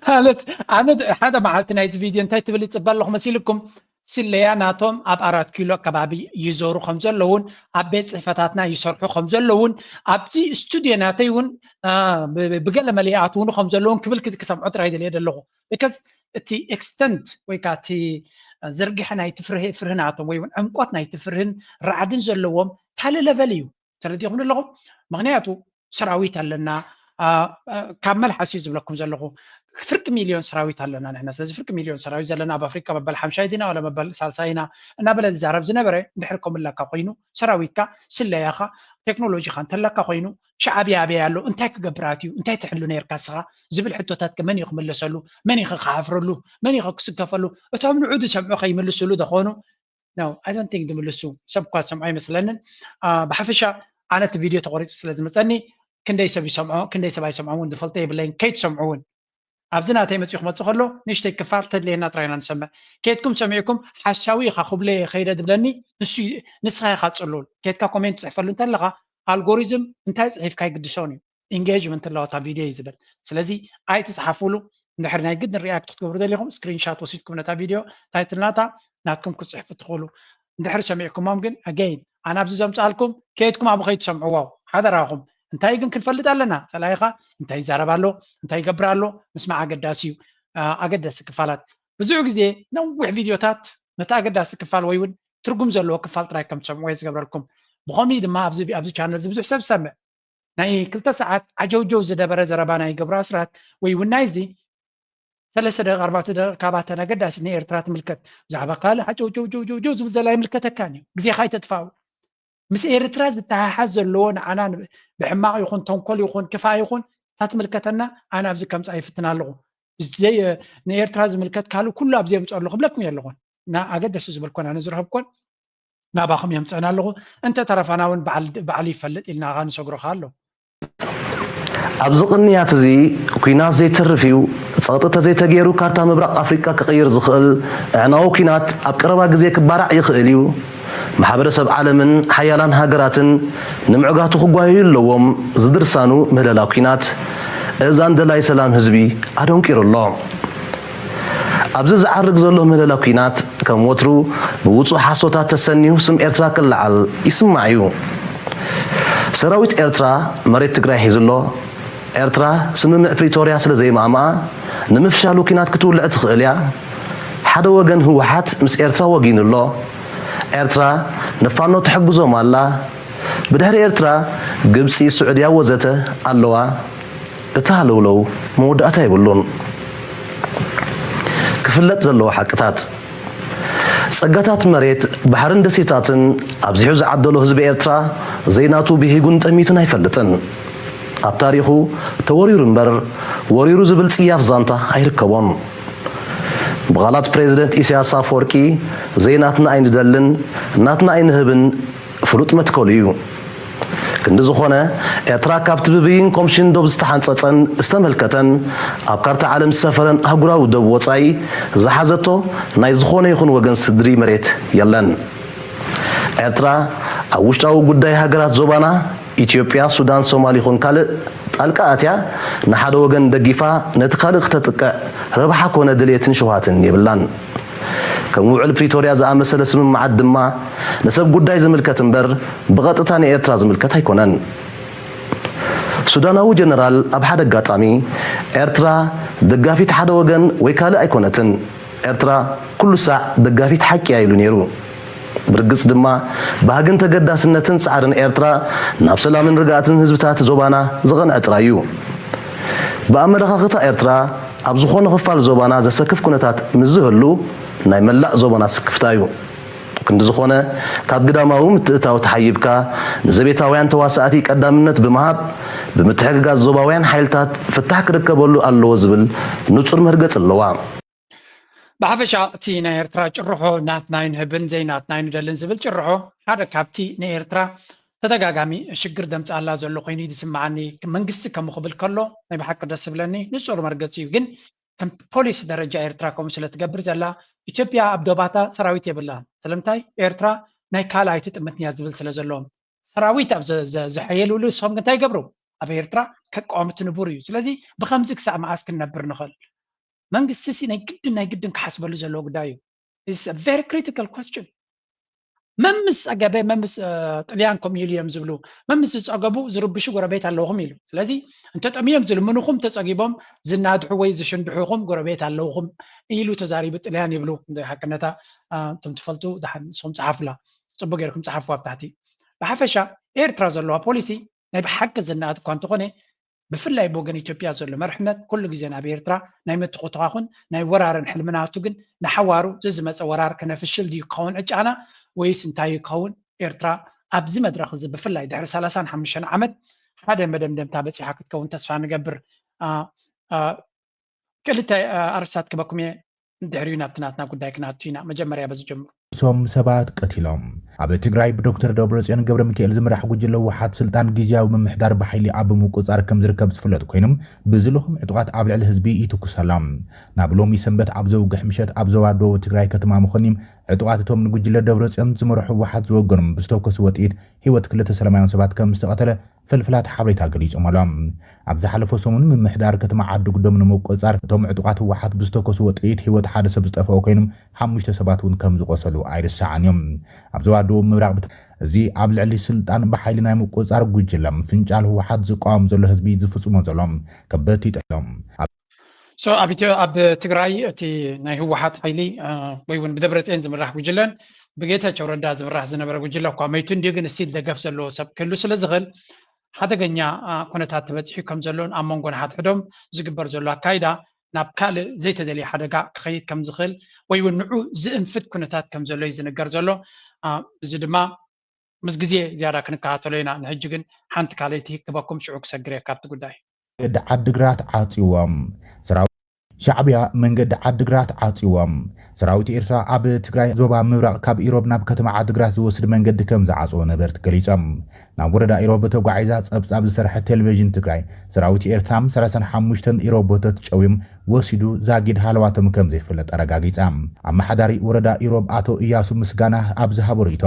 ማለት ኣነ ሓደ መዓልቲ ናይዚ ቪድዮ እንታይ ትብል ይፅበ ኣለኹ መሲልኩም? ስለያ ናቶም ኣብ ኣራት ኪሎ ኣከባቢ ይዞሩ ከም ዘለውን ኣብ ቤት ፅሕፈታትና ይሰርሑ ከም ዘለውን ኣብዚ ስቱድዮ ናተይ እውን አ፣ ብ- ብ- ብገለ መለ ይኣትውኑ ከም ዘለውን ክብል ክዝ- ክሰምዖ ጥራይ ደልየ ዘለኹ። Because እቲ extent ወይ ከዓ እቲ ዝርግሐ ናይቲ ፍርህ ፍርህናቶም ወይ እውን ዕምቆት ናይቲ ፍርህን ራዕድን ዘለዎም ካልእ ለቨል እዩ። ተረዲኹም ኣለኹም? ምክንያቱ ሰራዊት ኣለና። አ፣ አ፣ ካብ መልሓስ እዩ ዝብለኩም ዘለኹ። ፍርቂ ሚልዮን ሰራዊት ኣለና ንሕና። ስለዚ ፍርቂ ሚልዮን ሰራዊት ዘለና ኣብ ኣፍሪቃ መበል ሓምሻይ ዲና ዋላ መበል ሳልሳይ ኢና እናበለ ዝዛረብ ዝነበረ እንድሕር ከምለካ ኮይኑ ሰራዊትካ ስለያኻ ቴክኖሎጂኻ እንተለካ ኮይኑ ሻዕብያ ኣበይ ኣሎ እንታይ ክገብር ኣትዩ እንታይ ትሕሉ ነርካ ስኻ ዝብል ሕቶታት ከ መን እዩ ክምለሰሉ መን እዩ ክሓፍረሉ መን እዩ ክስከፈሉ እቶም ንዑ ዝሰምዑ ከይምልስሉ ዝኾኑ No, I don't think ዝምልሱ ሰብ እኳ ዝሰምዖ ኣይመስለንን። ብሓፈሻ ኣነ እቲ ቪድዮ ተቆሪፁ ስለ ዝመፀኒ ክንደይ ሰብ ይሰምዖ ክንደይ ሰብ ኣይሰምዖ እውን ዝፈልጦ የብለይን። ከይትሰምዑ እውን ኣብዚ ናተይ መፂኡ ክመፅእ ከሎ ንእሽተይ ክፋል ተድልየና ጥራይ ኢና ንሰምዕ። ከይትኩም ሰሚዕኩም ሓሳዊ ኢኻ ክብሎ እየ ከይደ ዝብለኒ ንሱ ንስኻ ኢኻ ፅሉል ከይትካ ኮሜንት ትፅሕፈሉ እንተለኻ ኣልጎሪዝም እንታይ ፅሒፍካ ይግድሶን እዩ። ኢንጌጅመንት ኣለዋ እታ ቪድዮ እዩ ዝብል። ስለዚ ኣይትፅሓፉሉ። እንድሕር ናይ ግድን ሪኣክት ክትገብሩ ደሊኹም ስክሪንሻት ወሲድኩም ነታ ቪድዮ ታይትል ናታ ናትኩም ክትፅሕፉ ትኽእሉ። እንድሕር ሰሚዕኩሞም ግን ኣገይን ኣነ ኣብዚ ዘምፅኣልኩም ከየድኩም ኣብኡ ከይትሰምዕዎ ሓደራኹም። እንታይ ግን ክንፈልጥ ኣለና ፀላኢኻ እንታይ ይዛረብ ኣሎ እንታይ ይገብር ኣሎ ምስማዕ ኣገዳሲ እዩ። ኣገደስቲ ክፋላት ብዙሕ ግዜ ነዊሕ ቪድዮታት ነቲ ኣገዳሲ ክፋል ወይ እውን ትርጉም ዘለዎ ክፋል ጥራይ ከም ትሰምዕዎ እየ ዝገብረልኩም። ብኸምኡ ድማ ኣብዚ ኣብዚ ቻነል እዚ ብዙሕ ሰብ ዝሰምዕ ናይ ክልተ ሰዓት ዓጀውጀው ዝደበረ ዘረባ ናይ ገብሩ ኣስራት ወይ እውን ናይዚ ሰለስተ ደቂቕ ኣርባዕተ ደቂቕ ካባተን ኣገዳሲ ንኤርትራ ትምልከት ብዛዕባ ካልእ ዓጀውጀውጀውጀውጀው ዝብል ዘላ ኣይምልከተካን እዩ። ግዜኻ ኣይተጥፋኡ። ምስ ኤርትራ ዝተሓሓዝ ዘለዎ ንዓና ብሕማቕ ይኹን ተንኮል ይኹን ክፋእ ይኹን ታትምልከተና ኣነ ኣብዚ ከምፃ ይፍትን ኣለኹ። ንኤርትራ ዝምልከት ካልእ ኩሉ ኣብዚ የምፅኦ ኣለኹ ብለኩም የለኹን። ኣገደሲ ዝበልኮን ኣነ ዝረኸብኮን ናባኹም የምፀን ኣለኹ። እንተ ተረፋና እውን ባዕሉ ይፈልጥ ኢልና ኸዓ ንሰግሮ ኸዓ ኣሎ። ኣብዚ ቅንያት እዚ ኲናት ዘይተርፍ እዩ። ጸቕጢ ተዘይተገይሩ ካርታ ምብራቕ ኣፍሪቃ ክቕይር ዝኽእል ኣዕናዊ ኲናት ኣብ ቀረባ ግዜ ክባራዕ ይኽእል እዩ። ማሕበረሰብ ዓለምን ሓያላን ሃገራትን ንምዕጋቱ ክጓየዩ ኣለዎም። ዝድርሳኑ ምህለላ ኲናት እዛን ደላይ ሰላም ህዝቢ ኣደንቂሩ ኣሎ። ኣብዚ ዝዓርግ ዘሎ ምህለላ ኲናት ከም ወትሩ ብውጹእ ሓሶታት ተሰንዩ ስም ኤርትራ ክለዓል ይስማዕ እዩ። ሰራዊት ኤርትራ መሬት ትግራይ ሒዙ ኣሎ። ኤርትራ ስምምዕ ፕሪቶርያ ስለ ዘይማእመኣ ንምፍሻሉ ኲናት ክትውልዕ ትኽእል እያ። ሓደ ወገን ህወሓት ምስ ኤርትራ ወጊኑ ኣሎ። ኤርትራ ንፋኖ ትሕግዞም ኣላ። ብድሕሪ ኤርትራ ግብጺ፣ ስዑድያ ወዘተ ኣለዋ። እቲ ሃለውለው መወዳእታ የብሉን። ክፍለጥ ዘለዎ ሓቅታት። ጸጋታት መሬት፣ ባሕርን ደሴታትን ኣብዚሑ ዝዓደሎ ህዝቢ ኤርትራ ዘይናቱ ብሂጉን ጠሚቱን ኣይፈልጥን። ኣብ ታሪኹ ተወሪሩ እምበር ወሪሩ ዝብል ጽያፍ ዛንታ ኣይርከቦን። ብቓላት ፕሬዚደንት ኢሳያስ ኣፈወርቂ፣ ዘይናትና ኣይንደልን፣ ናትና ኣይንህብን ፍሉጥ መትከሉ እዩ። ክንዲ ዝኾነ፣ ኤርትራ ካብቲ ብብይን ኮምሽን ዶብ ዝተሓንጸጸን ዝተመልከተን ኣብ ካርታ ዓለም ዝሰፈረን ኣህጉራዊ ዶብ ወጻኢ ዝሓዘቶ ናይ ዝኾነ ይኹን ወገን ስድሪ መሬት የለን። ኤርትራ ኣብ ውሽጣዊ ጉዳይ ሃገራት ዞባና፣ ኢትዮጵያ፣ ሱዳን፣ ሶማል ይኹን ካልእ፣ ጣልቃ ኣትያ ንሓደ ወገን ደጊፋ ነቲ ካልእ ክተጥቅዕ ረብሓ ኮነ ድልየትን ሽውሃትን የብላን። ከም ውዕል ፕሪቶርያ ዝኣመሰለ ስምምዓት ድማ ንሰብ ጉዳይ ዝምልከት እምበር ብቐጥታ ንኤርትራ ዝምልከት ኣይኮነን። ሱዳናዊ ጀነራል ኣብ ሓደ ኣጋጣሚ፣ ኤርትራ ደጋፊት ሓደ ወገን ወይ ካልእ ኣይኮነትን፣ ኤርትራ ኩሉ ሳዕ ደጋፊት ሓቂ እያ ኢሉ ነይሩ። ብርግጽ ድማ፣ ባህግን ተገዳስነትን ጻዕርን ኤርትራ ናብ ሰላምን ርግኣትን ህዝብታት ዞባና ዝቐንዐ ጥራይ እዩ። ብኣመለኻኽታ ኤርትራ ኣብ ዝኾነ ክፋል ዞባና ዘሰክፍ ኩነታት ምስ ዝህሉ፣ ናይ መላእ ዞባና ስክፍታ እዩ። ክንዲ ዝኾነ፣ ካብ ግዳማዊ ምትእትታው ተሓይብካ፣ ንዘቤታውያን ተዋሳእቲ ቀዳምነት ብምሃብ፣ ብምትሕግጋዝ ዞባውያን ሓይልታት ፍታሕ ክርከበሉ ኣለዎ ዝብል ንጹር መርገጺ ኣለዋ። ብሓፈሻ እቲ ናይ ኤርትራ ጭርሖ ናትና ኣይንህብን ዘይናትና ኣይንደልን ዝብል ጭርሖ ሓደ ካብቲ ንኤርትራ ተደጋጋሚ ሽግር ደምጻላ ዘሎ ኮይኑ እዩ ዝስምዓኒ። መንግስቲ ከምኡ ክብል ከሎ ናይ ብሓቂ ደስ ዝብለኒ ንጹር መርገጺ እዩ። ግን ከም ፖሊሲ ደረጃ ኤርትራ ከምኡ ስለ ትገብር ዘላ፣ ኢትዮጵያ ኣብ ዶባታ ሰራዊት የብላን። ስለምንታይ? ኤርትራ ናይ ካልኣይ ትጥምትንያ ዝብል ስለ ዘለዎም። ሰራዊት ኣብ ዘ- ዘ- ዝሐየልሉ ንሶም ግን እንታይ ይገብሩ? ኣብ ኤርትራ ከቃወምቲ ንቡር እዩ። ስለዚ ብኸምዚ ክሳብ መዓስ ክንነብር ንኽእል? መንግስቲ ሲ ናይ ግድን ናይ ግድን ክሓስበሉ ዘለዎ ጉዳይ እዩ። It's a very critical question። መምስ ጸገበ መምስ ጥልያን ከምኡ ኢሉ እዮም ዝብሉ። መምስ ዝጸገቡ ዝርብሹ ጎረቤት ኣለውኹም ኢሉ። ስለዚ እንተጠምዮም ዝልምኑኹም ተጸጊቦም ዝናድሑ ወይ ዝሽንድሑኹም ጎረቤት ኣለውኹም ኢሉ ተዛሪቡ ጥልያን ይብሉ። እንደ ሓቅነታ እቶም ትፈልጡ ደሓን ንስኹም ጸሓፉላ። ጽቡቅ ጌርኩም ጸሓፉ ኣብ ታሕቲ። ብሓፈሻ ኤርትራ ዘለዋ ፖሊሲ ናይ ብሓቂ ዝናኣድ እኳ እንተኾነ፣ ብፍላይ ብወገን ኢትዮጵያ ዘሎ መርሕነት ኩሉ ግዜ ናብ ኤርትራ ናይ ምትኹትኻኹን ናይ ወራርን ሕልምናቱ ግን ንሓዋሩ ዝዝመፀ ወራር ክነፍሽል ድዩ ክኸውን ዕጫና ወይስ እንታይ ክኸውን? ኤርትራ ኣብዚ መድረኽ እዚ ብፍላይ ድሕሪ ሰላሳን ሓሙሽተን ዓመት ሓደ መደምደምታ በፂሓ ክትከውን ተስፋ ንገብር። ክልተ ኣርስታት ክበኩም እየ። ድሕሪኡ ናብቲ ናትና ጉዳይ ክነኣቱ ኢና። መጀመርያ በዚ ጀምሩ። ሶም ሰባት ቀቲሎም። ኣብ ትግራይ ብዶክተር ደብረጽዮን ገብረ ሚካኤል ዝምራሕ ጉጅለ ህወሓት ስልጣን ግዝያዊ ምምሕዳር ብሓይሊ ኣብ ምቁጻር ከም ዝርከብ ዝፍለጥ ኮይኖም፣ ብዝልኹም ዕጡቓት ኣብ ልዕሊ ህዝቢ ይትኩስ ኣሎ። ናብ ሎሚ ሰንበት ኣብ ዘውግሕ ምሸት ኣብ ዞባ ደቡብ ትግራይ ከተማ መኾኒም ዕጡቓት እቶም ንጉጅለ ደብረጽዮን ዝመርሑ ህወሓት ዝወገኖም ብዝተኮስዎ ጥይት ህይወት ክልተ ሰላማውያን ሰባት ከም ዝተቐተለ ፍልፍላት ሓበሬታ ገሊጾም ኣለዉ። ኣብ ዝሓለፈ ሰሙን ምምሕዳር ከተማ ዓዲ ጉዶም ንምቁጻር እቶም ዕጡቓት ህወሓት ብዝተኮስዎ ጥይት ህይወት ሓደ ሰብ ዝጠፍኦ ኮይኖም ሓሙሽተ ሰባት እውን ከም ዝቆሰሉ ኣይርሳዕን እዮም። ኣብ ዞባ ደቡብ ምብራቕ ብት- እዚ ኣብ ልዕሊ ስልጣን ብሓይሊ ናይ ምቁጻር ጉጅለ ምፍንጫል ህወሓት ዝቃወም ዘሎ ህዝቢ ዝፍጽሞ ዘሎ ከበድቲ ጠሎም። So ኣብ ኢትዮ ኣብ ትግራይ እቲ ናይ ህወሓት ሓይሊ ወይ እውን ብደብረፅዮን ዝምራሕ ጉጅለን ብጌታቸው ረዳ ዝምራሕ ዝነበረ ጉጅለ እኳ መይቱ እንዲዩ፣ ግን እስቲል ደገፍ ዘለዎ ሰብ ክህሉ ስለ ዝኽእል ሓደገኛ ኩነታት ተበፂሑ ከም ዘሎን ኣብ መንጎ ንሓድሕዶም ዝግበር ዘሎ ኣካይዳ ናብ ካልእ ዘይተደልየ ሓደጋ ክኸይድ ከም ዝኽእል ወይ እውን ንዑ ዝእንፍት ኩነታት ከም ዘሎ እዩ ዝንገር ዘሎ። እዚ ድማ ምስ ግዜ ዝያዳ ክንከታተሎ ኢና። ንሕጂ ግን ሓንቲ ካልኣይቲ ክበኩም ሽዑ ክሰግር እየ ካብቲ ጉዳይ። መንገዲ ዓድግራት ዓፅዎም። ሰራዊት ሻዕብያ መንገዲ ዓድግራት ዓፅዎም። ሰራዊት ኤርትራ ኣብ ትግራይ ዞባ ምብራቕ ካብ ኢሮብ ናብ ከተማ ዓድግራት ዝወስድ መንገዲ ከም ዝዓፅዎ ነበርቲ ገሊፆም። ናብ ወረዳ ኢሮብ ተጓዒዛ ፀብፃብ ዝሰርሐት ቴሌቪዥን ትግራይ ሰራዊት ኤርትራ ሰላሳን ሓሙሽተን ኢሮብ ቦተት ጨውዮም ወሲዱ ዛጊድ ሃለዋቶም ከም ዘይፍለጥ ኣረጋጊጻ። ኣመሓዳሪ ወረዳ ኢሮብ ኣቶ እያሱ ምስጋና ኣብ ዝሃቦ ርእይቶ፣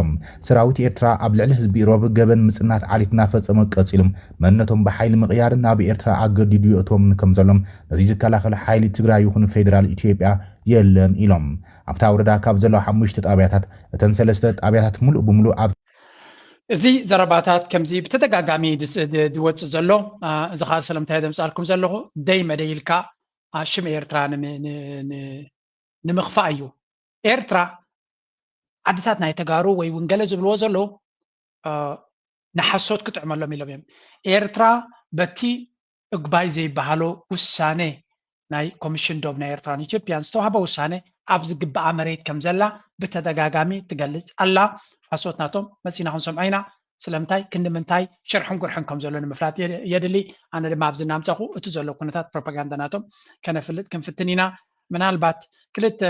ሰራዊት ኤርትራ ኣብ ልዕሊ ህዝቢ ኢሮብ ገበን ምጽናት ዓሌት እናፈጸመ ቀጺሉ መንነቶም ብሓይሊ ምቕያር ናብ ኤርትራ ኣገዲዱ የእትዎም ከም ዘሎ ነዚ ዝከላኸል ሓይሊ ትግራይ ይኹን ፌደራል ኢትዮጵያ የለን ኢሎም። ኣብታ ወረዳ ካብ ዘለዋ ሓሙሽተ ጣብያታት እተን ሰለስተ ጣብያታት ሙሉእ ብሙሉእ ኣብ እዚ ዘረባታት ከምዚ ብተደጋጋሚ ዝወፅእ ዘሎ እዚ ከዓ ስለምንታይ ዘምፃልኩም ዘለኹ ደይ መደይ ኢልካ ሽም ኤርትራ ንምኽፋእ እዩ። ኤርትራ ዓድታት ናይ ተጋሩ ወይ እውን ገለ ዝብልዎ ዘለዉ ንሓሶት ክጥዕመሎም ኢሎም እዮም። ኤርትራ በቲ እግባይ ዘይበሃሎ ውሳነ ናይ ኮሚሽን ዶብ ናይ ኤርትራን ኢትዮጵያን ዝተዋህበ ውሳነ ኣብ ዝግብኣ መሬት ከም ዘላ ብተደጋጋሚ ትገልጽ ኣላ። ሓሶት ናቶም መጺና ክንሰምዖ ኢና። ስለምንታይ ክንዲ ምንታይ ሽርሕን ጉርሕን ከም ዘሎ ንምፍላጥ የድሊ። ኣነ ድማ ኣብዚ እናምጻኹ እቲ ዘሎ ኩነታት ፕሮፓጋንዳ ናቶም ከነፍልጥ ክንፍትን ኢና። ምናልባት ክልተ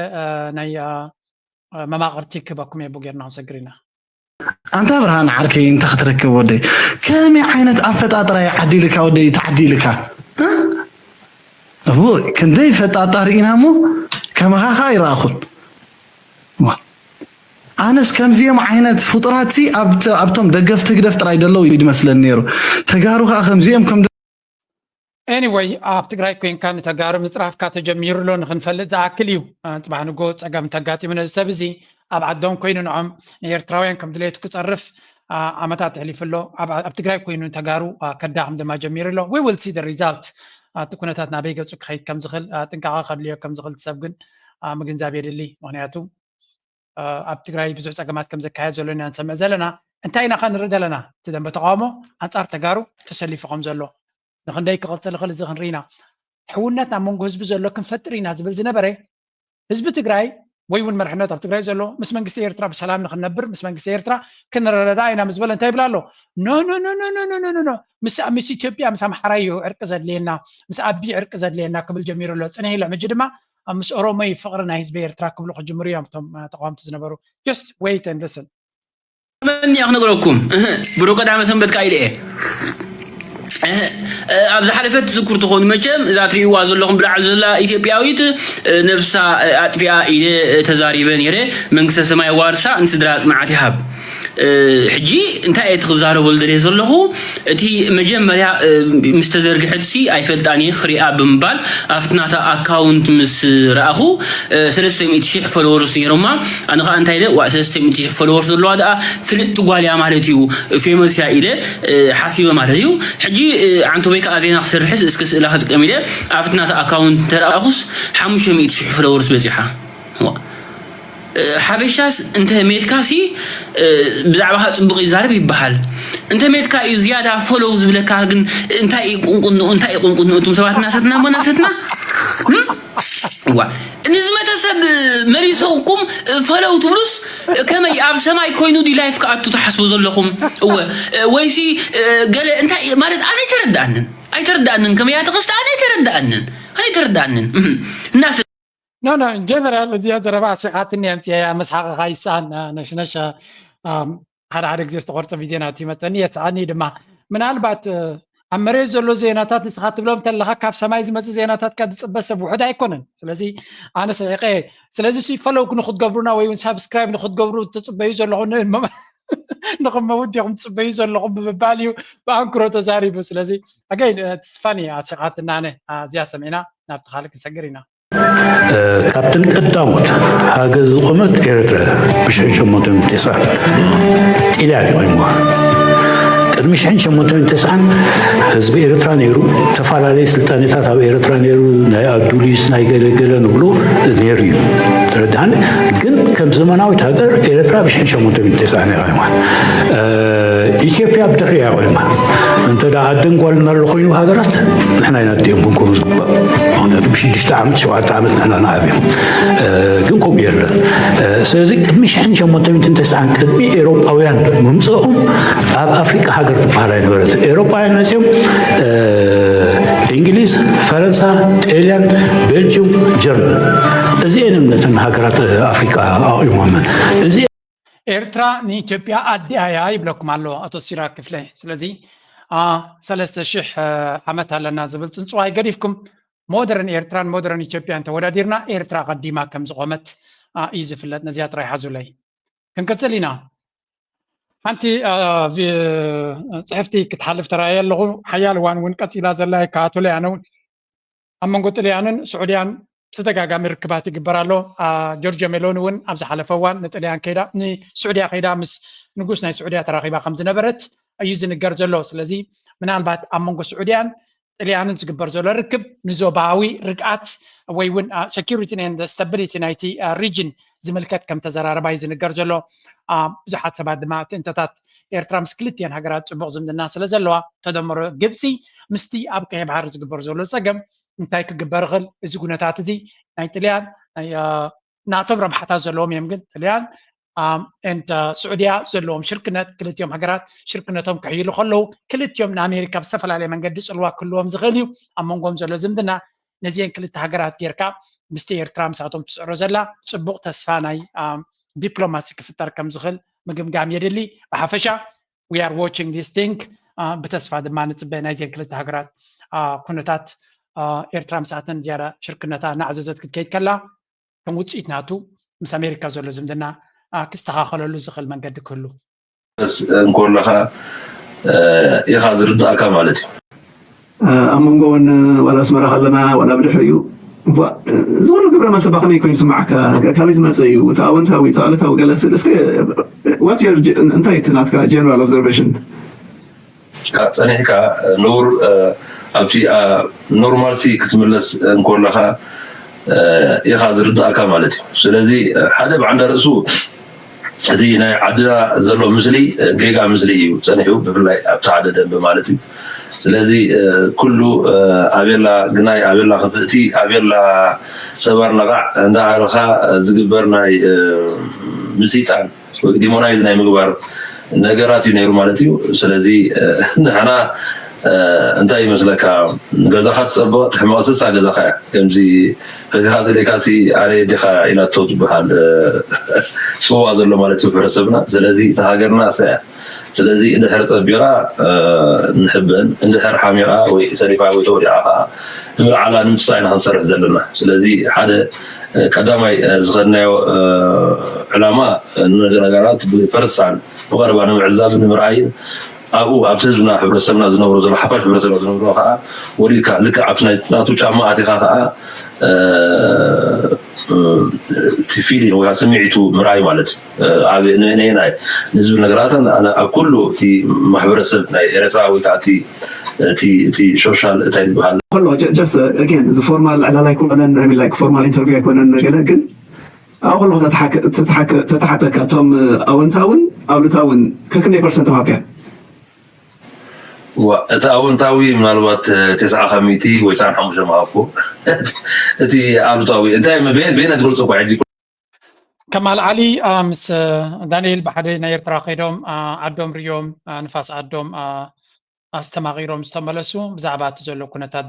ናይ መማቕርቲ ክበኩም የቡ ጌርና ክንሰግር ኢና። ኣንታ ብርሃን ዓርከይ እንተ ክትረክብ ወደይ ከመይ ዓይነት ኣፈጣጥራ እዩ ዓዲልካ ወደይ ተዓዲልካ እቡ ክንደይ ፈጣጣሪ ኢና እሞ ከመኻ ከዓ ይረኣኹን ኣነስ ከምዚኦም ዓይነት ፍጡራት ሲ ኣብቶም ደገፍቲ ህግደፍ ጥራይ ደለው እዩ ዝመስለኒ ነይሩ። ተጋሩ ከዓ ከምዚኦም ከም Anyway ኣብ ትግራይ ኮይንካ ንተጋሩ ምፅራፍካ ተጀሚሩ ኣሎ ንክንፈልጥ ዝኣክል እዩ። ፅባሕ ንጎ ፀገም እንተጋጢሙ ነዚ ሰብ እዚ ኣብ ዓዶም ኮይኑ ንዖም ንኤርትራውያን ከም ድሌቱ ክፀርፍ ዓመታት ተሕሊፉ ኣሎ። ኣብ ትግራይ ኮይኑ ንተጋሩ ከዳኽም ድማ ጀሚሩ ኣሎ። We will see the result። እቲ ኩነታት ናበይ ገፁ ክኸይድ ከምዝኽእል ጥንቃቐ ከድልዮ ከምዝኽእል ሰብ ግን ምግንዛብ የድሊ። ምክንያቱ ኣብ ትግራይ ብዙሕ ፀገማት ከም ዘካየድ ዘሎ ኢና ንሰምዕ ዘለና። እንታይ ኢና ከ ንርኢ ዘለና? እቲ ደንበ ተቃውሞ ኣንፃር ተጋሩ ተሰሊፉ ከም ዘሎ ንክንደይ ክቕፅል ይኽእል እዚ ክንርኢ ኢና። ሕውነት ኣብ መንጎ ህዝቢ ዘሎ ክንፈጥር ኢና ዝብል ዝነበረ ህዝቢ ትግራይ ወይ እውን መርሕነት ኣብ ትግራይ ዘሎ ምስ መንግስቲ ኤርትራ ብሰላም ንክንነብር ምስ መንግስቲ ኤርትራ ክንረዳዳ ኢና ምስ በለ እንታይ ይብል ኣሎ? ኖ ኖ ኖ ኖ ኖ ኖ ኖ ኖ ምስ ምስ ኢትዮጵያ ምስ ኣምሓራ እዩ ዕርቂ ዘድልየና ምስ ኣቢ ዕርቂ ዘድልየና ክብል ጀሚሩ ኣሎ። ፅንሕ ኢሎም ሕጂ ድማ ኣብ ምስ ኦሮሞ እዩ ፍቕሪ ናይ ህዝቢ ኤርትራ ክብሉ ክጅምሩ እዮም እቶም ተቃወምቲ ዝነበሩ። Just wait and listen። መን እያ ክነግረኩም? እህ፣ ብሩህ ቀዳመ ሰንበት ከኣ ኢለ እየ። እህ፣ እ፣ ኣብ ዝሓለፈ ትዝክሩ ትኾኑ መቸም፣ እዛ ትርእይዋ ዘለኹም ብላዕሊ ዘላ ኢትዮጵያዊት፣ እ፣ ነብሳ፣ እ፣ ኣጥፊኣ ኢለ፣ እ፣ ተዛሪበ ነይረ። መንግስተ ሰማይ ዋርሳ ንስድራ ጽንዓት ይሃብ። እ፣ ሕጂ እንታይ እየ ትኽዛረበሉ ደልየ ዘለኹ? እቲ መጀመርያ፣ እ፣ ምስ ተዘርግሐት ሲ ኣይፈልጣን እየ ክሪኣ ብምባል ኣብቲ ናታ ኣካውንት ምስ ረኣኹ፣ እ፣ ሰለስተ ሚእቲ ሽሕ ፎሎወርስ ነይሮማ። ኣነ ኸዓ እንታይ ኢለ፣ ዋእ ሰለስተ ሚእቲ ሽሕ ፎሎወርስ ዘለዋ ደኣ ፍልጥቲ ጓል እያ ማለት እዩ፣ ፌመስ እያ ኢለ፣ እ፣ ሓሲበ ማለት እዩ። ሕጂ፣ እ፣ ዓንተቦይ ከኣ ዜና ክሰርሕስ እስከ ስእላ ክጥቀም ኢለ ኣብቲ ናታ ኣካውንት እንተረኣኹስ ሓሙሽተ ሚእቲ ሽሕ ፎሎወርስ በጺሓ። ዋእ። እ፣ ሓበሻስ እንተ ሜትካ ሲ፣ እ፣ ብዛዕባኻ ጽቡቕ ይዛረብ ይበሃል። እንተ ሜትካ እዩ ዝያዳ ፎሎው ዝብለካ ግን እንታይ እዩ ቁንቁንኡ፣ እንታይ እዩ ቁንቁንኡ? እቱም ሰባት እናሰትና እሞ እናሰትና? እም? ዋ፣ ንዝመተ ሰብ መሊሰኩም ፎሎው ትብሉስ ከመይ ኣብ ሰማይ ኮይኑ ድዩ ላይፍ ክኣቱ ትሓስቡ ዘለኹም? እወ፣ ወይሲ፣ እ፣ ገለ እንታይ ማለት ኣነ ኣይተረድኣንን። ኣይተረድኣንን ከመይ እያ ተኸስተ ኣነ ኣይተረድኣንን። ኣነ ኣይተረድኣንን። እም፣ እናሰ- No, no, in general እዚኣ ዘረባ ኣስሒቓትኒ እያ ኣምፅኣያ። መስሓቕኻ ይስኣን፣ አ፣ ነሽነሽ፣ አ፣ ኣም፣ ሓደ ሓደ ግዜ ዝተቖርፀ ቪድዮና ትመፀኒ የስኣኒ ድማ። ምናልባት፣ እ፣ ኣብ መሬት ዘሎ ዜናታት ንስኻ ትብሎም ተለኻ ካብ ሰማይ ዝመፅእ ዜናታት ካብ ዝፅበ ሰብ ውሑድ ኣይኮነን። ስለዚ ኣነ ስሒቐ እየ። ስለዚ ሲ ፎሎው ንክትገብሩና ወይ እውን ሳብስክራይብ ንክትገብሩ ትፅበዩ ዘለኹም ን-፣ ንኽመውት ዲኹም ትፅበዩ ዘለኹም ብምባል እዩ ብኣንክሮ ተዛሪቡ። ስለዚ ኣገይን፣ እ፣ ትስፋኒ ኣስሒቓትና ኣነ፣ አ፣ እዚኣ ሰሚዕና ናብቲ ካልእ ክንሰግር ኢና። እ፣ ካብተን ቀዳሞት ሃገዝ ዝቖመት ኤርትራ ብሽሕን ሸሞንተ ሚእትን ተስዓን ጥልያን እዩ ቆይምዋ። ቅድሚ ሽሕን ሸሞንተ ሚእትን ተስዓን ህዝቢ ኤርትራ ነይሩ፣ ተፈላለየ ስልጣኔታት ኣብ ኤርትራ ነይሩ፣ ናይ ኣዱሊስ ናይ ገለገለ ንብሎ ነይሩ እዩ። ተረዳእኒ? ግን ከም ዘመናዊት ሃገር ኤርትራ ብሽሕን ሸሞንተ ሚእትን ተስዓን እያ ቆይማ። እ፣ ኢትዮጵያ ብድሕሪኣ እያ ቆይማ። እንተ ደኣ ኣደን ጓልን ኣሎ ኮይኑ ሃገራት ንሕና ኢና ኣዲኦም ክንኮኑ ዝግባእ። ምኽንያቱ ብሽዱሽተ ዓመት ሸውዓተ ዓመት ንሕና ንዓብዮም። እ፣ ግን ከምኡ የለን። እ፣ ስለዚ ቅድሚ ሽሕን ሸሞንተ ሚእትን ተስዓን ቅድሚ ኤውሮጳውያን ምምፅኦም ኣብ ኣፍሪቃ ሃገር ትበሃል ኣይነበረትን። ኤውሮጳውያን መፅዮም፣ እ፣ እንግሊዝ፣ ፈረንሳ፣ ጤልያን፣ ቤልጅዩም፣ ጀርመን እዚኤን እምነተን ሃገራት ኣፍሪቃ ኣቑሞመን። እዚ ኤርትራ ንኢትዮጵያ ኣዲኣ እያ ይብለኩም ኣሎ ኣቶ ሲራክ ክፍለ። ስለዚ፣ አ፣ ሰለስተ ሽሕ፣ አ፣ ዓመት ኣለና ዝብል ጽንጽዋይ ገዲፍኩም ሞደርን ኤርትራን ሞደርን ኢትዮጵያን ተወዳዲርና ኤርትራ ቀዲማ ከም ዝቖመት፣ አ፣ እዩ ዝፍለጥ። ነዚኣ ጥራይ ሓዙለይ። ክንቅጽል ኢና። ሓንቲ፣ አ፣ ቪ-፣ ጽሕፍቲ ክትሓልፍ ተራእየ ኣለኹ። ሓያል እዋን እውን ቀጺላ ዘላ እየ ክኣትወለይ ኣነ እውን ኣብ መንጎ ጥልያንን ስዑድያን ተደጋጋሚ ርክባት ይግበር ኣሎ። አ፣ ጆርጆ ሜሎኒ እውን ኣብ ዝሓለፈ እዋን ንጥልያን ከይዳ፣ ንስዑድያ ከይዳ ምስ ንጉስ ናይ ስዑድያ ተራኺባ ከም ዝነበረት እዩ ዝንገር ዘሎ። ስለዚ ምናልባት ኣብ መንጎ ስዑድያን ጥልያንን ዝግበር ዘሎ ርክብ ንዞባዊ ርግኣት ወይ እውን፣ አ፣ security and stability ናይቲ፣ አ፣ region ዝምልከት ከም ተዘራረባ እዩ ዝንገር ዘሎ። ብዙሓት ሰባት ድማ እቲ እንተታት ኤርትራ ምስ ክልቲኤን ሃገራት ፅቡቕ ዝምድና ስለ ዘለዋ፣ ተደምሮ ግብፂ ምስቲ ኣብ ቀይሕ ባሕሪ ዝግበር ዘሎ ፀገም እንታይ ክግበር ይኽእል? እዚ ኩነታት እዚ ናይ ጥልያን ናቶም ረብሓታት ዘለዎም እዮም። ግን ጥልያን ኤንድ ስዑድያ ዘለዎም ሽርክነት፣ ክልቲኦም ሃገራት ሽርክነቶም ክሕይሉ ከለዉ፣ ክልቲኦም ንኣሜሪካ ብዝተፈላለየ መንገዲ ፅልዋ ክህልዎም ዝኽእል እዩ። ኣብ መንጎም ዘሎ ዝምድና ነዚአን ክልተ ሃገራት ጌርካ ምስቲ ኤርትራ ምሳቶም ትፅዕሮ ዘላ ፅቡቕ ተስፋ ናይ ዲፕሎማሲ ክፍጠር ከም ዝኽእል ምግምጋም የድሊ። ብሓፈሻ we are watching this thing። ብተስፋ ድማ ንፅበ ናይዘን ክልተ ሃገራት ኩነታት ኤርትራ ምስኣተን ዝያዳ ሽርክነታ እናዓዘዘት ክትከይድ ከላ ከም ውፅኢት ናቱ ምስ ኣሜሪካ ዘሎ ዝምድና ክስተኻኸለሉ ዝኽእል መንገዲ ክህሉ በስ እንኮለኻ ኢኻ ዝርዳእካ ማለት እዩ። ኣብ መንጎ እውን ዋላ ኣስመራ ከለና ዋላ ብድሕሪኡ ዝኾነ ግብረ መልሲ ባኸመይ ኮይኑ ስማዓካ ካበይ ዝመፀ እዩ እቲ ኣወንታዊ እቲ ኣሉታዊ ገለ ስል እስከ ዋስ እንታይ እቲ ናትካ general observation ጸኒሕካ ነውር ኣብቲ ኖርማልቲ ክትምለስ እንኮለኻ ኢኻ ዝርዳእካ ማለት እዩ። ስለዚ ሓደ ብዓንዳ ርእሱ እቲ ናይ ዓድና ዘሎ ምስሊ ጌጋ ምስሊ እዩ ጸኒሑ፣ ብፍላይ ኣብቲ ሓደ ደንበ ማለት እዩ። ስለዚ ኩሉ ኣቤላ ግናይ፣ ኣቤላ ክፍእቲ፣ ኣቤላ ሰባር ነቓዕ እንዳበልካ ዝግበር ናይ ምስይጣን ወይ ዲሞናይዝ ናይ ምግባር ነገራት እዩ ነይሩ ማለት እዩ። ስለዚ ንሕና እንታይ ይመስለካ፣ ገዛኻ ትፀብቕ ትሕመቕ ስሳ ገዛኻ እያ። ከምዚ ፈቲኻ ፅሊእካ ሲ ኣነ ዲኻ ኢላቶ ዝበሃል ፅዋ ዘሎ ማለት እዩ ሕብረተሰብና። ስለዚ እታ ሃገርና እሳ እያ። ስለዚ እንድሕር ፀቢቓ ንሕበን፣ እንድሕር ሓሚቓ ወይ ሰኒፋ ወይ ተወዲቓ ከዓ ንምልዓላ ንምስሳ ኢና ክንሰርሕ ዘለና። ስለዚ ሓደ ቀዳማይ ዝኸድናዮ ዕላማ ነገራት ብፈረሳን ብቐረባ ንምዕዛብን ንምርኣይን ኣብኡ ኣብቲ ህዝብና ሕብረተሰብና ዝነብሮ ዘሎ ሓፋሽ ሕብረተሰብና ዝነብሮ ከዓ ወሪድካ ልክዕ ኣብቲ ናቱ ጫማ ኣቲኻ ከዓ እቲ ፊሊን ወይ ስምዒቱ ምርኣይ ማለት እዩ። ኣብ ነየናይ ንዝብል ነገራት ኣብ ኩሉ እቲ ማሕበረሰብ ናይ ኤረትራ ወይ ከዓ እቲ ሶሻል እንታይ ዝበሃል ከሎ just again እዚ ፎርማል ዕላል ኣይኮነን፣ ፎርማል ኢንተርቪው ኣይኮነን ገለ ግን ኣብ ከለኹ ተተሓተካ እቶም ኣወንታውን ኣሉታውን ከክንደይ ፐርሰንት ተማሃርካዮ? እቲ ኣወንታዊ ምናልባት ተስዓ ካብ ሚእቲ ወይ ተስዓን ሓሙሽተ ምሃብኩ። እቲ ኣሉታዊ እንታይ በየን ትገልፆ እኳ ሕጂ ከማል ዓሊ ምስ ዳንኤል ብሓደ ናይ ኤርትራ ከይዶም ዓዶም ርዮም ንፋስ ዓዶም ኣስተማቒሮም ዝተመለሱ ብዛዕባ እቲ ዘሎ ኩነታት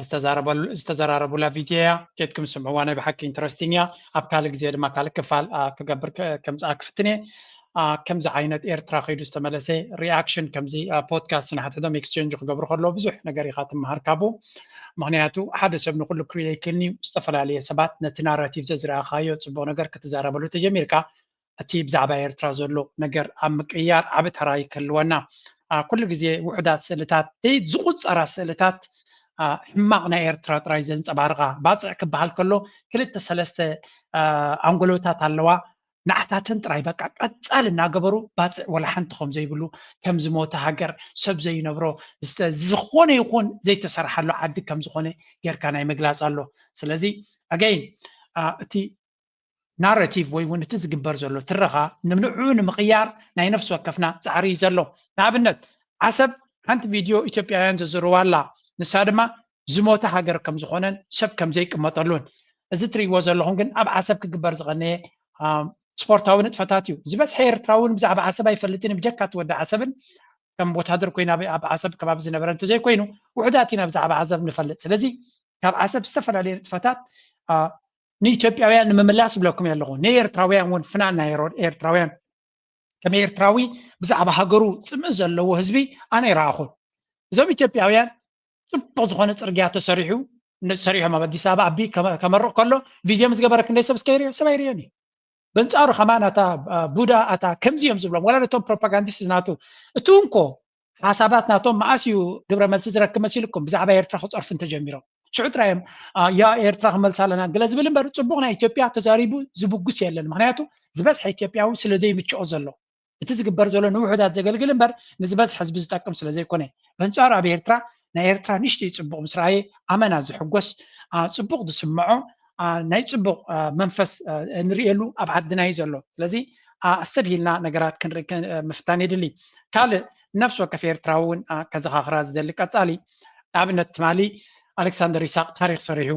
ዝተዘራረቡላ ቪድዮ እያ። ኬድኩም ስምዕዋ፣ ናይ ብሓቂ ኢንተረስቲንግ እያ። ኣብ ካልእ ግዜ ድማ ካልእ ክፋል ክገብር ከምፅኣ ክፍትን እየ። ከምዚ ዓይነት ኤርትራ ከይዱ ዝተመለሰ ሪኣክሽን ከምዚ ፖድካስት ንሓድሕዶም ኤክስቼንጅ ክገብሩ ከለዉ ብዙሕ ነገር ኢኻ ትመሃር ካብኡ። ምኽንያቱ ሓደ ሰብ ንኩሉ ክርእዮ ኣይክእልን እዩ። ዝተፈላለየ ሰባት ነቲ ናራቲቭ ዘዝረኣኻዮ ፅቡቕ ነገር ክትዛረበሉ ተጀሚርካ እቲ ብዛዕባ ኤርትራ ዘሎ ነገር ኣብ ምቅይያር ዓቢ ተራ ይክህልወና። ኩሉ ግዜ ውሑዳት ስእልታት፣ ዝቁጸራ ስእልታት ሕማቕ ናይ ኤርትራ ጥራይ ዘንጸባርቓ። ባጽዕ ክበሃል ከሎ ክልተ ሰለስተ ኣንጎሎታት ኣለዋ። ንዓታተን ጥራይ በቃ ቀጻል እናገበሩ ባጽዕ ወላ ሓንቲ ከም ዘይብሉ፣ ከም ዝሞተ ሃገር፣ ሰብ ዘይነብሮ፣ ዝኾነ ይኹን ዘይተሰርሓሉ ዓዲ ከም ዝኾነ ጌርካ ናይ ምግላጽ ኣሎ። ስለዚ ኣገይን እቲ ናረቲቭ ወይ እውን እቲ ዝግበር ዘሎ ትረኻ ንንዕኡ ንምቕያር ናይ ነፍሲ ወከፍና ጻዕሪ እዩ ዘሎ። ንኣብነት ዓሰብ ሓንቲ ቪድዮ ኢትዮጵያውያን ዝዝርዋ ኣላ። ንሳ ድማ ዝሞተ ሃገር ከም ዝኾነን ሰብ ከም ዘይቅመጠሉን። እዚ ትርእይዎ ዘለኹም ግን ኣብ ዓሰብ ክግበር ዝቐነየ ስፖርታዊ ንጥፈታት እዩ። ዝበዝሐ ኤርትራዊ እውን ብዛዕባ ዓሰብ ኣይፈልጥን እዩ ብጀካ እቲ ወዲ ዓሰብን ከም ወታደር ኮይኑ ኣብ ዓሰብ ከባቢ ዝነበረ እንተዘይኮይኑ ውሑዳት ኢና ብዛዕባ ዓሰብ ንፈልጥ። ስለዚ ካብ ዓሰብ ዝተፈላለየ ንጥፈታት ንኢትዮጵያውያን ንምምላስ ይብለኩም ኣለኹ። ንኤርትራውያን እውን ፍናን ናይ ኤርትራውያን ከም ኤርትራዊ ብዛዕባ ሃገሩ ፅምእ ዘለዎ ህዝቢ ኣነ ይረኣኹን። እዞም ኢትዮጵያውያን ፅቡቕ ዝኾነ ፅርግያ ተሰሪሑ ሰሪሖም ኣብ ኣዲስ ኣበባ ኣቢ ከመርቕ ከሎ ቪድዮ ምስ ገበረ ክንደይ ሰብ እስከ ይሪኦ? ሰብ ኣይሪኦን እዩ። በንጻሩ ከማን ኣታ ቡዳ ኣታ ከምዚ እዮም ዝብሎም ዋላ ነቶም ፕሮፓጋንዲስት ናቱ እቲ እንኮ ሓሳባት ናቶም መኣስ እዩ ግብረ መልሲ ዝረክብ መሲልኩም ብዛዕባ ኤርትራ ክፀርፉ እንተጀሚሮም ሽዑ ጥራይ እዮም ያ ኤርትራ ክመልሳ ኣለና ገለ ዝብል እምበር ፅቡቕ ናይ ኢትዮጵያ ተዛሪቡ ዝብጉስ የለን። ምክንያቱ ዝበዝሐ ኢትዮጵያዊ ስለ ዘይምችኦ ዘሎ እቲ ዝግበር ዘሎ ንውሑዳት ዘገልግል እምበር ንዝበዝሐ ህዝቢ ዝጠቅም ስለ ዘይኮነ። በንጻሩ ኣብ ኤርትራ ናይ ኤርትራ ንእሽተይ ፅቡቕ ምስ ረኣየ ኣመና ዝሕጎስ ፅቡቕ ዝስምዖ ናይ ፅቡቕ መንፈስ እንርእየሉ ኣብ ዓድና እዩ ዘሎ። ስለዚ ኣስተብሂልና ነገራት ክንርኢ ምፍታን የድሊ። ካልእ ነፍሲ ወከፍ ኤርትራዊ እውን ከዘኻኽራ ዝደሊ ቀጻሊ ኣብነት ትማሊ ኣሌክሳንደር ይስሐቅ ታሪኽ ሰሪሑ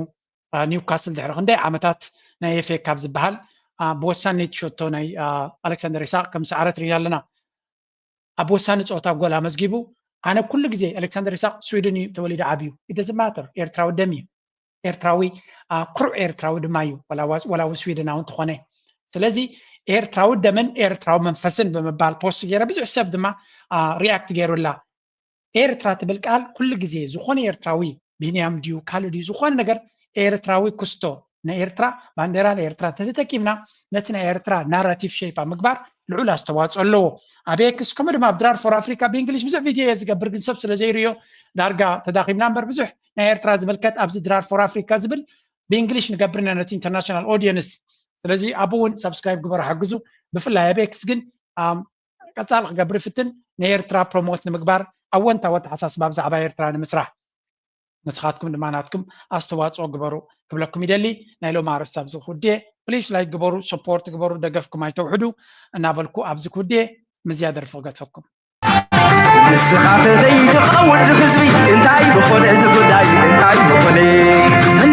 ኒውካስል ድሕሪ ክንደይ ዓመታት ናይ ኤፍ ኤ ካፕ ዝበሃል ብወሳኒት ሸቶ ናይ ኣሌክሳንደር ይስሐቅ ከም ሰዓረት ርኢና ኣለና። ኣብ ወሳኒ ፀወታ ጎል ኣመዝጊቡ። ኣነ ኩሉ ግዜ ኣሌክሳንደር ይስሐቅ ስዊድን እዩ ተወሊዱ ዓብዩ። ኢደዝማተር ኤርትራዊ ደም እዩ። ኤርትራዊ ኩሩዕ ኤርትራዊ ድማ እዩ፣ ወላ እውን ስዊድናዊ እንተኾነ። ስለዚ ኤርትራዊ ደምን ኤርትራዊ መንፈስን ብምባል ፖስት ገይረ ብዙሕ ሰብ ድማ ሪያክት ገይሩላ። ኤርትራ ትብል ቃል ኩሉ ግዜ ዝኾነ ኤርትራዊ ቢንያም ድዩ ካልእ ድዩ ዝኾነ ነገር ኤርትራዊ ክስቶ ንኤርትራ ባንዴራ ንኤርትራ እንተተጠቂምና ነቲ ናይ ኤርትራ ናራቲቭ ሼፕ ኣብ ምግባር ልዑል ኣስተዋፅኦ ኣለዎ። ኣብ ኤክስ ከምኡ ድማ ኣብ ድራር ፎር ኣፍሪካ ብእንግሊሽ ብዙሕ ቪድዮ እየ ዝገብር፣ ግን ሰብ ስለ ዘይርእዮ ዳርጋ ተዳኺምና እምበር ብዙሕ ናይ ኤርትራ ዝምልከት ኣብዚ ድራር ፎር ኣፍሪካ ዝብል ብእንግሊሽ ንገብር ኢና ነቲ ኢንተርናሽናል ኦዲየንስ። ስለዚ ኣብኡ እውን ሳብስክራይብ ግበሩ፣ ሓግዙ። ብፍላይ ኣብ ኤክስ ግን ቀጻሊ ክገብር ይፍትን ንኤርትራ ፕሮሞት ንምግባር ኣወንታዊ ኣተሓሳስባ ብዛዕባ ኤርትራ ንምስራሕ ንስኻትኩም ድማ ናትኩም ኣስተዋፅኦ ግበሩ ክብለኩም ይደሊ። ናይ ሎም ኣርእስቲ ኣብዚ ክውድየ። ፕሊስ ላይክ ግበሩ፣ ሰፖርት ግበሩ፣ ደገፍኩም ኣይተውሕዱ እናበልኩ ኣብዚ ክውድየ። ምዝያ ደርፊ ክገድፈኩም። ንስኻ ተዘይትኸውን ዝህዝቢ እንታይ ብኾነ፣ እዚ ጉዳይ እንታይ ብኾነ።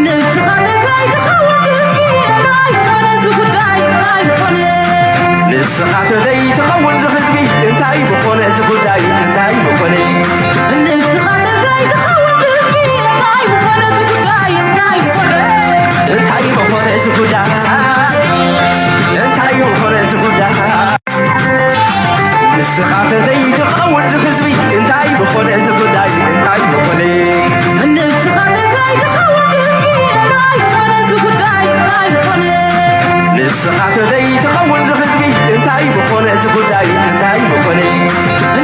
ንስኻ ተዘይትኸውን ዝህዝቢ እንታይ ብኾነ፣ እዚ ጉዳይ እንታይ ብኾነ። ንስኻ ተዘይትኸውን ዝህዝቢ እንታይ ብኾነ፣ እዚ ጉዳይ እንታይ ብኾነ።